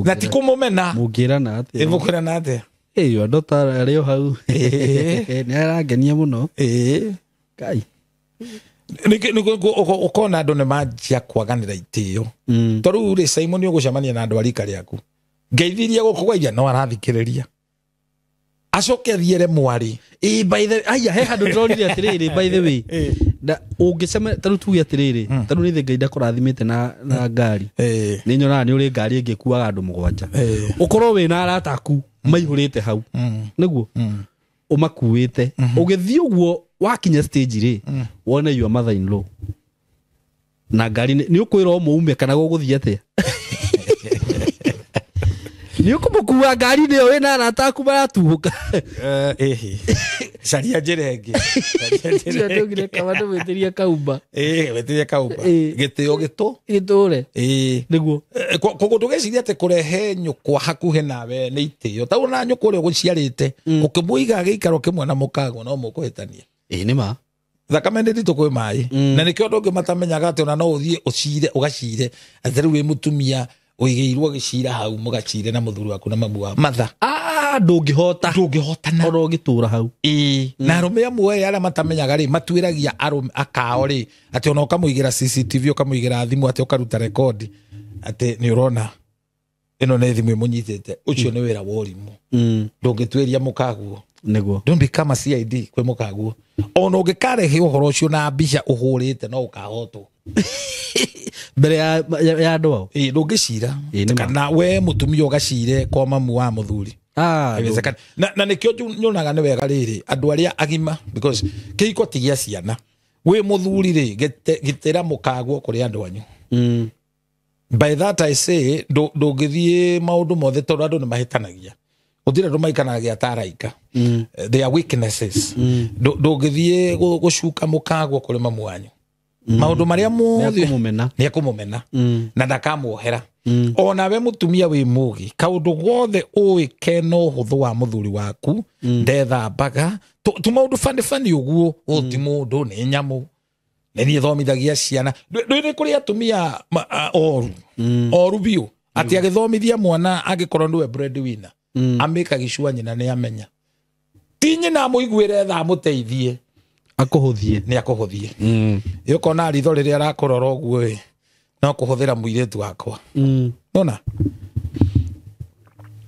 Na ti kũmũmena. Mũngĩrana atĩa? Mũkwĩrana atĩa? Ĩyo andũ ta arĩ o hau. Nĩ arangenia mũno. Kai. Ũkona andũ nĩ manjia kwaganĩra itĩo. To rĩu rĩ, Simon ũgũcemania na andũ a rika rĩaku. Ngeithirie gũkũgeithia no arathikĩrĩria. Acoke athiĩre mwarĩ. By the aya he handũ ndĩronire atĩrĩrĩ, by the way. Na ũngĩcemania ta rĩu tuge atĩrĩrĩ, ta rĩu nĩ Ngai ndakũrathimĩte na ngari. Nĩ nyonaga nĩ ũrĩ ngari ĩngĩkuaga andũ mũgwanja. Ũkorwo wĩna arata aku maihũrĩte hau. Nĩguo? Ũmakuĩte. Ũgĩthiĩ ũguo wakinya stage rĩ, wone your mother in law. Na ngari nĩ ũkwĩrwo mũume kana gũgũthiĩ atĩa? Nĩ ũkũmũkua ngari ĩyo wĩna arata aku maratuhũka. Ĩhĩ. Caria njĩra ĩngĩ. Ndũgire kaba ndũmwĩtĩrie kaumba. Wĩtĩrie kaumba. Gĩtĩo gĩtũ. Gĩtũre. Nĩguo. Koguo ndũgecirie atĩ kũrehe nyũkwa hakuhĩ nawe nĩ itĩo. Ta ona nyũkwa ũrĩa ũgũciarĩte, ũkĩmũiga gĩikaro kĩmwe na mũkagwo no mũkũhĩtania. Nĩ ma. Thakame nĩ nditũ kwĩ maĩ. Na nĩkĩo andũ angĩ matamenyaga atĩ ona no ũthiĩ ũcire ũgacire atĩ rĩu wĩ mũtumia ũigĩirwo gĩcira hau mũgacire na mũthuri waku na mamu wa matha. Ndũngĩhota. Ndũngĩhotana. Ona ũngĩtũra hau. Na arũme amwe arĩa matamenyaga rĩ, matuĩragia arũme akao rĩ, atĩ ona ũkamũigĩra CCTV ũkamũigĩra thimũ atĩ ũkaruta rekondi atĩ nĩ ũrona ĩno nĩ thimũ ĩmũnyitĩte. Ũcio nĩ wĩra wa ũrimũ. Ndũngĩtuĩria mũkaguo. Nĩguo. Don't become a CID kwĩ mũkaguo. Ona ũngĩkarehe ũhoro ũcio na mbica ũhũrĩte no ũkahotwo. Mbere ya andũ ao. Ndũngĩcira. Kana we mũtumia ũgacire kwa mamu wa mũthuri. Na nĩkĩo nyonaga nĩ wega rĩrĩ andũ arĩa agima, because kĩhiko ti gĩa ciana. Wĩ mũthuri rĩ, gĩtĩra mũkaguo kũrĩ andũ anyu. By that I say ndũngĩthiĩ maũndũ mothe tondũ andũ nĩ mahĩtanagia. Gũtirĩ andũ maikanagia ta araika. Their weaknesses. Ndũngĩthiĩ gũcuka mũkaguo kũrĩ mamu wanyu. Maũndũ marĩa mothe nĩ ekũmũmena na ndakamuohera. Ona we mũtumia wĩ mũgĩ, kaũndũ gothe ũĩ kena ũhũthũ wa mũthuri waku, ndethambaga tu maũndũ bani bani ũguo, ũũ ti mũndũ nĩ nyamũ. Nĩ niĩ thomithagia ciana. Ndũĩ kũrĩ atumia oru. Oru biũ. Atĩ agĩthomithia mwana angĩkorwo nĩwe breadwinner, amĩkagicua nyina nĩ amenya. Ti nyina amũiguĩre tha amũteithie. Akũhũthie. Nĩ akũhũthie. Ũkona ritho rĩrĩa arakũrora ũguo ĩ, no kũhũthĩra mũirĩtu wakwa. Nona?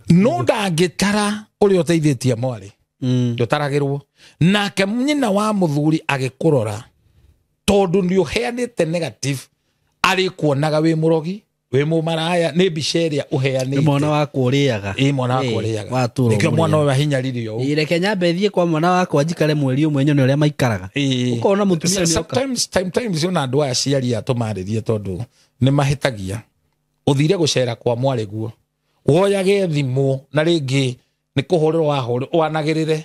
No ndangĩtara ũrĩa ũteithĩtie mwarĩ. Ndũtaragĩrwo. Nake nyina wa mũthuri agĩkũrora tondũ nĩ ũheanĩte negative, arĩkuonaga wĩ mũrogi, wĩ mũmaraya, nĩ mbica ĩrĩa ũheanĩte. Nĩ mwana wakwa ũrĩaga. Ĩ, mwana wakwa ũrĩaga. Nĩkĩo mwana ũyũ ahinyarire ũũ. Reke nyambe thiĩ kwa mwana wakwa njikare mweri ũmwe nyone ũrĩa maikaraga. Ũkona mũtumia nĩ oka. Sometimes ona andũ aya aciari aya tũmarĩrie tondũ nĩ mahĩtagia. Ũthire gũcera kwa mwarĩ guo. Woyage thimũ na rĩngĩ nĩ kũhũrĩrwo wahũrĩrwo wanagĩrĩre.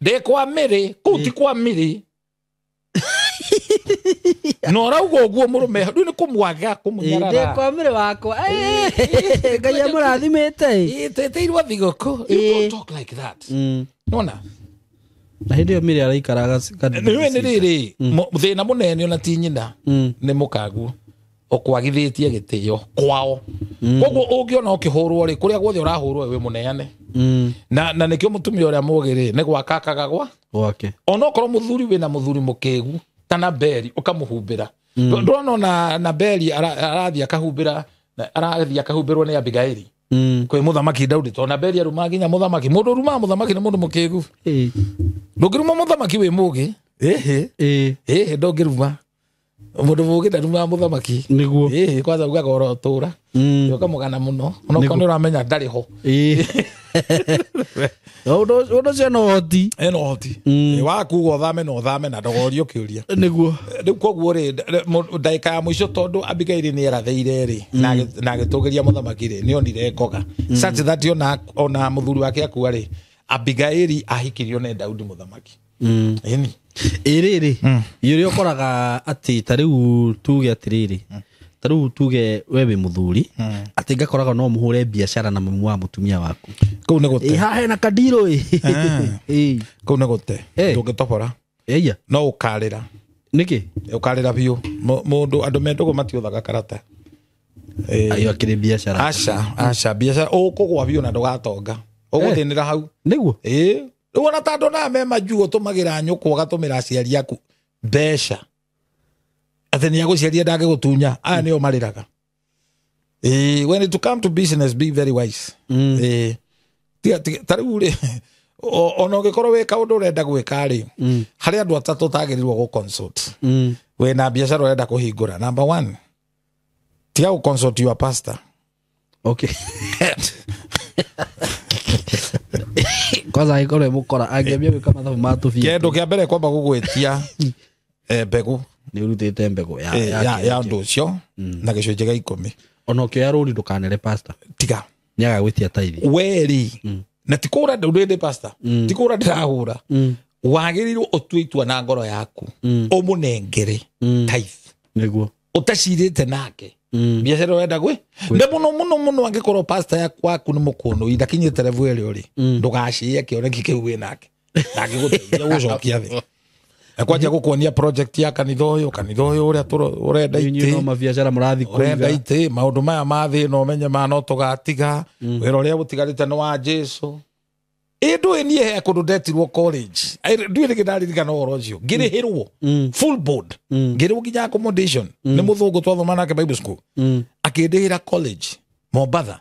Ndĩ kwa Mĩrĩ, kũu ti kwa Mĩrĩ. No rauga ũguo mũrũme rĩu nĩ kũmwaga kũmũnyarara. Ndĩ kwa Mĩrĩ wakwa. Ngai amũrathimĩte. Tĩtĩirwo thigũkũ. You don't talk like that. Nona? Na hĩndĩ ĩyo Mĩrĩ araikaraga Nĩ nĩ rĩrĩ, thĩna mũnene ona ti nyina nĩ mũkaguo. Ũkwagithĩtie gĩtĩo kwao. Koguo ũngĩona ũkĩhũrwo rĩ, kũrĩa guothe ũrahũrwo wĩ mũneane. Na nĩkĩo mũtumia ũrĩa mũgĩ rĩ, nĩ gwaka akaga gwa gwake. Onokorwo mũthuri wĩna mũthuri mũkĩgu ta Naberi ũkamũhumbĩra. Ndũrona ona Naberi arathiĩ akahumbĩra, arathiĩ akahumbĩrwo nĩ Abigaili. Kwĩ mũthamaki Daudi tondũ Nabeli aruma nginya mũthamaki. Mũndũ ũrumaga mũthamaki nĩ mũndũ mũkĩgu. Ndũngĩruma mũthamaki wĩ mũgĩ. Ĩhĩ. Ĩhĩ ndũngĩruma. Mũndũ mũgĩ ndarumaga mũthamaki. Nĩguo. Ĩhĩ kwanza ugaga ũrotũra. Ũkamũgana mũno. Onokorwo nĩ ũramenya ndarĩ ho. Ũndũ ũcio no ũhoti. Ena ũhoti. Wakuga ũthame na ũthame na ndũgorio kĩũria. Nĩguo. Rĩu koguo rĩ ndagĩka ya mũico tondũ Abigaili nĩ erathĩire rĩ na agĩtũgĩria mũthamaki rĩ nĩ onire ngoga such that ona mũthuri wake akua rĩ Abigaili ahikirio nĩ Daudi mũthamaki. Ĩni. Ĩrĩrĩ ũrĩa ũkoraga atĩ ta rĩu tuge atĩrĩrĩ ta rĩu tuge we wĩ mũthuri atĩ ngakoraga no mũhũre biacara na mamu wa mũtumia waku. Kũu nĩ gũte. Haha hena kadiro ĩ. Kũu nĩ gũte. Ndũngĩtobora. Ĩya. No ũkarĩra. Nĩkĩ? Ũkarĩra biũ. Mũndũ andũ me ndũgũ matiũthaga karata. Ayo akĩrĩ biacara. Aca, aca biacara ũkũgwa biũ na ndũgatonga. Ũgũthĩnĩra hau. Nĩguo? Ĩ. Rĩu ona ta andũ na me majuu ũtũmagĩra nyũkwa ũgatũmĩra aciari aku mbeca. Atĩ nĩ agũciaria ndangĩgũtunya. Aya nĩo marĩraga. When it come to business be very wise. Ta rĩu rĩ ona ũngĩkorwo wĩ kaũndũ ũrenda gwĩka rĩ harĩ andũ atatũ ũtagĩrĩirwo gũ consult. Wĩna biacara ũrenda kũhingũra. Number 1, tiga gũ consult your pastor. Okay. Kwanza angĩkorwo wĩ mũkora angĩambia gwĩka mathabu ma tũbia. Kĩndũ kĩa mbere kwamba gũgwĩtia mbegũ. Nĩ ũrutĩte mbegũ ya ũndũ ũcio na gĩcunjĩ gĩa 10. Ona ũkĩoya rũni ndũkanere pastor. Tiga. Nĩ agagwĩtia tithe. Weri. Na ti kũra ndũrĩ pastor. Ti kũra ndĩrahũra. Wagĩrĩirwo ũtue itua na ngoro yaku. Ũmũnengere tithe. Nĩguo. Ũtacirĩte nake. Biacara ũrenda gwĩ. Nĩ mũno mũno mũno angĩkorwo pastor waku nĩ mũkũnũi ndakinyĩte level ĩrĩa ũrĩ. Ndũgaciye kĩoneki kĩu wĩ nake. Ndangĩgũteithia gũcokia thĩ. Kwanja gũkuonia project ya kanitha ũyũ ũrĩa ũrenda itĩ. No mabiacara mũrathi kũiga. Ũrenda itĩ maũndũ maya ma thĩ no menye ma no tũgatiga. Wĩra ũrĩa gũtigarĩte nĩ wa Jesu. Ĩ ndũĩ niĩ he kũndũ ndetirwo college. Ndũĩ rĩngĩ ndaririkana ũhoro ũcio. Ngĩrĩhĩrwo full board. Ngĩrĩhwo nginya accommodation. Nĩ mũthũngũ twathoma nake Bible school. Akĩndĩhĩra college Mombatha.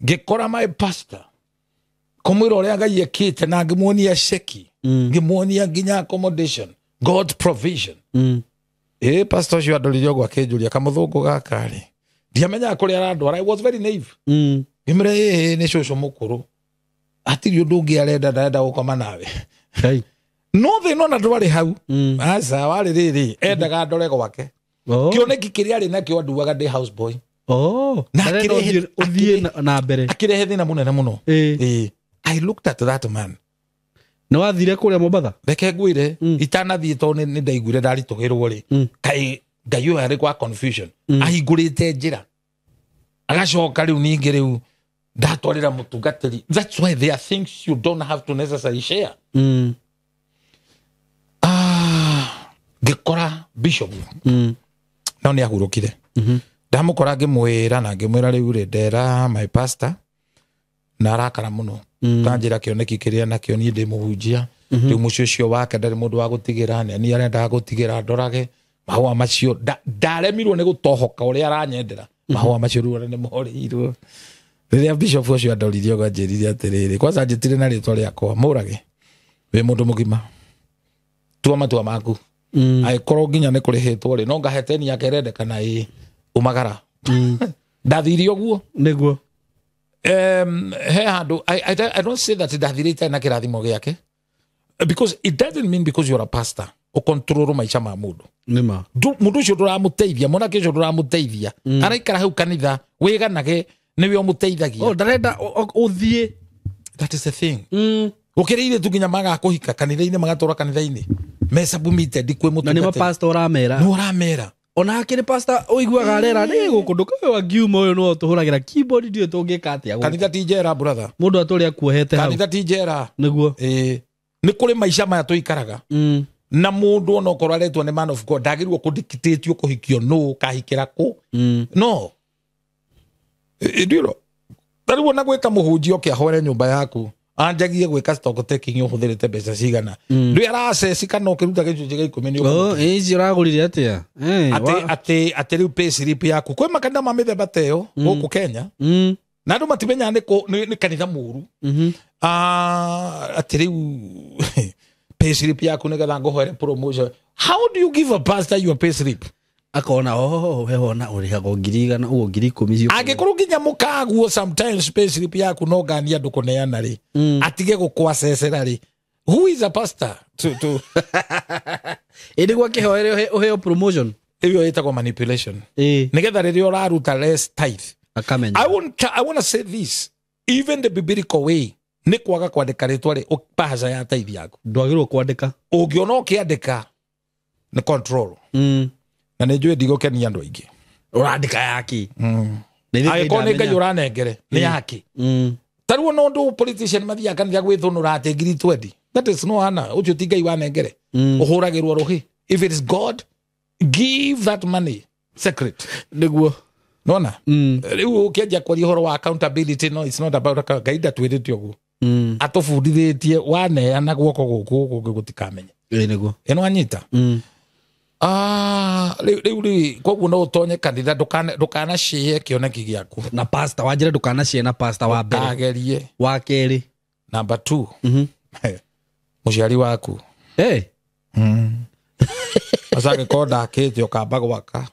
Ngĩkora my pastor. Kũmwĩra ũrĩa Ngai ekĩte na ngĩmuonia ceki. Ngĩmuonia nginya accommodation. God provision. Pastor ũcio andorire ũguo akĩnjũria kamũthũngũ gaka rĩ. Ndiamenyaga kũrĩa arandwara. I was very naive. Ngĩmwĩra ĩĩ nĩ cũcũ mũkũrũ. Hatirĩ ũndũ ũngĩ arenda ndarenda gũkoma nawe. No thĩna ona ndwarĩ hau. Aca warĩ rĩrĩ endaga ndore gwake. Kĩoneki kĩrĩa arĩ nakĩo anduaga ndĩ house boy. Na ũthiĩ na mbere. Akĩrehe thĩna mũnene mũno. I looked at that man. Nĩ wathire kũrĩa Mombatha? Reke ngwĩre itanathiĩ tondũ nĩ ndaiguire ndaritũhĩrwo rĩ. Kaĩ Ngai ũyũ arĩ kwa confusion. Ahingũrĩte njĩra. Agacoka rĩu ningĩ rĩu ndatwarĩra mũtungatĩri. That's why there are things you don't have to necessarily share. Ngĩkora bishop. No nĩ ahurũkire. Ndamũkora ngĩmwĩra na ngĩmwĩra rĩu rĩ ndera my pastor na arakara mũno. Ndanjĩra kĩoneki kĩrĩa nakĩo niĩ ndĩ mũhunjia. Rĩu mũciĩ ũcio wake ndarĩ mũndũ wa gũtigĩra na niĩ arendaga gũtigĩra ndorage mahũa macio. Ndaremirwo nĩ gũtohoka ũrĩa aranyendera. Mahũa macio rĩu nĩ morĩirwo. Rĩrĩa bishop ũcio andoririe ũguo anjĩrire atĩrĩrĩ kwanza anjĩtire na rĩtwa rĩakwa mũrage wĩ mũndũ mũgima tua matua maku. Angĩkorwo nginya nĩ kũrĩhĩtwo rĩ no ngahe teni yake ĩrendekana ĩ umagara. Ndathire ũguo. Nĩguo. He handũ I don't say that ndathire itarĩ na kĩrathimo gĩake because it doesn't mean because you're a pastor ũkontrol maica ma mũndũ. Nĩma. Mũndũ ũcio ndũramũteithia mwanake ũcio ndũramũteithia araikara hau kanitha wĩganage nĩwe ũmũteithagia. Ndarenda ũthiĩ. That is the thing. Gũkĩrĩire tu nginya magakũhika kanitha-inĩ magatũra kanitha-inĩ me submitted kwĩ mũtungatĩri. Na nĩ mapastor ũramera. Nĩ ũramera. Ona hakĩrĩ pastor ũiguaga arera nĩ gũkũ ndũkawe wa ngiuma ũyũ no ũtũhũragĩra keyboard ndiũĩ tũngĩka atĩa gũkũ. Kanitha ti njera brother. Mũndũ atũrĩ akuohete hau. Kanitha ti njera. Nĩguo. Nĩ kũrĩ maica maya tũikaraga. Na mũndũ ona okorwo aretwo nĩ man of God ndagĩrĩirwo kũdictatio kũhikio nũ kahikĩra kũ. No. Ndiro. Tarĩu ona gwĩka mũhunjia ũke ahore nyũmba yaku anjagie gwĩka stock taking ũhũthĩrĩte mbeca cigana. Ndũĩ araceci kana ũkĩruta gĩcunjĩ gĩa 10 nĩ ũkũruta. Icio ũragũrire atĩa? Atĩ rĩu pay slip yaku kwĩ makanitha ma mĩthemba ta ĩyo gũkũ Kenya. Na andũ matimenyaga nĩ kanitha mũru. Atĩ rĩu payslip yaku nĩgetha ngũhoere promotion. How do you give a pastor your payslip? Akona oh we wona ũrĩhagwo 100,000 ũguo 10,000. Angĩkorwo nginya mũkaguo sometimes payslip yaku no ngania andũ kũneana rĩ, atige gũkwacecera rĩ. Who is a pastor to Ĩndĩ gwakĩhoere ũheo promotion. Ĩyo ĩtagwo manipulation. Nĩgetha rĩrĩa ũraruta less tithe. Akamenya. I want to say this, even the biblical way, nĩ kwaga kwandĩka rĩtwa rĩ bahasha ya tithe yaku. Ndwagĩrĩirwo kwandĩka. Ũngĩona ũkĩandĩka nĩ control. Na nĩ njũĩ ndigũkenia andũ aingĩ. Ũrandĩka yaki. Angĩkorwo nĩ Ngai ũranengere nĩ yaki. Ta rĩu ona ũndũ politician mathiaga kanitha gwĩthũnũra atĩ 20,000. That is no honor. Ũcio ti Ngai wanengere. Ũhũragĩrwo rũhĩ. If it is God, give that money secret. Nĩguo. Nona? Rĩu ũkĩanjia kwaria ũhoro wa accountability, no, it's not about Ngai ndatwĩrĩte ũguo. Atũbundithĩtie waneana guoko gũkũ gũkũ gũtikamenye. Nĩguo. Ĩno anyita? Rĩu rĩ koguo no ũtonye kanitha ndũkanacĩe kĩoneki gĩaku. Na pastor wanjĩre ndũkanacĩe na pastor wa mbere. Ndũkagerie. Wa kerĩ. Number 2. Mũciari waku. Acangĩkorwo ndakĩte ũkamba gwaka.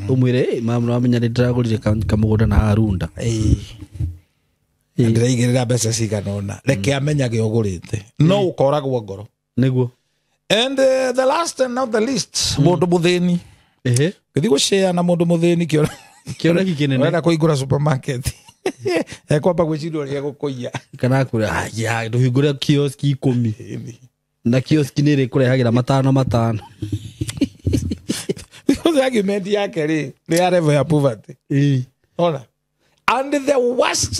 Ũmwĩre mama nĩwamenya nĩ ndĩragũrire kamũgũnda na Harunda. Ndĩraigĩrĩra mbeca cigana ũna. Reke amenyage ũgũrĩte. No ũkoragwo ngoro. Nĩguo. And the last and not the least, mũndũ mũthĩni. Gĩthiĩ gũcea na mũndũ mũthĩni kĩoneki kĩnene. Ũrenda kũhingũra supermarket. Ekwamba gwĩciria ũrĩa egũkũiya. Kana akwĩra, ya, ndũhingũre kioski 10. Na kioski nĩ ĩrĩkũrehagĩra 5 5. Because argument yake rĩ, nĩ ya level ya poverty. Ona. And the worst,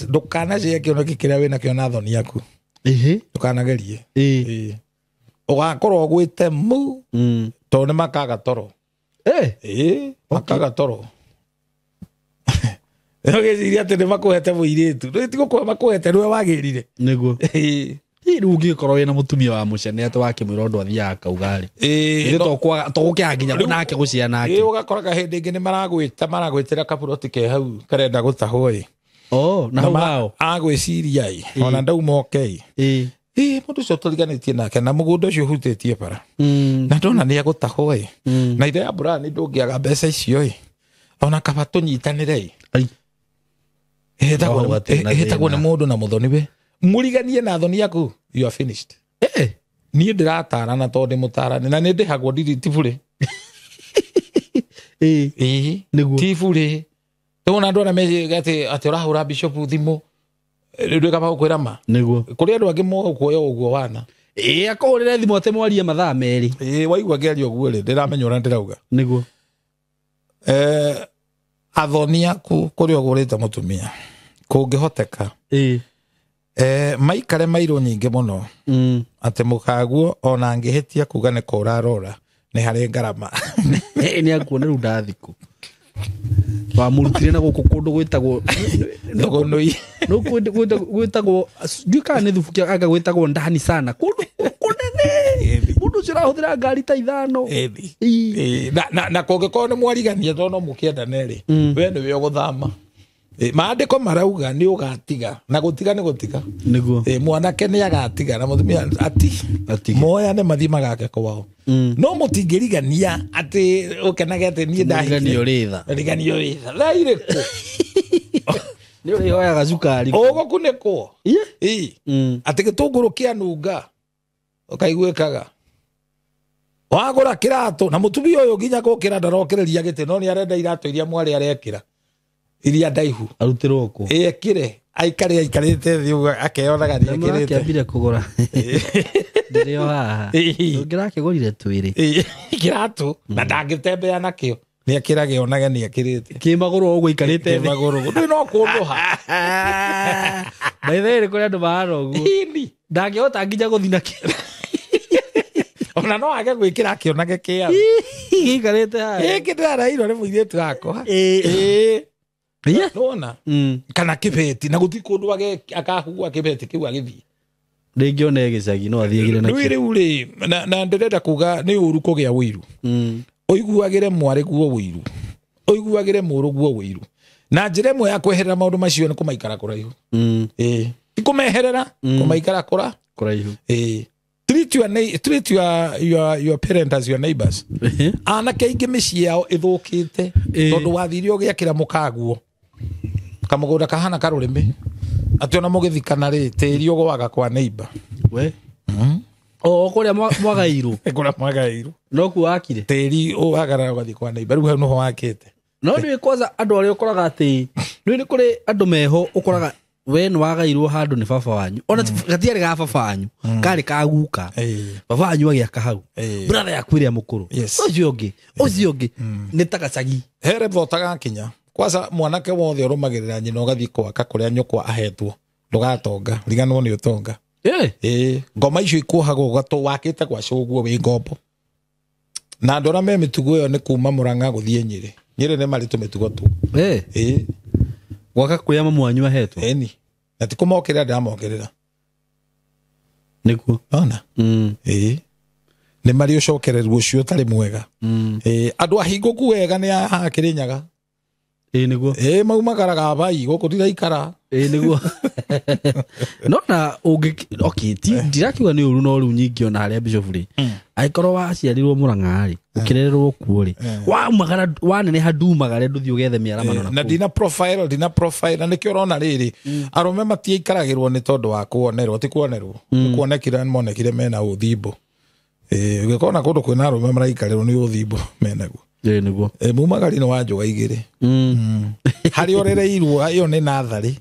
ndũkanacĩe kĩoneki kĩrĩa wĩnakĩo na thoni yaku. Ndũkanagerie. Ũgakorwo ũgwĩte mu, tondũ nĩ makaga toro. Makaga toro. Ũgĩciria atĩ nĩ makũhete mũirĩtu. Rĩu ti gũkũhe makũhete, nĩwe wagĩrire. Nĩguo. Rĩu ũngĩkorwo wĩna mũtumia wa mũcene atĩ wakĩmwĩra ũndũ athiaga akauga rĩ. Tũgũkĩaga nginya nake gũcĩa nake. Ũgakoraga hĩndĩ ĩngĩ nĩ maragwĩta, maragwĩtĩra kaburoti ke hau karenda gũtahwo ĩ. Na hau hao. Agwĩciria ĩ, ona ndauma oke ĩ. Mũndũ ũcio tũriganĩtie nake na mũgũnda ũcio ũhutĩtie bara. Na ndona nĩ egũtahwo ĩ. Na ithe ya mbura nĩ ndũngĩaga mbeca icio ĩ. Ona kaba tũnyitanĩre ĩ. Ĩhĩtagwo nĩ mũndũ na mũthoni we. Mũriganie na thoni yaku, you are finished. Niĩ ndĩratarana tondũ ndĩ mũtarani na nĩ ndĩhagwo ndiri ti burĩ. Nĩguo. Ti burĩ. Tũwona andũ arĩa meciria atĩ ũrahũra bishop thimũ, rĩu ndwĩka gũkwĩra ma. Nĩguo. Kũrĩ andũ angĩ mogũkuoya ũguo wana. Akũhũrĩre thimũ atĩ mwarie mathaa 2. Waigua ngĩaria ũguo rĩ, ndĩramenya ũrĩa ndĩrauga. Nĩguo. Athoni aku kũrĩa ũgũrĩte mũtumia, kũngĩhoteka. Maikare mairũ nyingĩ mũno. Atĩ mũkaguo ona angĩhĩtia kuga nĩ kũrarora, nĩ harĩ ngarama. Nĩ akuona rĩu ndathikũ. Wamũrutire na gũkũ kũndũ gwĩtagwo Thũgũnũi. No gwĩtagwo, ndiũĩ kana nĩ thubukia anga gwĩtagwo ndani sana. Kũndũ kũnene. Mũndũ ũcio ũrahũthĩra ngari ta 5. Na kũngĩkorwo nĩ mwarigania tondũ no mũkĩendane rĩ, we nĩwe ũgũthama. Maandĩko marauga nĩ ũgatiga, na gũtiga nĩ gũtiga. Nĩguo. Mwanake nĩ agatiga na mũtumia Atige. Moyane mathiĩ magake kwao. No mũtingĩrigania atĩ ũkenage atĩ niĩ ndahikire. Mũriganio rĩ tha. Mũriganio rĩ tha. Tha irĩkũ? Nĩ ũrĩhoyaga cukari. Ũgũkunĩkwo. Atĩ gĩtũngũrũ kĩanunga, ũkaiguĩkaga. Wagũra kĩratũ, na mũtumia ũyũ nginya gũkĩra ndarokĩrĩria gĩtĩ, no nĩ arenda iratũ iria mwarĩ arekĩra. Iria ndaihu. Arutĩrwo kũ? Ekĩre, aikare aikarĩte thĩ ũguo, akeonaga nĩ ekĩrĩte. Akĩambire kũgũra. Ndĩrĩ o haha. Ũngĩrakĩgũrire twĩrĩ. Kĩratũ, na ndangĩtembea nakĩo. Nĩ akĩrage onage nĩ ekĩrĩte. Kĩ magũrũ ũguo aikarĩte thĩ. Kĩ magũrũ. Ndũĩ no kũndũha. By the way, nĩ kũrĩ andũ mahana ũguo. Ĩni. Ndangĩhota nginya gũthiĩ nakĩo. Ona no age gwĩkĩra akĩonage kĩaru. Gĩikarĩte haha. Gĩkĩ ndĩrarairwo nĩ mũirĩtu wakwa. Nona. Kana kĩbeti, na gũtirĩ kũndũ akahua kĩbeti kĩu agĩthiĩ. Rĩngĩ ona gĩcagi no athiagĩre nakĩo. Rĩu rĩ, na ndĩrenda kuga nĩ ũru kũgĩa ũiru. Ũiguagĩre mwarĩ guo ũiru. Ũiguagĩre mũrũ guo ũiru. Na njĩra ĩmwe ya kweherera maũndũ macio nĩ kũmaikara kũraihu. Ĩĩ, ti kũmeherera, kũmaikara kũraihu. Ĩĩ, treat your, treat your parent as your neighbors. Anake aingĩ mĩciĩ yao ĩthũkĩte tondũ wathire ũgĩakĩra mũkaguo kamũgũnda kahana karũrĩmĩ, atĩ ona mũgĩthikana rĩ, tĩri ũgwaga kwa neighbor. We o kũrĩa mwagairwo. Kũrĩa mwagairwo. No kuo wakire. Tĩri ũwagarara ũgathiĩ kwa neighbor, rĩu hau nĩho wakĩte. No nĩ kwanza andũ arĩa ũkoraga atĩ nĩ kũrĩ andũ meho ũkoraga we nĩ wagairwo handũ nĩ baba wanyu, ona gatiarĩ ga baba wanyu, karĩ ka guka. Baba wanyu agĩaka hau, brother yaku ĩrĩa mũkũrũ, ũcio ũngĩ, ũcio ũngĩ, nĩ ta gacagi. He level ũtagakinya kwanza, mwanake wothe ũrũmagĩrĩra nyina ũgathiĩ gwaka kũrĩa nyũkwa ahetwo, ndũgatonga, riganwo nĩ ũtonga. Ĩĩ, ngoma icio ikuohagwo ũgatũ wakĩte gwa cũguo wĩ ngombo. Na andũ arĩa me mĩtugo ĩyo nĩ kuma Mũrang'a gũthiĩ Nyĩrĩ. Nyĩrĩ nĩ marĩ tũmĩtugo tu. Ĩĩ. Gwaka kũrĩa mamu wanyu ahetwo. Ĩni, na ti kũmokĩrĩra, ndĩramokĩrĩra. Nĩguo. Ona ĩĩ, nĩ marĩ ũcokereru ũcio ũtarĩ mwega. Ĩĩ, andũ ahingũku wega nĩ a Kĩrĩnyaga. Ĩĩ nĩguo. Ĩĩ, maumagaraga bai gũkũ ndiraikara. Ĩĩ nĩguo. No na ũngĩ, okay, ti ndirakiuga nĩ ũru, no rĩu nyingĩ ona harĩa bishop rĩ, angĩkorwo waciarirwo Mũrang'a rĩ, ũkĩrererwo kuo rĩ, waumagara waneneha ndumagare, ndũthiĩ ũgethe mĩaramano na na kũu. Ndina profile na nĩkĩo ũrona rĩrĩ, arũme matiaikaragĩrwo nĩ tondũ wa kuonerwo, ti kuonerwo, nĩ kuonekire, monekire mena ũthimbo. Ĩĩ, ũgĩkona kũndũ kwĩna arũme maraikarĩrwo nĩ ũthimbo menaguo. Ĩĩ nĩguo. Ĩ, mumagari nĩ wa njũga igĩrĩ harĩa ũrereirwo, ĩyo nĩ natharĩ.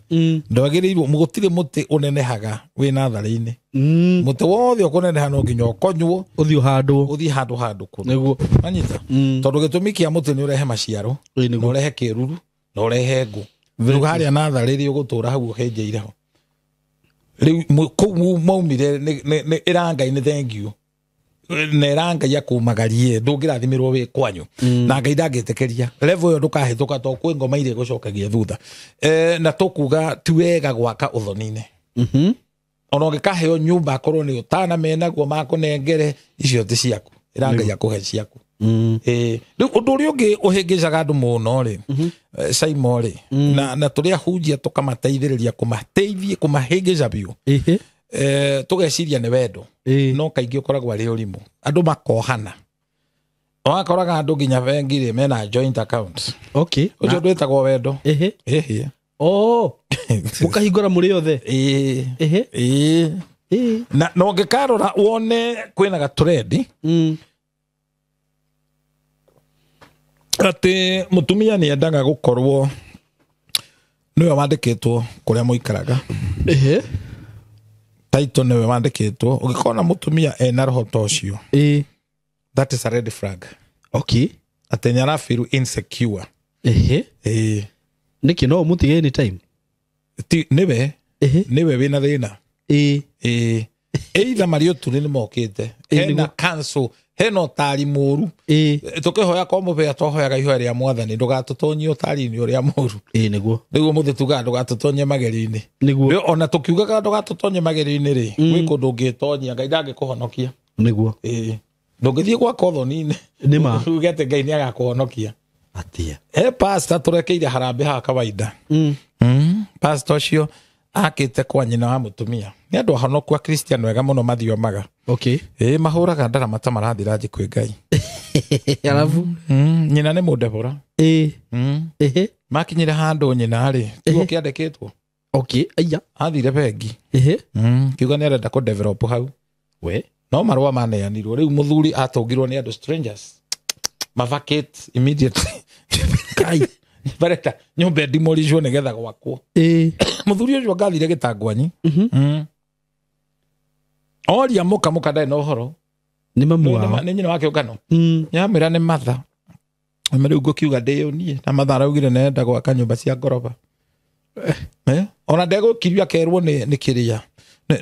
Ndwagĩrĩirwo, gũtirĩ mũtĩ ũnenehaga wĩ natharĩ-inĩ. Mũtĩ wothe ũkũneneha no nginya ũkonywo, ũthiĩ ũhandwo, ũthiĩ handũ kũna. Nĩguo. Manyita, tondũ gĩtũmi kĩa mũtĩ nĩ ũrehe maciaro, Ĩĩ na nĩguo. ũrehe kĩruru, na ũrehe ngũ. Rĩu harĩa natharĩ rĩ, ũgũtũra hau ũhĩnjĩire ho rĩu kũu maumire ĩra Ngai nĩ thengiũ, na ĩra Ngai akũmagarie, ndũngĩrathimĩrwo wĩ kwanyu, na Ngai ndangĩtĩkĩria level ĩyo, ndũkahĩtũka, tondũ kwĩ ngoma iria ĩgũcokagia thutha. Na tũkuga ti wega gwaka ũthoni-inĩ. Ona ũngĩkaheo nyũmba akorwo nĩ ũtana menaguo makũnengere, icio ti ciaku, ĩra Ngai akũhe ciaku. Ĩĩ, rĩu ũndũ ũrĩa ũngĩ ũhĩngĩcaga andũ mũno rĩ, Saimo rĩ, na tũrĩa hunjia tũkamateithĩrĩria kũmateithia kũmahĩngĩca biũ, tũgeciria nĩ wendo, no kaingĩ ũkoragwo arĩ ũrimũ. Andũ makohana, wakoraga andũ nginya bengi rĩ mena joint account. Ũcio ndwĩtagwo wendo. Ĩhĩ. Oh, mũkahingũra mũrĩ othe. Ĩĩ. Ĩĩ. Na ũngĩkarora wone kwĩna gatrendi atĩ mũtumia nĩ endaga gũkorwo nĩwe wandĩkĩtwo kũrĩa mũikaraga, title nĩwe wandĩkĩtwo. Ũngĩkona mũtumia ena roho ta ũcio, that is a red flag, atĩ nĩ arafeel insecure. Ĩĩ. Nĩkĩ no ũmũtige anytime? Ti nĩwe, nĩwe wĩna thĩna. Ĩĩ, either marĩ ũturi nĩ mokĩte, hena counsel, hena ũtari mũru. Tũkĩhoya kwa mũbĩa, twahoyaga ihoya rĩa mwathani, ndũgatũtonyie ũtari-inĩ ũrĩa mũru. Ĩĩ nĩguo. Rĩu ũmũthĩ tugaga ndũgatũtonye magerio-inĩ. Nĩguo. Rĩu ona tũkiugaga ndũgatũtonye magerio-inĩ rĩ, gwĩ kũndũ ũngĩtonyia Ngai ndangĩkũhonokia. Nĩguo. Ĩĩ, ndũngĩthiĩ gwaka ũthoni-inĩ Nĩ ma. uge atĩ Ngai nĩ agakũhonokia. Atia. He pastor tũrekeire harambĩ haha kawaida. Pastor ũcio akĩte kwa nyina wa mũtumia, nĩ andũ ahonoku a Christian wega mũno, mathiomaga. Ĩĩ, mahũraga ndarama ta marathira nji kwĩ Ngai. Arabu. Nyina nĩ mũndebora. Makinyire handũ nyina rĩ, tiguo kĩandĩkĩtwo. Aya. Athire bengi, kiuga nĩ arenda kũ develop hau. We. No marũa maneanirwo, rĩu mũthuri atũngirwo nĩ andũ strangers, mavacate immediately. Kai. Bareta nyũmba ĩdemolishwo nĩgetha gwakwo. Mũthuri ũcio ngathire gĩtangwanyi. Oria mũka, mũka ndarĩ na ũhoro. Nĩ mamu wao. Nĩ nyina wa kĩũngano. Nyamwĩra nĩ matha. Ame rĩu ngũkiuga ndĩyo niĩ na matha araugire nenda gwaka nyũmba cia ngoroba. Ona ndegũkirio akerwo nĩ kĩrĩa.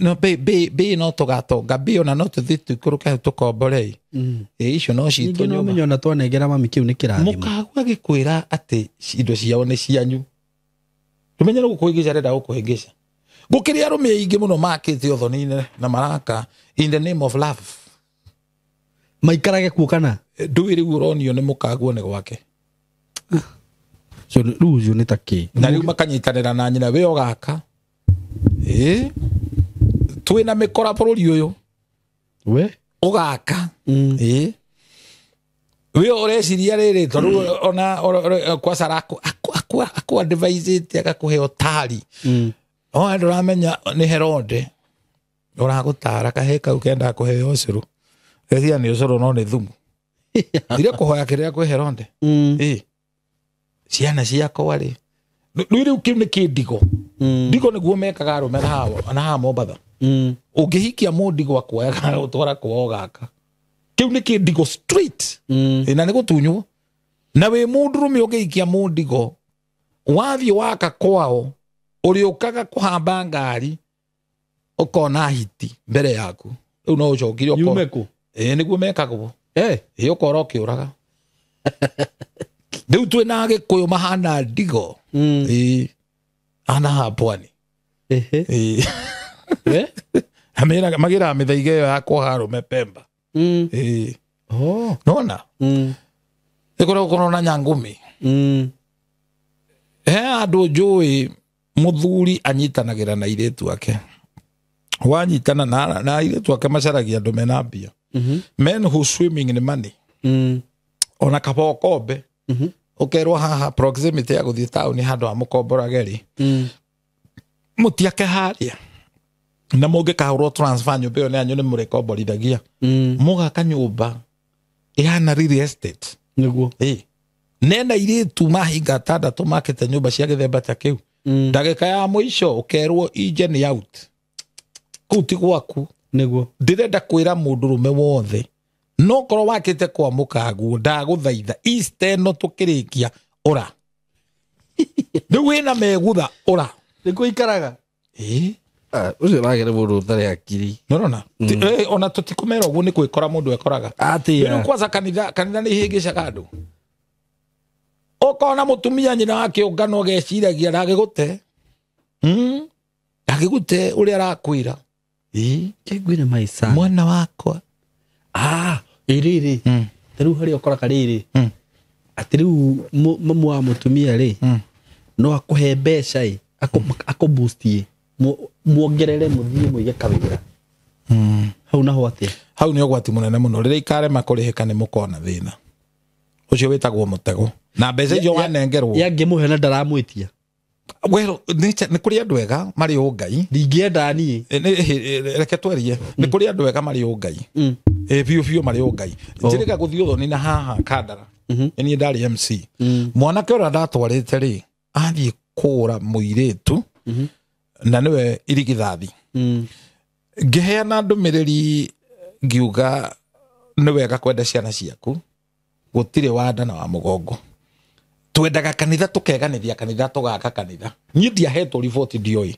No bĩ no tũgatonga bĩ ona no tũthiĩ tũikũrũke hau tũkombore. Ĩ icio no citũ Ningĩ no nyũmba. ũmenye ona twanengera mami kĩu nĩ kĩrathimo. Mũkagua agĩkwĩra atĩ indo ciao nĩ cianyu. Tũmenye nĩ gũkũhĩngĩca arenda gũkũhĩngĩca. Gũkĩrĩ arũme aingĩ mũno makĩte ũthoni-inĩ na maraka in the name of love. Maikarage kuo kana? Ndũĩ rĩu ũronio nĩ mũkaguo nĩ gwake. So rĩu ũcio nĩ ta kĩ? Na rĩu makanyitanĩra na nyina wĩ ũgaka. Ĩ twĩna mĩkora bũrũri ũyũ. We ũgaka. Ĩ wĩ ũreciria rĩrĩ tondũ ona kwacara akũ advise agakũhe ũtari. O ndũramenya nĩ Herode ũragũtara kahĩ kau kendaga kũheo ũcũrũ. Gecia nĩ ũcũrũ no nĩ thumu. Thire kũhoya kĩrĩa kwĩ Herode. Ĩ ciana ciakwa rĩ rĩu kĩu nĩ kĩndigo. Ndigo nĩguo mekaga arũme na haha Mombatha. Ũngĩhikia mũndigo akuoyaga ũtwara kwao gaka. Kĩu nĩ kĩndigo straight. Na nĩ gũtunywo. Na wĩ mũndũrũme ũngĩhikia mũndigo wathiĩ waka kwao ũrĩũkaga kũhamba ngari ũkona hiti mbere yaku. Rĩu no ũcokire Yume kũ? Ĩ nĩguo mekagwo. Ĩ ũkora ũkĩũraga. Rĩu twĩna Agĩkũyũ mahana ndigo. Ĩ ana haha pwani. Ĩ magĩraga mĩthaiga ĩyo ya kuoha arũme Pemba. Ĩ nona ĩkoragwo kũrona nyangũmĩ. He andũ njũĩ mũthuri anyitanagĩra na airĩtu ake. Wanyitana na airĩtu ake macaragia andũ mena mbia. Men who swimming in money. Ona kaba ũkombe. Ũkerwo haha proximity ya gũthiĩ taũni handũ ha mũkomborage rĩ. Mũtiake harĩa. Na mũngĩkahũrwo transfer nyũmba ĩyo nĩ yanyu nĩ mũrĩkomborithagia. Mũgaka nyũmba ĩhana real estate. Nĩguo. Ĩ nena airĩtu mahinga atandatũ makĩte nyũmba cia gĩthemba ta kĩu. Ndagĩka ya mũico ũkerwo inje nĩ out. Kũu ti gwaku. Nĩguo. Ndĩrenda kwĩra mũndũrũme wothe no korwo wakĩte kwa mũkaguo ndagũthaitha East ĩno tũkĩrĩkia ũra. Rĩu wĩna megutha ũra. Nĩkuo ikaraga. Ĩ Ũcio wagĩrĩ mũndũ ũtarĩ akiri. Nĩũrona? Ona tũtikũmera ũguo nĩ kwĩkora mũndũ ekoraga. Atĩa. Rĩu kwanza kanitha nĩ ihĩngĩcaga andũ. Ũkona mũtumia nyina wa kĩũngano ageciragia ndangĩgũte. Ndangĩgũte ũrĩa arakwĩra. Ĩ Kĩngwĩre maica. Mwana wakwa. Ĩrĩrĩ. Ta rĩu harĩa ũkoraga rĩrĩ. Atĩ rĩu mamu wa mũtumia rĩ no akũhe mbeca ĩ akũboost muongerere mũthiĩ mũige kawĩra. Hau naho atĩa? Hau nĩ ũgwati mũnene mũno. Rĩrĩa ikarema kũrĩhĩka nĩ mũkona thĩna. Ũcio wĩtagwo mũtego. Na mbeca icio wanengerwo. Yangĩmũhe na ndaramwĩtia. Well, nĩ kũrĩ andũ ega marĩ ũngai. Ndingĩenda niĩ. Reke twerie. Nĩ kũrĩ andũ ega marĩ ũngai. Biũ biũ marĩ ũngai. Njĩrĩga gũthiĩ ũthoni na haha Kandara. Niĩ ndarĩ MC. Mwanake ũrĩa ndatwarĩte rĩ athiĩ kũũra mũirĩtu na nĩwe irigithathi. Ngĩheana ndũmĩrĩri ngiuga nĩ wega kwenda ciana ciaku gũtirĩ wa nda na wa mũgongo. Twendaga kanitha tũkeganĩria kanitha tũgaka kanitha. Niĩ ndiahetwo riboti ndioĩ.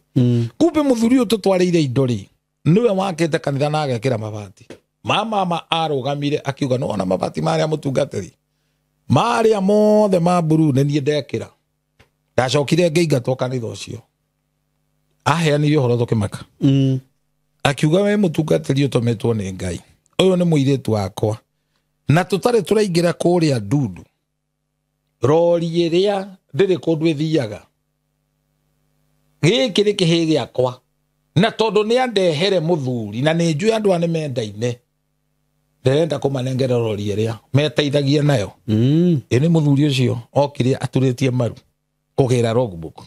Kumbe mũthuri ũyũ tũtwarĩire indo rĩ nĩwe wakĩte kanitha na agekĩra mabati. Mama arũgamire akiuga nĩwona mabati marĩa mũtungatĩri marĩa mothe ma mburu nĩ niĩ ndekĩra. Ndacokire ngĩingatwo kanitha ũcio. Aheanire ũhoro tũkĩmaka. Akiuga we mũtungatĩri ũtũmĩtwo nĩ Ngai. Ũyũ nĩ mũirĩtu wakwa. Na tũtarĩ tũraingĩra kũrĩa ndundu. Rori ĩrĩa ndĩrĩ kũndũ ĩthiaga. Gĩkĩ nĩ kĩhĩ gĩakwa. Na tondũ nĩ andehere mũthuri na nĩ njũĩ andũ aya nĩ mendaine. Ndĩrenda kũmanengera rori ĩrĩa meteithagia nayo. Ĩ nĩ mũthuri ũcio okire aturĩtie maru kũgĩra logbook.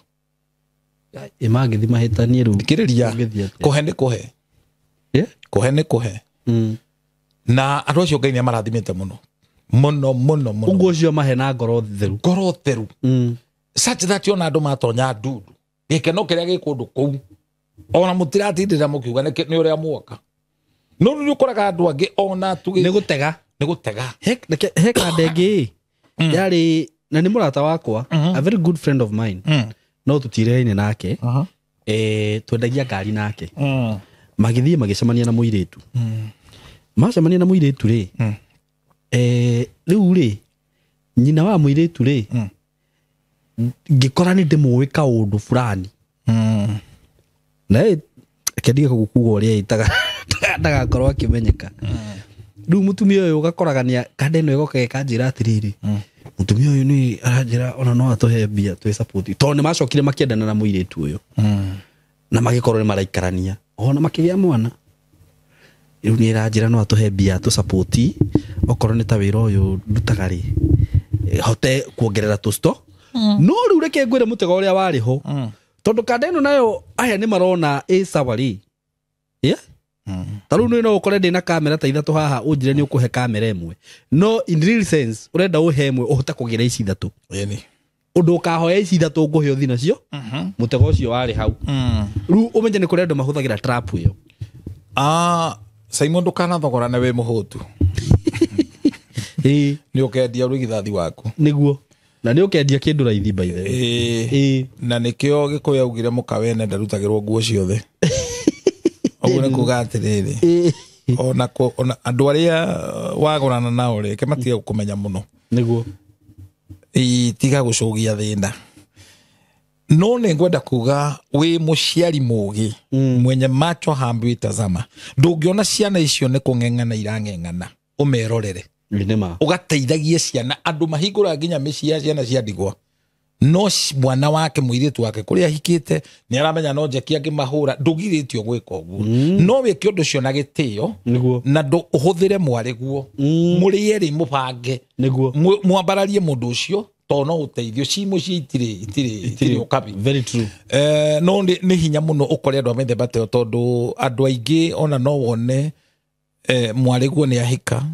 Ĩ mangĩthiĩ mahĩtanie rĩu. Thikĩrĩria. Kũhe nĩ kũhe. Kũhe nĩ kũhe. Na andũ acio Ngai nĩ amarathimĩte mũno. Mũno mũno mũno. Ũguo ũcio mahe na ngoro theru. Ngoro theru. Such that ona andũ matonya ndundu. Gĩkeno kĩrĩa gĩ kũndũ kũu. Ona mũtiratindĩra mũkiuga nĩ ũrĩa muoka. No rĩu ũkoraga andũ angĩ ona tuge nĩ gũtega. Nĩ gũtega. He kanda ĩngĩ yarĩ na nĩ mũrata wakwa, a very good friend of mine. No tũtireine nake. Twendagia ngari nake. Magĩthiĩ magĩcemania na mũirĩtu. Macemania na mũirĩtu rĩ rĩu rĩ nyina wa mũirĩtu rĩ ngĩkora nĩ ndĩmũĩ kaũndũ fulani. Na kendige kuga ũrĩa ĩtaga ndagakorwo akĩmenyeka. Rĩu mũtumia ũyũ ũgakoraga nĩ kanda ĩno ĩgoka ĩkanjĩra atĩrĩrĩ Mutumia ũyũ nĩ aranjĩra ona no atũhe mbia twĩ support tondũ nĩ macokire makĩendana na mũirĩtu ũyũ na magĩkorwo nĩ maraikarania ona makĩgĩa mwana. Rĩu nĩ ĩranjĩra no atũhe mbia tũ support okorwo nĩ ta wĩra ũyũ ndutaga rĩ hote kuongerera tũsto. No rĩu reke ngwĩre mũtego ũrĩa warĩ ho tondũ kanda ĩno nayo aya nĩ marona ĩ sawa rĩ. Yeah? Ta rĩu nĩ no ũkore ndĩna kamera ta ithatũ haha ũnjĩre nĩ ũkũhe kamera ĩmwe, no in real sense ũrenda ũhe ĩmwe ũhote kũgĩra ici ithatũ. Ũndũ ũkahoya ici ithatũ ngũhe ũthi nacio. Mũtego ũcio warĩ hau. Rĩu ũmenye nĩ kũrĩ andũ mahũthagĩra trap ĩyo. Simon ndũkanathogorane wĩ mũhũtu. Nĩ ũkendia ũrigithathi waku. Nĩguo. Na nĩ ũkendia kĩndũ raithi by the way. Na nĩkĩo Gĩkũyũ augire mũka wene ndarutagĩrwo nguo ciothe. Ũguo nĩ kuga atĩrĩrĩ, ona andũ arĩa wagũrana nao rĩ, ke matige gũkũmenya mũno. Nĩguo. Tiga gũcũgia thĩna. No nĩ ngwenda kuga wĩ mũciari mũgĩ, mwenye macho hambi tazama. Ndũngĩona ciana icio nĩ kũng'eng'ana irang'eng'ana, ũmerorere. Ũgateithagie ciana, andũ mahingũraga nginya mĩciĩ ya ciana cia ndigwa. No mwana wake mũirĩtu wake kũrĩa ahikĩte nĩ aramenya no njeki angĩmahũra, ndũgirĩtio gwĩka ũguo. No wĩke ũndũ ũcio na gĩtĩo na ũhũthĩre mwarĩguo, mũrĩ erĩ mũbange, mwambararie mũndũ ũcio tondũ no ũteithio ci mũciĩ itirĩ ũkabi. Very true. No nĩ hinya mũno ũkore andũ a mĩthemba ta ĩyo tondũ andũ aingĩ ona no wone mwarĩguo nĩ ahika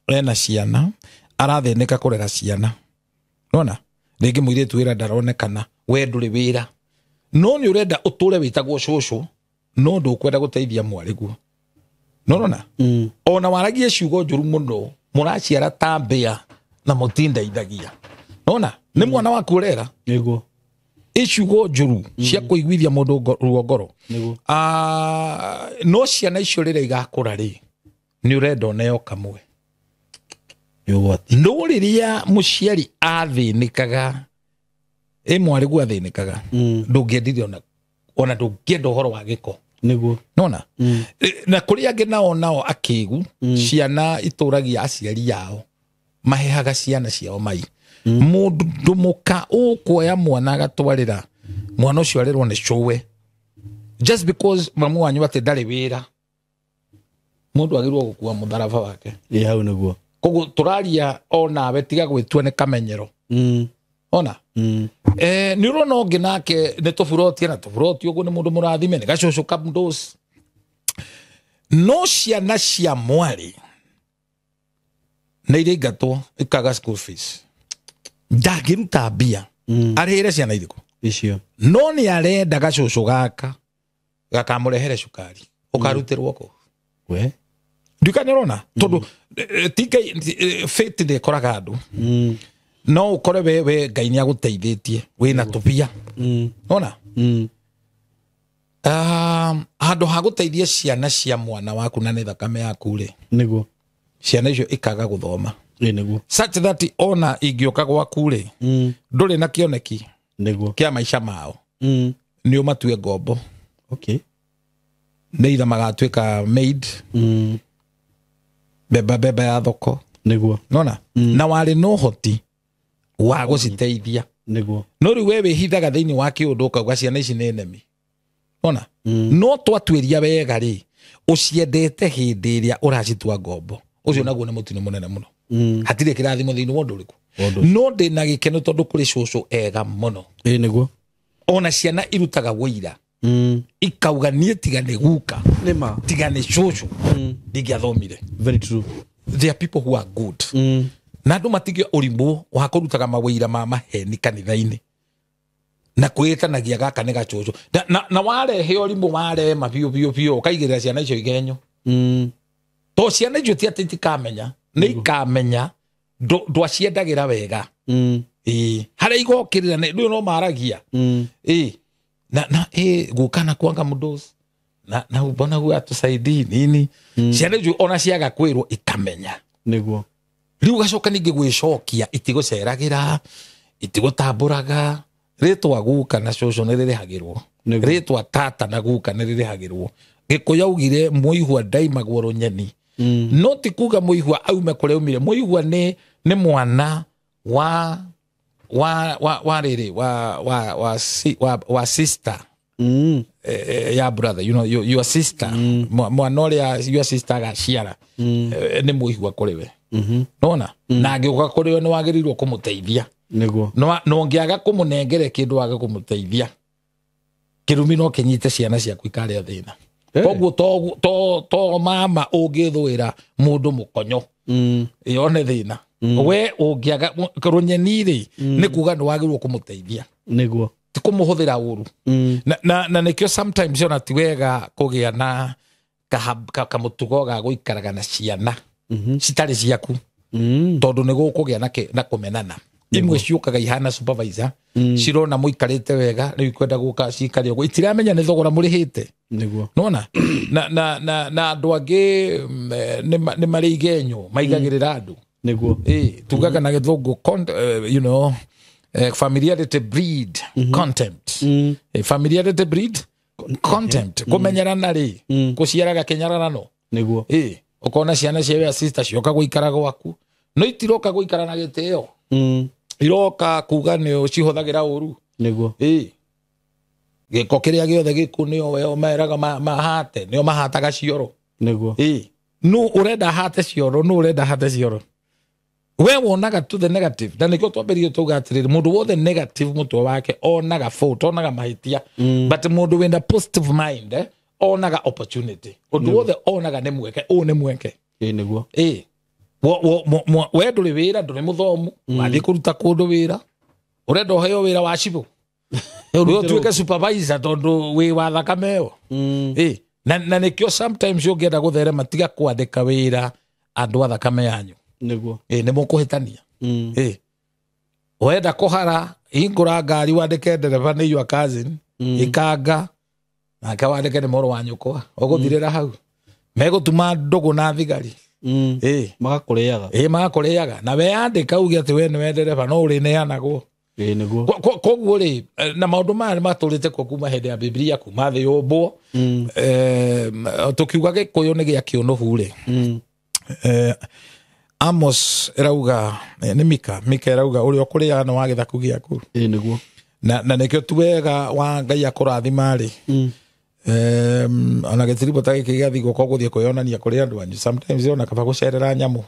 ena ciana arathĩnĩka kũrera ciana. Nona rĩngĩ mũirĩtu wĩra ndaronekana, we ndũrĩ wĩra, no nĩ ũrenda ũtũre wĩtagwo cũcũ, no ndũkwenda gũteithia mwarĩguo. Nona ona waragie ciugo njũru mũno, mũraciara ta mbĩa na mũtindeithagia. Nona nĩ mwana waku ũrera. Nĩguo. Ĩ ciugo njũru cia kũiguithia mũndũ ruo ngoro. Nĩguo. No ciana icio rĩrĩa igakũra rĩ, nĩ ũrenda oneo kamwe. No rĩrĩa mũciari athĩnĩkaga, ĩ mwarĩguo athĩnĩkaga, ndũngĩendire ona ndũngĩenda ũhoro wa gĩko. Nĩguo. Nona na kũrĩ angĩ nao akĩgu, ciana itũragia aciari ao, mahehaga ciana ciao mai. Mũndũ mũka ũkuoya mwana agatwarĩra mwana ũcio arerwo nĩ cũwe just because mamu wanyu atĩ ndarĩ wĩra, mũndũ agĩrĩirwo gũkua mũtharaba wake. Ĩ hau nĩguo. Koguo tũraria onawe tiga gwĩtua nĩ kamenyero. Ona nĩ ũrona ũngĩ nake nĩ tũburotie na tũburotie ũguo nĩ mũndũ mũrathime nĩ gacũcũ kamndos. No ciana cia mwarĩ nĩ iraingatwo ikaga school fees, ndangĩruta mbia arĩhĩre ciana irĩkũ icio, no nĩ arenda gacũcũ gaka gakamũrehere cukari ũkarutĩrwo kũ. We ndikane ũrona tondũ ti Ngai fate nĩ ĩkoraga andũ. No ũkore we Ngai nĩ agũteithĩtie wĩna tũbia. Nona handũ ha gũteithia ciana cia mwana waku na nĩ thakame yaku rĩ, Nĩguo. ciana icio ikaga gũthoma. Nĩguo. Such that ona ingĩũka gwaku rĩ, ndũrĩ na kĩoneki Nĩguo. kĩa maica mao, nĩ ũmatue ngombo. Okay. Nĩ either magatuĩka maid, beba beba ya thoko. Nĩguo. Nona na warĩ na ũhoti wa gũciteithia. Nĩguo. No rĩu we wĩhithaga thĩinĩ wa kĩũndũ ũkauga ciana ici nĩ nemi. Nona no twatuĩria wega rĩ, ũciendete hĩndĩ ĩrĩa ũracitua ngombo. Ũcio naguo nĩ mũtino mũnene mũno. Hatirĩ kĩrathimo thĩinĩ wa ũndũ ũrĩkũ. No ndĩna gĩkeno tondũ kũrĩ cũcũ ega mũno. Ĩ nĩguo. Ona ciana irutaga wũira. Ikauga niĩ tiga nĩ guka, tiga nĩ cũcũ, ndingĩathomire. Very true. There are people who are good. Na andũ matige ũrimũ wa kũrutaga mawĩira ma maheni kanitha-inĩ na kwĩtanagia gaka nĩ gacũcũ. Na warehe ũrimũ warema biũ biũ biũ ũkaigĩrĩra ciana icio igenyo. To ciana icio ti atĩ itikamenya, nĩ ikamenya ndwaciendagĩra wega. Harĩa igokĩrĩra nĩ no maragia. Na guka na kuanga mũndũ na mbona huyu atusaidii nini. Ciana icio ona ciaga kwĩrwo ikamenya. Nĩguo. Rĩu ũgacoka ningĩ gwĩcokia itigũceragĩra, itigũtambũraga. Rĩtwa guka na cũcũ nĩ rĩrĩhagĩrwo, rĩtwa tata na guka nĩ rĩrĩhagĩrwo. Gĩkũyũ augire mũihwa ndaimagwo rũnyeni. No ti kuga mũihwa aume kũrĩa aumire. Mũihwa nĩ mwana wa wa wa wa rĩrĩ wa wa wa si, wa, wa sister ya brother, you know, your sister, mwana ũrĩa your sister agaciara, nĩ mũigua kũrĩ we. Nona na angĩũka kũrĩ we nĩ wagĩrĩirwo kũmũteithia. Nĩguo. No ũngĩaga kũmũnengere kĩndũ wage kũmũteithia, kĩrumi no kĩnyite ciana ciaku ikarĩa thĩna. Koguo to mama ũngĩthũĩra mũndũ mũkonyo yone thĩna, we ũngĩaga rũnyeni rĩ, nĩ kuga nĩ wagĩrĩirwo kũmũteithia. Nĩguo. Ti kũmũhũthĩra ũru. Na nĩkĩo sometimes ona ti wega kũgĩa na kamũtugo ga gũikaraga na ciana citarĩ ciaku, tondũ nĩ gũkũgĩa na kũmenana. Imwe ciũkaga ihana supervisor, cirona mũikarĩte wega, rĩu ikwenda gũka cikare ũguo, itiramenya nĩ thogora mũrĩhĩte. Nĩguo. Nona na andũ angĩ nĩ marĩ igenyo maigagĩrĩra andũ. Nĩguo. Tugaga na gĩthũngũ you know, familiarity breed contempt. Familiarity breed contempt. Kũmenyerana rĩ, kũciaraga kĩnyararano. Nĩguo. Ũkona ciana cia sister cioka gũikara gwaku, no itiroka gũikara na gĩtĩo. Iroka kuga nĩ cihũthagĩra ũru. Nĩguo. Gĩko kĩrĩa gĩothe gĩku nĩo meraga mahate, nĩo mahataga cioro. Nĩguo. Nũ ũrenda hate cioro, nũ ũrenda hate cioro. We wonaga to the negative. Na nĩkĩo twambĩrĩirie tuga atĩrĩrĩ, mũndũ wothe negative mũtwe wake onaga fault, onaga mahĩtia. But mũndũ wĩna positive mind onaga opportunity. Ũndũ wothe onaga nĩ mweke, ũũ nĩ mweke. Nĩguo. We ndũrĩ wĩra, ndũrĩ mũthomu, wathiĩ kũruta kũndũ wĩra, ũrenda ũheo wĩra wa cibũ, ũtuĩke supervisor tondũ wĩ wa thakame ĩyo. Na nĩkĩo sometimes ũngĩenda gũtherema, tiga kwandĩka wĩra andũ a thakame yanyu. Nĩguo. Nĩ mũkũhĩtania. Wenda kũhara, hingũra ngari wandĩke ndereba nĩ your cousin, ikanga nake wandĩke nĩ mũrũ wa nyũkwa, ũgũthirĩra hau. Megũtuma ndũgũ na thigari. Magakũrĩaga. Magakũrĩaga. Na weyandĩka uge atĩ we nĩwe ndereba, no ũrĩneanagwo. Nĩguo. Koguo rĩ, na maũndũ maya nĩ matũrĩte kuo kuma hĩndĩ ya Bibilia, kuma thĩ yũmbwo. Tũkiuga Gĩkũyũ nĩ gĩa kĩũnũhu rĩ. Amos ĩrauga, nĩ Mika, Mika ĩrauga ũrĩa ũkũrĩaga nĩ wa gĩthaku gĩaku. Nĩguo. Na nĩkĩo tu wega wa Ngai akũrathima rĩ. Ona gĩtiribũ ta gĩkĩ gĩathiĩ guoko gũthiĩ kwĩyonania kũrĩ andũ anyu. Sometimes ona kaba gũcerera nyamũ.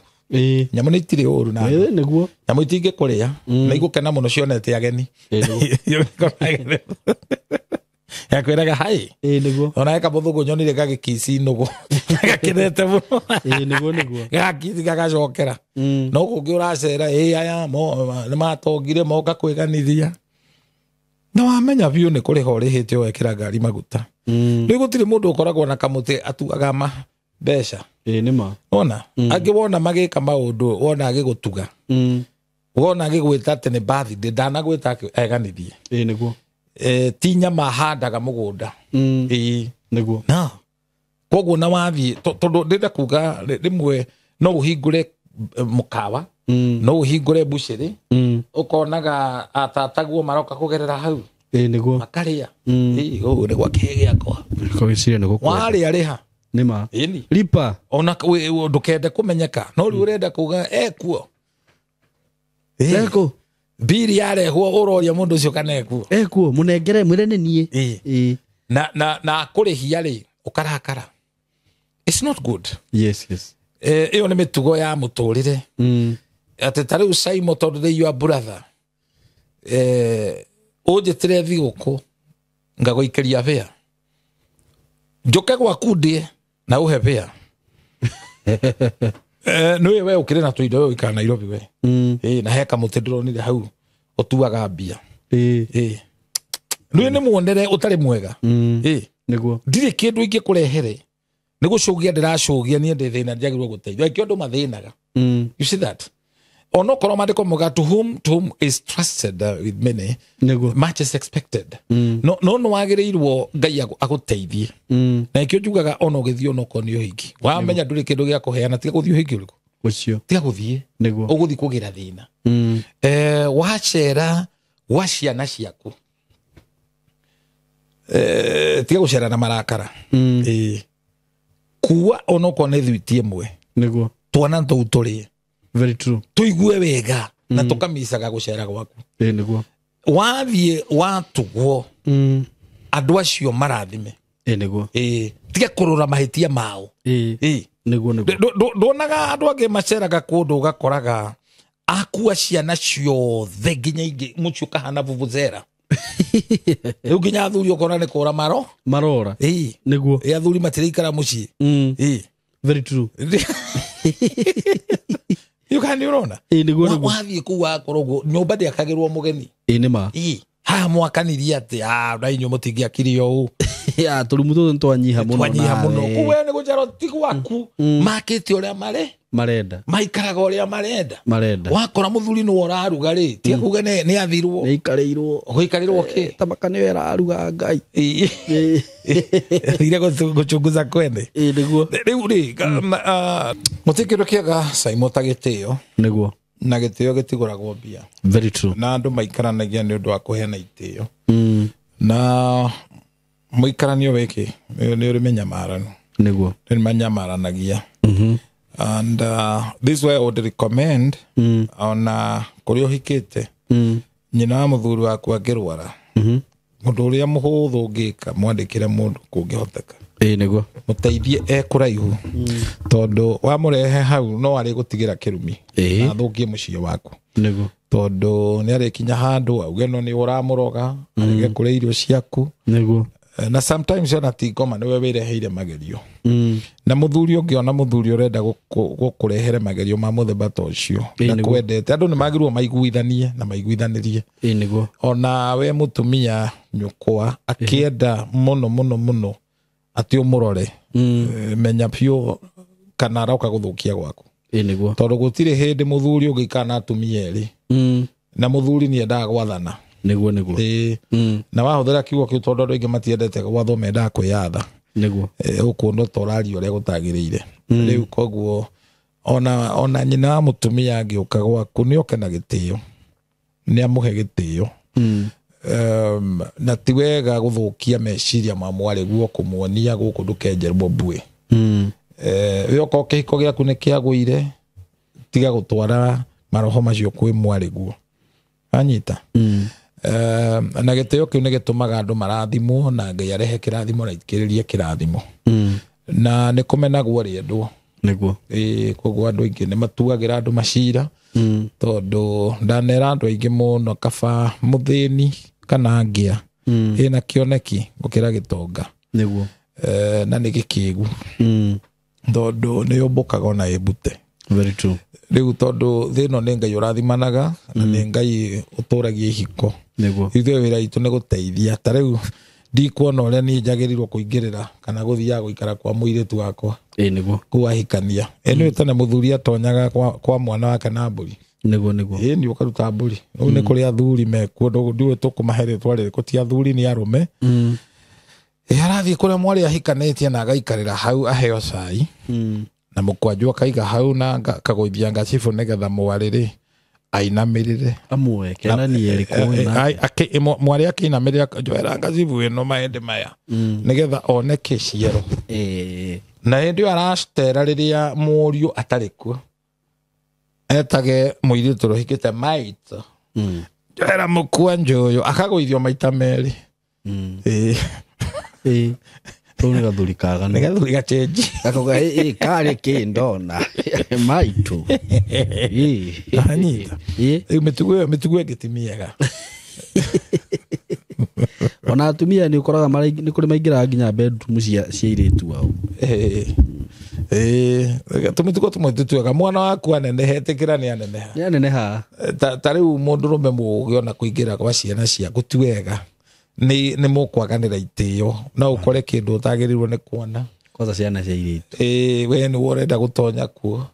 Nyamũ nĩ itirĩ ũru na andũ. Nĩguo. Nyamũ itingĩkũrĩa, na igũkena mũno cionete ageni. Yakwĩraga hai. Nĩguo. Ona eka mũthũngũ nyonire gagĩkici nũgũ. Gakenete mũno. Nĩguo, nĩguo. Gakici gagacokera. No kũngĩ ũracera, aya nĩ matongire moka kwĩganithia. Na wamenya biũ nĩ kũrĩha ũrĩhĩte wekĩra ngari maguta. Rĩu gũtirĩ mũndũ ũkoragwo na kamũtĩ atuaga mbeca. Nĩ ma. Wona? Angĩ wona magĩka maũndũ, wona agĩgũtuga. Wona agĩgwĩta atĩ nĩ birthday, ndanagwĩta eganithie. Nĩguo. Ti nyama handaga mũgũnda. Nĩguo. Na koguo na wathiĩ, tondũ ndĩrenda kuga rĩmwe no ũhingũre mũkawa, no ũhingũre mbucĩrĩ, ũkonaga atataguo maroka kũgerera hau. Nĩguo. Makarĩa. Ũũ nĩ gwa kĩhĩ gĩakwa. Kũgĩciria nĩ gũkũ. Warĩa rĩha. Nĩ ma. Lipa. Ona ndũkende kũmenyeka, no rĩu ũrenda kuga ekuo. Ekuo. Mbiri yarehwo ũroria mũndũ ũcio kana ekuo. Ekuo, mũnengere mwĩre nĩ niĩ. Na kũrĩhia rĩ, ũkarakara. It's not good. Yes, yes. Ĩyo nĩ mĩtugo ya mũtũrĩre. Atĩ ta rĩu Simon tondũ nĩ your brother. Ũnjĩtĩre thigũkũ ngagũikĩria bĩa. Njũke gwaku ndĩe na ũhe bĩa. Nĩũĩ we ũkĩrĩ na tũindo we ũikara Nairobi we. Na he kamũtĩ ndĩronire hau ũtuaga mbia. Nĩũĩ nĩ muonere ũtarĩ mwega. Nĩguo. Ndirĩ kĩndũ ingĩkũrehere. Nĩ gũcũgia ndĩracũgia niĩ ndĩ thĩna njagĩrĩirwo gũteithio. Aikĩ andũ mathĩnaga. You see that? Onokorwo maandĩko mauga to whom is trusted with many, much is expected. No nĩ wagĩrĩirwo Ngai agũteithie. Na ikĩo njugaga ona ũgĩthiĩ onokorwo nĩ ũhiki, wamenya ndũrĩ kĩndũ gĩa kũheana, tiga gũthiĩ ũhiki ũrĩkũ. Ũcio. Tiga gũthiĩ. Nĩguo. Ũgũthiĩ kũgĩra thĩna. Wacera gwa ciana ciaku, tiga gũcera na marakara. Kuua onokorwo nĩ thwiti ĩmwe. Nĩguo. Twana tũu tũrĩe. Very true. Tuigue wega. Na tũkamicaga gũcera gwaku. Ĩ nĩguo. Wathiĩ watugwo, andũ acio marathime. Ĩ nĩguo. Ĩ, tiga kũrora mahĩtia mao. Ĩ Ĩ. nĩguo nĩguo. Ndonaga andũ angĩ maceraga kũndũ ũgakoraga akua ciana ciothe nginya ingĩ mũciĩ ũkahana vuvuzera. Rĩu nginya athuri ũkona nĩ kũra maro. Marora. Ĩ. Nĩguo. Ĩ, athuri matiraikara mũciĩ. Ĩ. Very true. Rĩu kana nĩ ũrona? Ĩ nĩguo nĩguo. Wathiĩ kũu wakorwo ũguo nyũmba ndĩakagĩrwo mũgeni. Ĩ nĩ ma. Ĩ, haha mwakanirie atĩ na inyuĩ mũtingĩakire ũũ. Ya tũrumu tũtũ nĩtwanyiha mũno. Twanyiha nawe. mũno. Kũu we nĩ gũcerwo ti gwaku. Makĩte ũrĩa marĩ. Marenda. Maikaraga ũrĩa marenda. Marenda. Wakora mũthuri nĩwe ũraruga rĩ, tiga kuga nĩ athirwo. Nĩ ikarĩirwo. Gũikarĩrwo kĩ? Tamaka nĩyo ĩraruga Ngai. Ĩ. Thire gũchunguza kwene. Ĩ nĩguo. Rĩu rĩ, gũtirĩ kĩndũ kĩega Simon ta gĩtĩo. Nĩguo. Na gĩtĩo gĩtigũragwo mbia. Very true. Na andũ maikaranagia nĩ ũndũ wa kũheana itĩo. Na mũikaranio wĩkĩ nĩ ũrĩ mĩnyamarano. Nĩguo. Nĩ manyamaranagia. And this way I would recommend ona kũrĩa ũhikĩte, nyina wa mũthuri waku angĩrwara, mũndũ ũrĩa mũhũthũ ũngĩka, mwandĩkĩre mũndũ kũngĩhoteka. Ĩ nĩguo. Mũteithie e kũraihu, tondũ wamũrehe hau no arĩgũtigĩra kĩrumi Ĩ. na athũkie mũciĩ waku. Nĩguo. Tondũ nĩ arĩkinya handũ auge no nĩ ũramũroga, arege kũrĩa irio ciaku. Nĩguo. Na sometimes ona ti ngoma nĩwe wĩreheire magerio. Na mũthuri ũngĩona mũthuri ũrenda gũkũrehere magerio ma mũthemba ta ũcio, Ĩ, nĩguo. ndakwendete, andũ nĩ magĩrĩirwo maiguithanie na maiguithanĩrie. Ĩ nĩguo. Ona we mũtumia nyũkwa akĩenda mũno mũno mũno atĩ ũmũrore, menya biũ kana aroka gũthũkia gwaku. Ĩ nĩguo. Tondũ gũtirĩ hĩndĩ mũthuri ũngĩikara na atumia erĩ, na mũthuri nĩ endaga gwathana. Nĩguo nĩguo. Ĩ, na wahũthĩra kiugo kĩu tondũ andũ aingĩ matiendete gwathwo, mendaga kwĩyatha. Nĩguo. Ũkuona ta ũraria ũrĩa gũtagĩrĩire. Rĩu koguo ona nyina wa mũtumia angĩũka gwaku nĩ oke na gĩtĩo, nĩ amũhe gĩtĩo. Na ti wega gũthũkia meciria ma mwarĩ guo kũmuonia gũkũ ndũkenjerwo mbuĩ. We okorwo kĩhiko gĩaku nĩ kĩagũire, tiga gũtwara maroho macio kwĩ mwarĩ guo. Anyita. Na gĩtĩo kĩu nĩ gĩtũmaga andũ marathimwo na Ngai arehe kĩrathimo na ikĩrĩrie kĩrathimo. Na nĩ kũmenagwo rĩendwo. Nĩguo. Ĩ, koguo andũ aingĩ nĩ matuagĩra andũ macira, tondũ ndanera andũ aingĩ mũno kaba mũthĩni kana ngĩa ĩna kĩoneki gũkĩra gĩtonga. Nĩguo. Na nĩ gĩkĩgu. Tondũ nĩ yũmbũkaga ona ĩmbute. Very true. Rĩu tondũ thĩ ĩno nĩ Ngai ũrathimanaga na nĩ Ngai ũtũragia ihiko. Nĩguo. Ithuĩ wĩra witũ nĩ gũteithia. Ta rĩu ndikuona ũrĩa niĩ njagĩrĩirwo kũingĩrĩra kana gũthiaga gũikara kwa mũirĩtu wakwa. Ĩ nĩguo. Kũu ahikania. Ĩ nĩũĩ tene mũthuri atonyaga kwa mwana wake na mbũri. Nĩguo nĩguo. Ĩ nĩ ũkaruta mbũri. Rĩu nĩ kũrĩ athuri mekuo, ndiũĩ tũkũmahe rĩtwa rĩrĩkũ, ti athuri nĩ arũme. Ĩ arathiĩ kũrĩa mwarĩ ahikanĩtie na agaikarĩra hau aheo cai. Na mũkwanjũ akaiga hau na akagũithia ngacibũ nĩgetha mwarĩ rĩ ainamĩrĩre. Amwe kena ni erĩkũ. Mwarĩ akĩinamĩrĩra njoera ngacibũ ĩno maende maya nĩgetha one kĩciaro. Na hĩndĩ ĩyo aracitera rĩrĩa mũriũ atarĩ kuo, etage mũirĩtu ũrĩa ũhikĩte maitũ, njoera mũkwanjũ ũyũ, akagũithio maita merĩ. Ĩ. Ĩ. Tũu nĩ gathuri kaganu. Nĩ gathuri gachenji. Gakoga, ĩ, karĩ kĩ ndona. Maitũ. Ĩ. Anyita. Ĩ. Rĩu mĩtugo ĩyo, mĩtugo ĩngĩ ti mĩega. Ona atumia nĩ ũkoraga nĩ kũrĩ maingĩraga nginya bedroom cia airĩtu ao. Ĩ, tũmĩtugo tũmwe ti twega. Mwana waku aneneha, ĩtĩkĩra nĩ aneneha. Nĩ aneneha. Ta rĩu mũndũrũme mũũgĩ ona kũingĩra gwa ciana ciaku ti wega. Nĩ mũkwaganĩra itĩo. No ũkore kĩndũ ũtagĩrĩirwo nĩ kuona. Kwanza ciana cia airĩtu. Ĩ, we nĩwe ũrenda gũtonya kuo.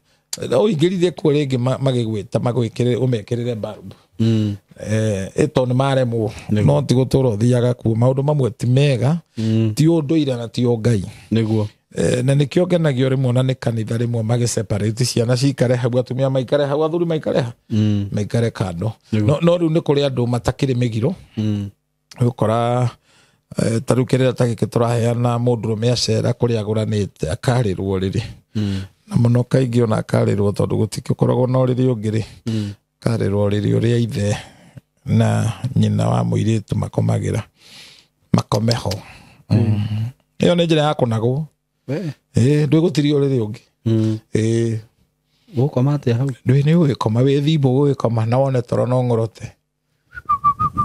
No ũingĩrire kuo rĩngĩ magĩgwĩta, magwĩkĩrĩre, ũmekĩrĩre bulb. Ĩ tondũ nĩ maremwo. No ti gũtũra ũthiaga kuo. Maũndũ mamwe ti mega, ti ũndũire na ti ũngai. Nĩguo. Na nĩkĩo ngenagio rĩmwe na nĩ kanitha rĩmwe magĩseparate ciana cikare hau, atumia maikare hau, athuri maikare hau, maikare kando. No rĩu nĩ kũrĩ andũ matakĩrĩ mĩgiro. Ũgũkora, ta rĩu kĩrĩra ta gĩkĩ tũraheana mũndũrũme acera kũrĩa agũranĩte akarĩrwo rĩrĩ. Na mũno kaingĩ ona akarĩrwo tondũ gũtigĩkoragwo na ũrĩrĩ ũngĩ rĩ. Karĩrwo ũrĩrĩ ũrĩa ithe na nyina wa mũirĩtu makomagĩra makome ho. Ĩyo nĩ njĩra ya kũnagwo. Ndwĩgũtiria ũrĩrĩ ũngĩ. Gũkoma atĩa hau? Ndwĩ nĩ ũgĩkoma wĩ thimũ gũgĩkoma na wone toro no ng'orote.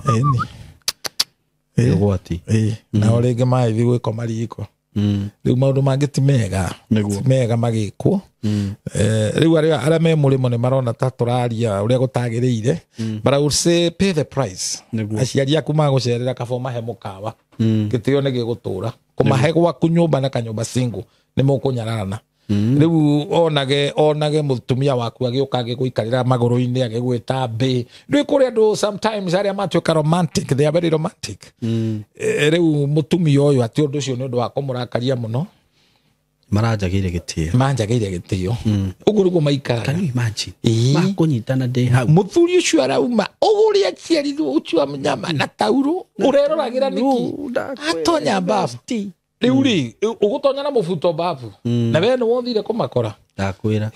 Ĩni. Ũgwati. Nao rĩngĩ magĩthiĩ gwĩkoma riko. Rĩu maũndũ mangĩ ti mega. Ti mega magĩkwo. Rĩu arĩa me mũrĩmo nĩ marona ta tũraria ũrĩa gũtagĩrĩire. But I would say pay the price. Aciari aku magũcerera kaba ũmahe mũkawa. Gĩtĩo nĩ gĩgũtũra. Kũmahe gwaku nyũmba na kanyũmba single nĩ mũkũnyararana. Rĩu onage mũtumia waku agĩũka agĩgũikarĩra magũrũ-inĩ agĩgwĩta mbĩ. Ndũĩ kũrĩ andũ sometimes arĩa matuĩka romantic, they are very romantic. Rĩu mũtumia ũyũ atĩ ũndũ ũcio nĩ ũndũ wa kũmũrakaria mũno. Maranjagĩire gĩtĩo. Manjagĩire gĩtĩo. Ũguo nĩguo maikaraga. Can you imagine? Makũnyitana ndĩ hau. Mũthuri ũcio arauma ũgũre aciarirwo ũcio nyama na tauro ũreroragĩra nĩkĩ? Atonya mbabu. Rĩu rĩ ũgũtonya na mũbuto mbabu. Na we nĩ wothire kũmakora. Ndakwĩra.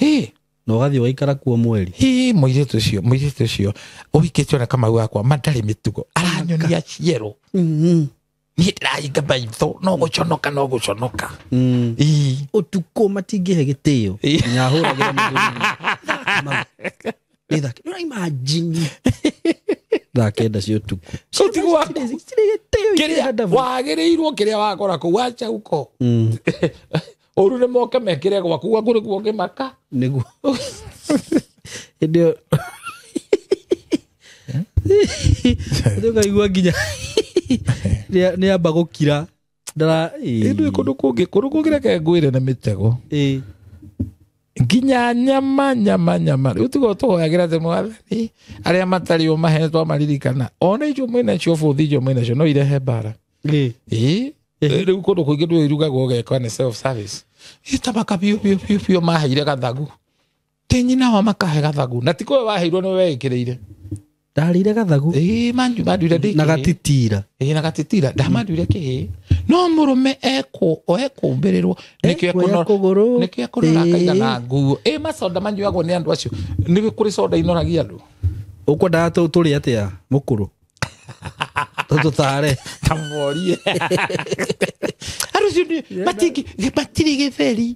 Na ũgathiĩ ũgaikara kuo mweri. Mũirĩtu ũcio ũhikĩtio na Kamau wakwa ma ndarĩ mĩtugo aranyonia cierũ. Niĩ ndĩrahinga maitho no gũconoka no gũconoka. Ũtukũ matingĩhe gĩtĩo. Nginya ahũragĩra mũthuri. Nĩ imagine. Thaa 9 cia ũtukũ. Kũu ti gwaku. Kĩrĩa wagĩrĩirwo kĩrĩa wakora kũu wacha uko. Ũru nĩ moke mekĩre gwaku gwaku nĩguo ũngĩmaka. Nĩguo. Hĩndĩ ĩyo ũkaigua nginya nĩ amba gũkira. Ndũĩ kũndũ kũngĩ kũndũ kũngĩ reke ngwĩre nĩ mĩtego. Nginya nyama nyama nyama rĩu tiga tũhoyagĩra atĩ mwathani arĩa matarĩ ũmahe twamaririkana ona icio mwĩnacio bũthi icio mwĩnacio no irehe mbara. Rĩu kũndũ kũingĩ ndũĩ irugagwo ũgeka nĩ self service. Ĩtamaka biũ biũ biũ biũ maheire gathagu. Ti nyina wa makahe gathagu na ti kũwe waheirwo nĩwe weĩkĩrĩire. Ndarĩire gathagu. Manduire ndĩ na gatitira. Na gatitira ndamanduire kĩhĩ. No mũrũme ekũmbĩrĩrwo nĩkĩo ekũnora akaigana nguo. Macoda manyuagwo nĩ andũ acio. Nĩ kũrĩ soda inoragia andũ. Ũkwendaga tũrĩe atĩa mũkũrũ? Tũtũtare. Tamorie. Andũ acio matirĩ gĩtheri.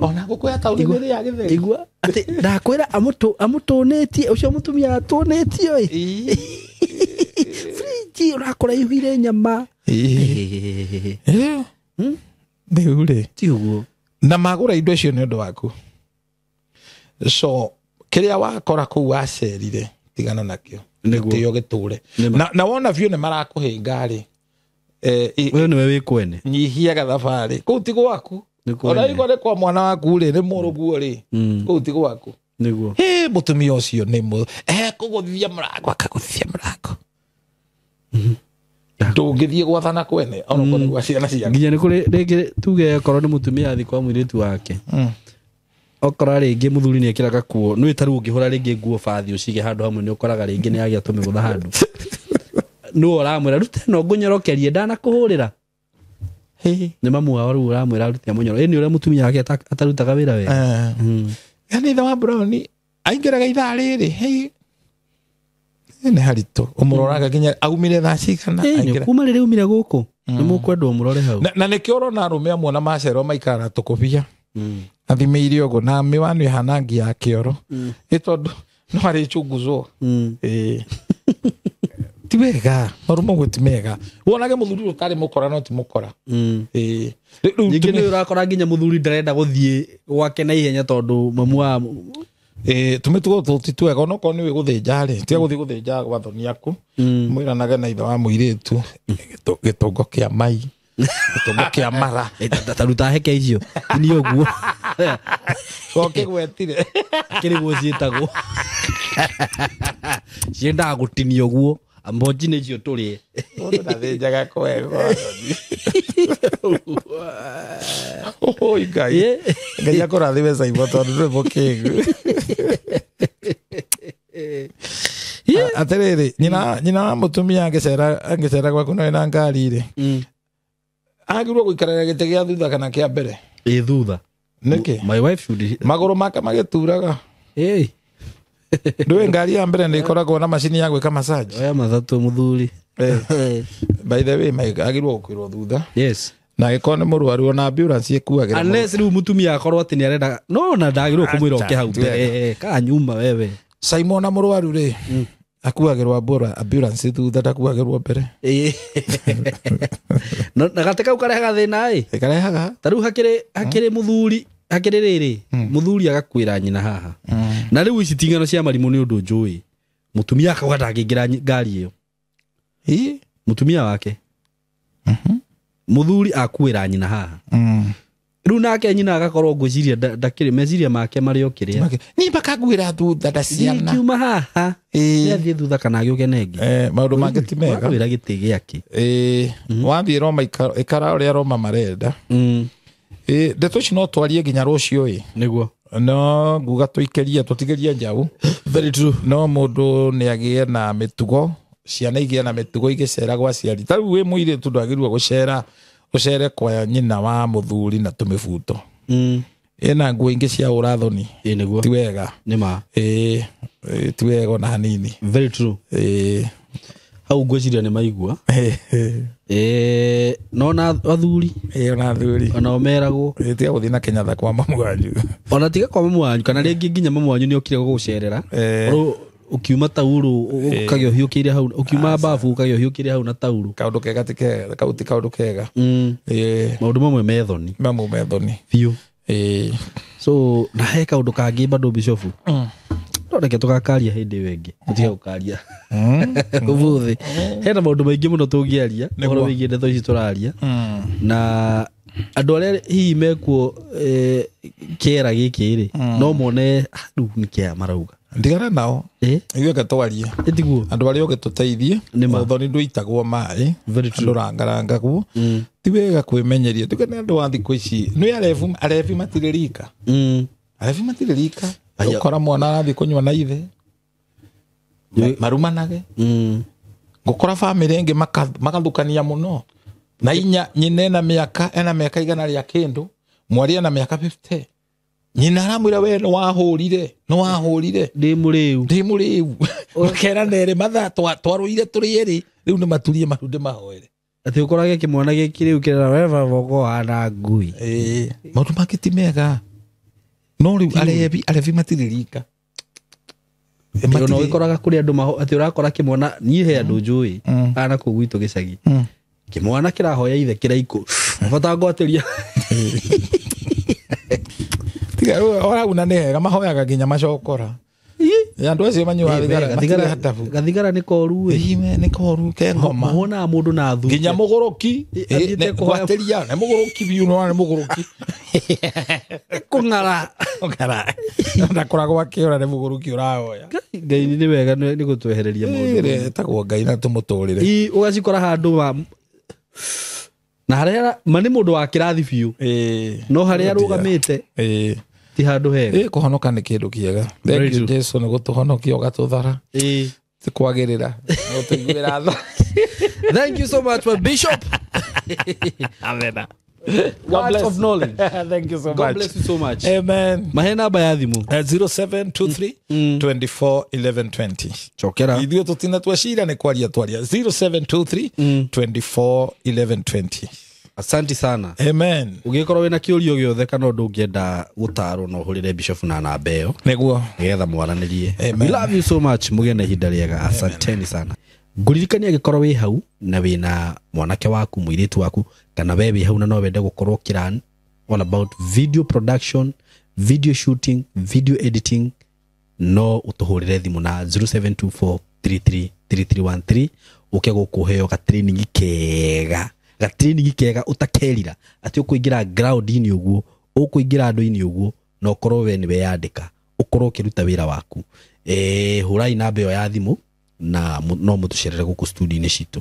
Ona ngũkũ ya taũni nĩ ĩrĩaga gĩtheri. Igua atĩ ndakwĩra amũtũnĩtie ũcio mũtumia atũnĩtio ĩ. Fridge ũrakora ĩihũire nyama. Rĩu rĩ ti ũguo. Na magũra indo icio nĩ ũndũ waku. So kĩrĩa wakora kũu wacerire tigana nakĩo. Gĩtĩo gĩtũre. Na wona biũ nĩ marakũhĩnga rĩ. Ũyũ nĩwe wĩ kwene. Nyihia gathabarĩ. Kũu ti gwaku. Ona igwa nĩ kwa mwana waku rĩ nĩ mũrũguo rĩ. Kũu ti gwaku. Nĩguo. Mũtumia ũcio nĩ ekũgũthithia mũrango akagũthithia mũrango. Ndũngĩthiĩ gwathana kwene ona okorwo nĩ gwa ciana ciaku. Nginya nĩ kũrĩ rĩngĩ tuge okorwo nĩ mũtumia athiĩ kwa mũirĩtu wake. Okora rĩngĩ mũthuri nĩ ekĩraga kuo nĩ ta rĩu ũngĩhũra rĩngĩ nguo bathi ũcige handũ hamwe nĩ ũkoraga rĩngĩ nĩ agĩa tũmĩgũtha handũ. Nũ ũramwĩra rute no ngũnyorokerie ndanakũhũrĩra. Nĩ mamu wao rĩu ũramwĩra arute mũnyoro. Ĩ nĩ ũrĩa mũtumia wake atarutaga wĩra wega. Yani ithe wa Brown aingĩraga ithaa rĩrĩ. Nĩ haritũ ũmũroraga nginya aumire thaa cigana aingĩra. Kuma rĩrĩa umire gũkũ nĩ mũkwendwo mũrore hau. Na nĩkĩo ũrona arũme amwe na macerwo maikara tũkũbia. Athimĩire ũguo na mĩwani ĩhana ngi ya kĩoro. Nĩ tondũ no arĩchunguzwo. Ti wega maũndũ maguo ti mega. Wonage mũthuri ũtarĩ mũkora no ti mũkora. Ningĩ nĩ ũrakora nginya mũthuri ndarenda gũthiĩ gwake na ihenya tondũ mamu wa tũmĩtugo tũtũ ti twega ona okorwo nĩũĩ gũthĩnja rĩ tiga gũthiĩ gũthĩnja gwa thoni aku. Mwĩranage na ithe wa mũirĩtu gĩtũngo kĩa mai gĩtũngo kĩa mara. Taruta heke icio ni ũguo. Ũkĩgwetire. Kĩrĩguo ciĩtagwo. Ciendaga gũtinio ũguo. Mbonji nĩ icio tũrĩe. Mũndũ ndathĩnjaga kwega. Oi Ngai. Ngai akũrathime Saimo tondũ ndũrĩ mũkĩgu. Atĩrĩrĩ, nyina wa mũtumia angĩcera gwaku no ena ngari rĩ. Agĩrĩirwo gũikarĩra gĩtĩ gĩa thutha kana kĩa mbere? Ĩ thutha. Nĩkĩ? My wife should Magũrũ make magĩturaga. Ndũĩ ngari ya mbere nĩ ĩkoragwo na macini ya gwĩka massage. Oya mathatũ mũthuri. By the way, agĩrĩirwo gũkuĩrwo thutha. Yes. Na angĩkorwo nĩ mũrwaru ona ambulance ĩkuagĩra. Unless rĩu mũtumia akorwo atĩ nĩ arenda no na ndagĩrĩirwo kũmwĩra oke hau mbere kaa nyuma wewe. Simon na mũrwaru rĩ akuagĩrwo ambulance thutha ndakuagĩrwo mbere. Na gatĩ kau karehaga thĩna ĩ. Ĩkarehaga. Ta rĩu hakĩrĩ mũthuri hakĩrĩ rĩrĩ mũthuri agakuĩra nyina haha. Na rĩu ici ti ng'ano cia marimũ nĩ ũndũ njũĩ. Mũtumia akauga ndangĩingĩra ngari ĩyo. Mũtumia wake. Mũthuri akuĩra nyina haha. Rĩu nake nyina agakorwo ngwĩciria ndakĩrĩ meciria make marĩ o kĩrĩa. Niĩ mpaka nguĩra thutha nda ciana. Kiuma haha. Nĩathiĩ thutha kana agĩũke nengĩ. Maũndũ mangĩ ti mega. Wĩra gĩtĩ gĩake. Wathiĩ Roma ikara ũrĩa Roma marenda. Ndeto ici no twarie nginya rũciũ ĩ. Nĩguo. No nguga tũikĩrie tũtigĩrie njaũ. Very true. No mũndũ nĩ agĩe na mĩtugo, ciana igĩe na mĩtugo igĩcera gwa aciari. Ta rĩu wĩ mũirĩtu ndwagĩrĩirwo gũcera ũcere kwa nyina wa mũthuri na tũmĩbuto. Ĩna nguo ingĩ cia ũrathoni. Nĩguo. Ti wega. Nĩ ma. Ti wega ona hanini. Very true. Hau ngwĩciria nĩ maigua. No na athuri. Ona athuri. Ona meragwo. Tiga gũthiĩ na Kenyatta kwa mamu wanyu. Ona tiga kwa mamu wanyu kana rĩngĩ nginya mamu wanyu nĩ okire gũgũcerera. Ukiuma tauro ukagĩa ũhiũkĩire hau, ukiuma bafu ukagĩa ũhiũkĩire hau na tauro. Kaũndũ kega ti kega, kau ti kaũndũ kega. Maũndũ mamwe methoni. Mamwe methoni. Biũ. So na he kaũndũ kangĩ bado Bishop. No reke tũgakaria hĩndĩ ĩyo ĩngĩ. Tũtige gũkaria. Ũmũthĩ. Hena maũndũ maingĩ mũno tũngĩaria ũhoro wĩgiĩ ndeto ici tũraria. Na andũ arĩa hihi mekuo kĩera gĩkĩ rĩ no mone rĩu nĩ kĩa marauga. Ndigana nao. Ithuĩ reke twarie. Ĩtiguo. Andũ arĩa othe tũteithie. Ũthoni ndũitagwo maĩ. Andũ rangarangagwo. Ti wega kwĩmenyeria. Tuge nĩ andũ a thikũ ici. Nĩ arebi matirĩ rika. Arebi matirĩ rika. Ũkora mwana arathiĩ kũnyua na ithe. Marumanage. Ngũkora bamĩrĩ ĩngĩ magathũkania mũno. Na inya nyina ena mĩaka 100 rĩa kĩndũ. Mwarĩ ena mĩaka 50. Nyina aramwĩra we nĩ wahũrire ndĩ mũrĩu makera nerĩ mathaa twarũire tũrĩ erĩ rĩu nĩ maturie maru ndĩmahoere atĩ ũkorage kĩmwana gĩkĩ rĩu kĩrera we baba ũkohana ngui. Maũndũ mangĩ ti mega no rĩu arebi matirĩ rika. Ona ũgĩkoraga kũrĩ andũ atĩ ũrakora kĩmwana niĩ he andũ njũĩ ana kũu gwitũ gĩcagi kĩmwana kĩrahoya ithe kĩraikũ bata ngwatĩria. Ora nĩ hega mahoyaga nginya macokora. Andũ acio manyuaga thigara gathigara nĩ koru ĩ. Nĩ koru ke ngoma. Ũhonaga mũndũ na thuke. Nginya mũgũrũki. Gwatĩria nĩ mũgũrũki biũ no nĩ mũgũrũki. Kũng'ara. Kũng'ara. Ndakoragwo akĩũra nĩ mũgũrũki ũrahoya. Ngai nĩ wega nĩ gũtwehereria maũndũ. Etagwo Ngai na tũmũtũrĩre. Ũgacikora handũ wa na harĩa ma nĩ mũndũ wa kĩrathi biũ. No harĩa arũgamĩte ti handũ hega. Kũhonoka nĩ kĩndũ kĩega. Thank you Jesu nĩ gũtũhonokia ũgatũthara. Ti kwagĩrĩra. Gũtũiguĩra tha. Thank you so much my Bishop. Amen. Words of knowledge. Thank you so much. God bless you so much. Amen. Mahe namba ya thimũ. 0723 24 11 20. Chokera. Ithuĩ tũtina twacira nĩ kwaria twaria. 0723 24 11 20. Asante sana. Amen. Ũngĩkorwo wĩna kĩũria gĩothe kana ũndũ ũngĩenda gũtarwo no ũhũrĩre Bishop na namba ĩyo. Nĩguo. Nĩgetha mwaranĩrie. We love you so much. Mũgĩe na ihinda rĩega. Asanteni sana. Ngũririkania angĩkorwo wĩ hau na wĩna mwanake waku, mũirĩtu waku, kana we wĩ hau na no wende gũkorwo ũkĩran all about video production, video shooting, video editing, no ũtũhũrĩre thimũ na 0724333313 ũke gũkũ ũheo ga training kega. Ga training kega ũtakerira atĩ ũkũingĩra ground-inĩ ũguo, ũkũingĩra andũ-inĩ ũguo na ũkorwo we nĩwe yandĩka, ũkorwo ũkĩruta wĩra waku. Hũrai namba ĩyo ya thimũ na no mũtũcerere gũkũ studio-inĩ citũ.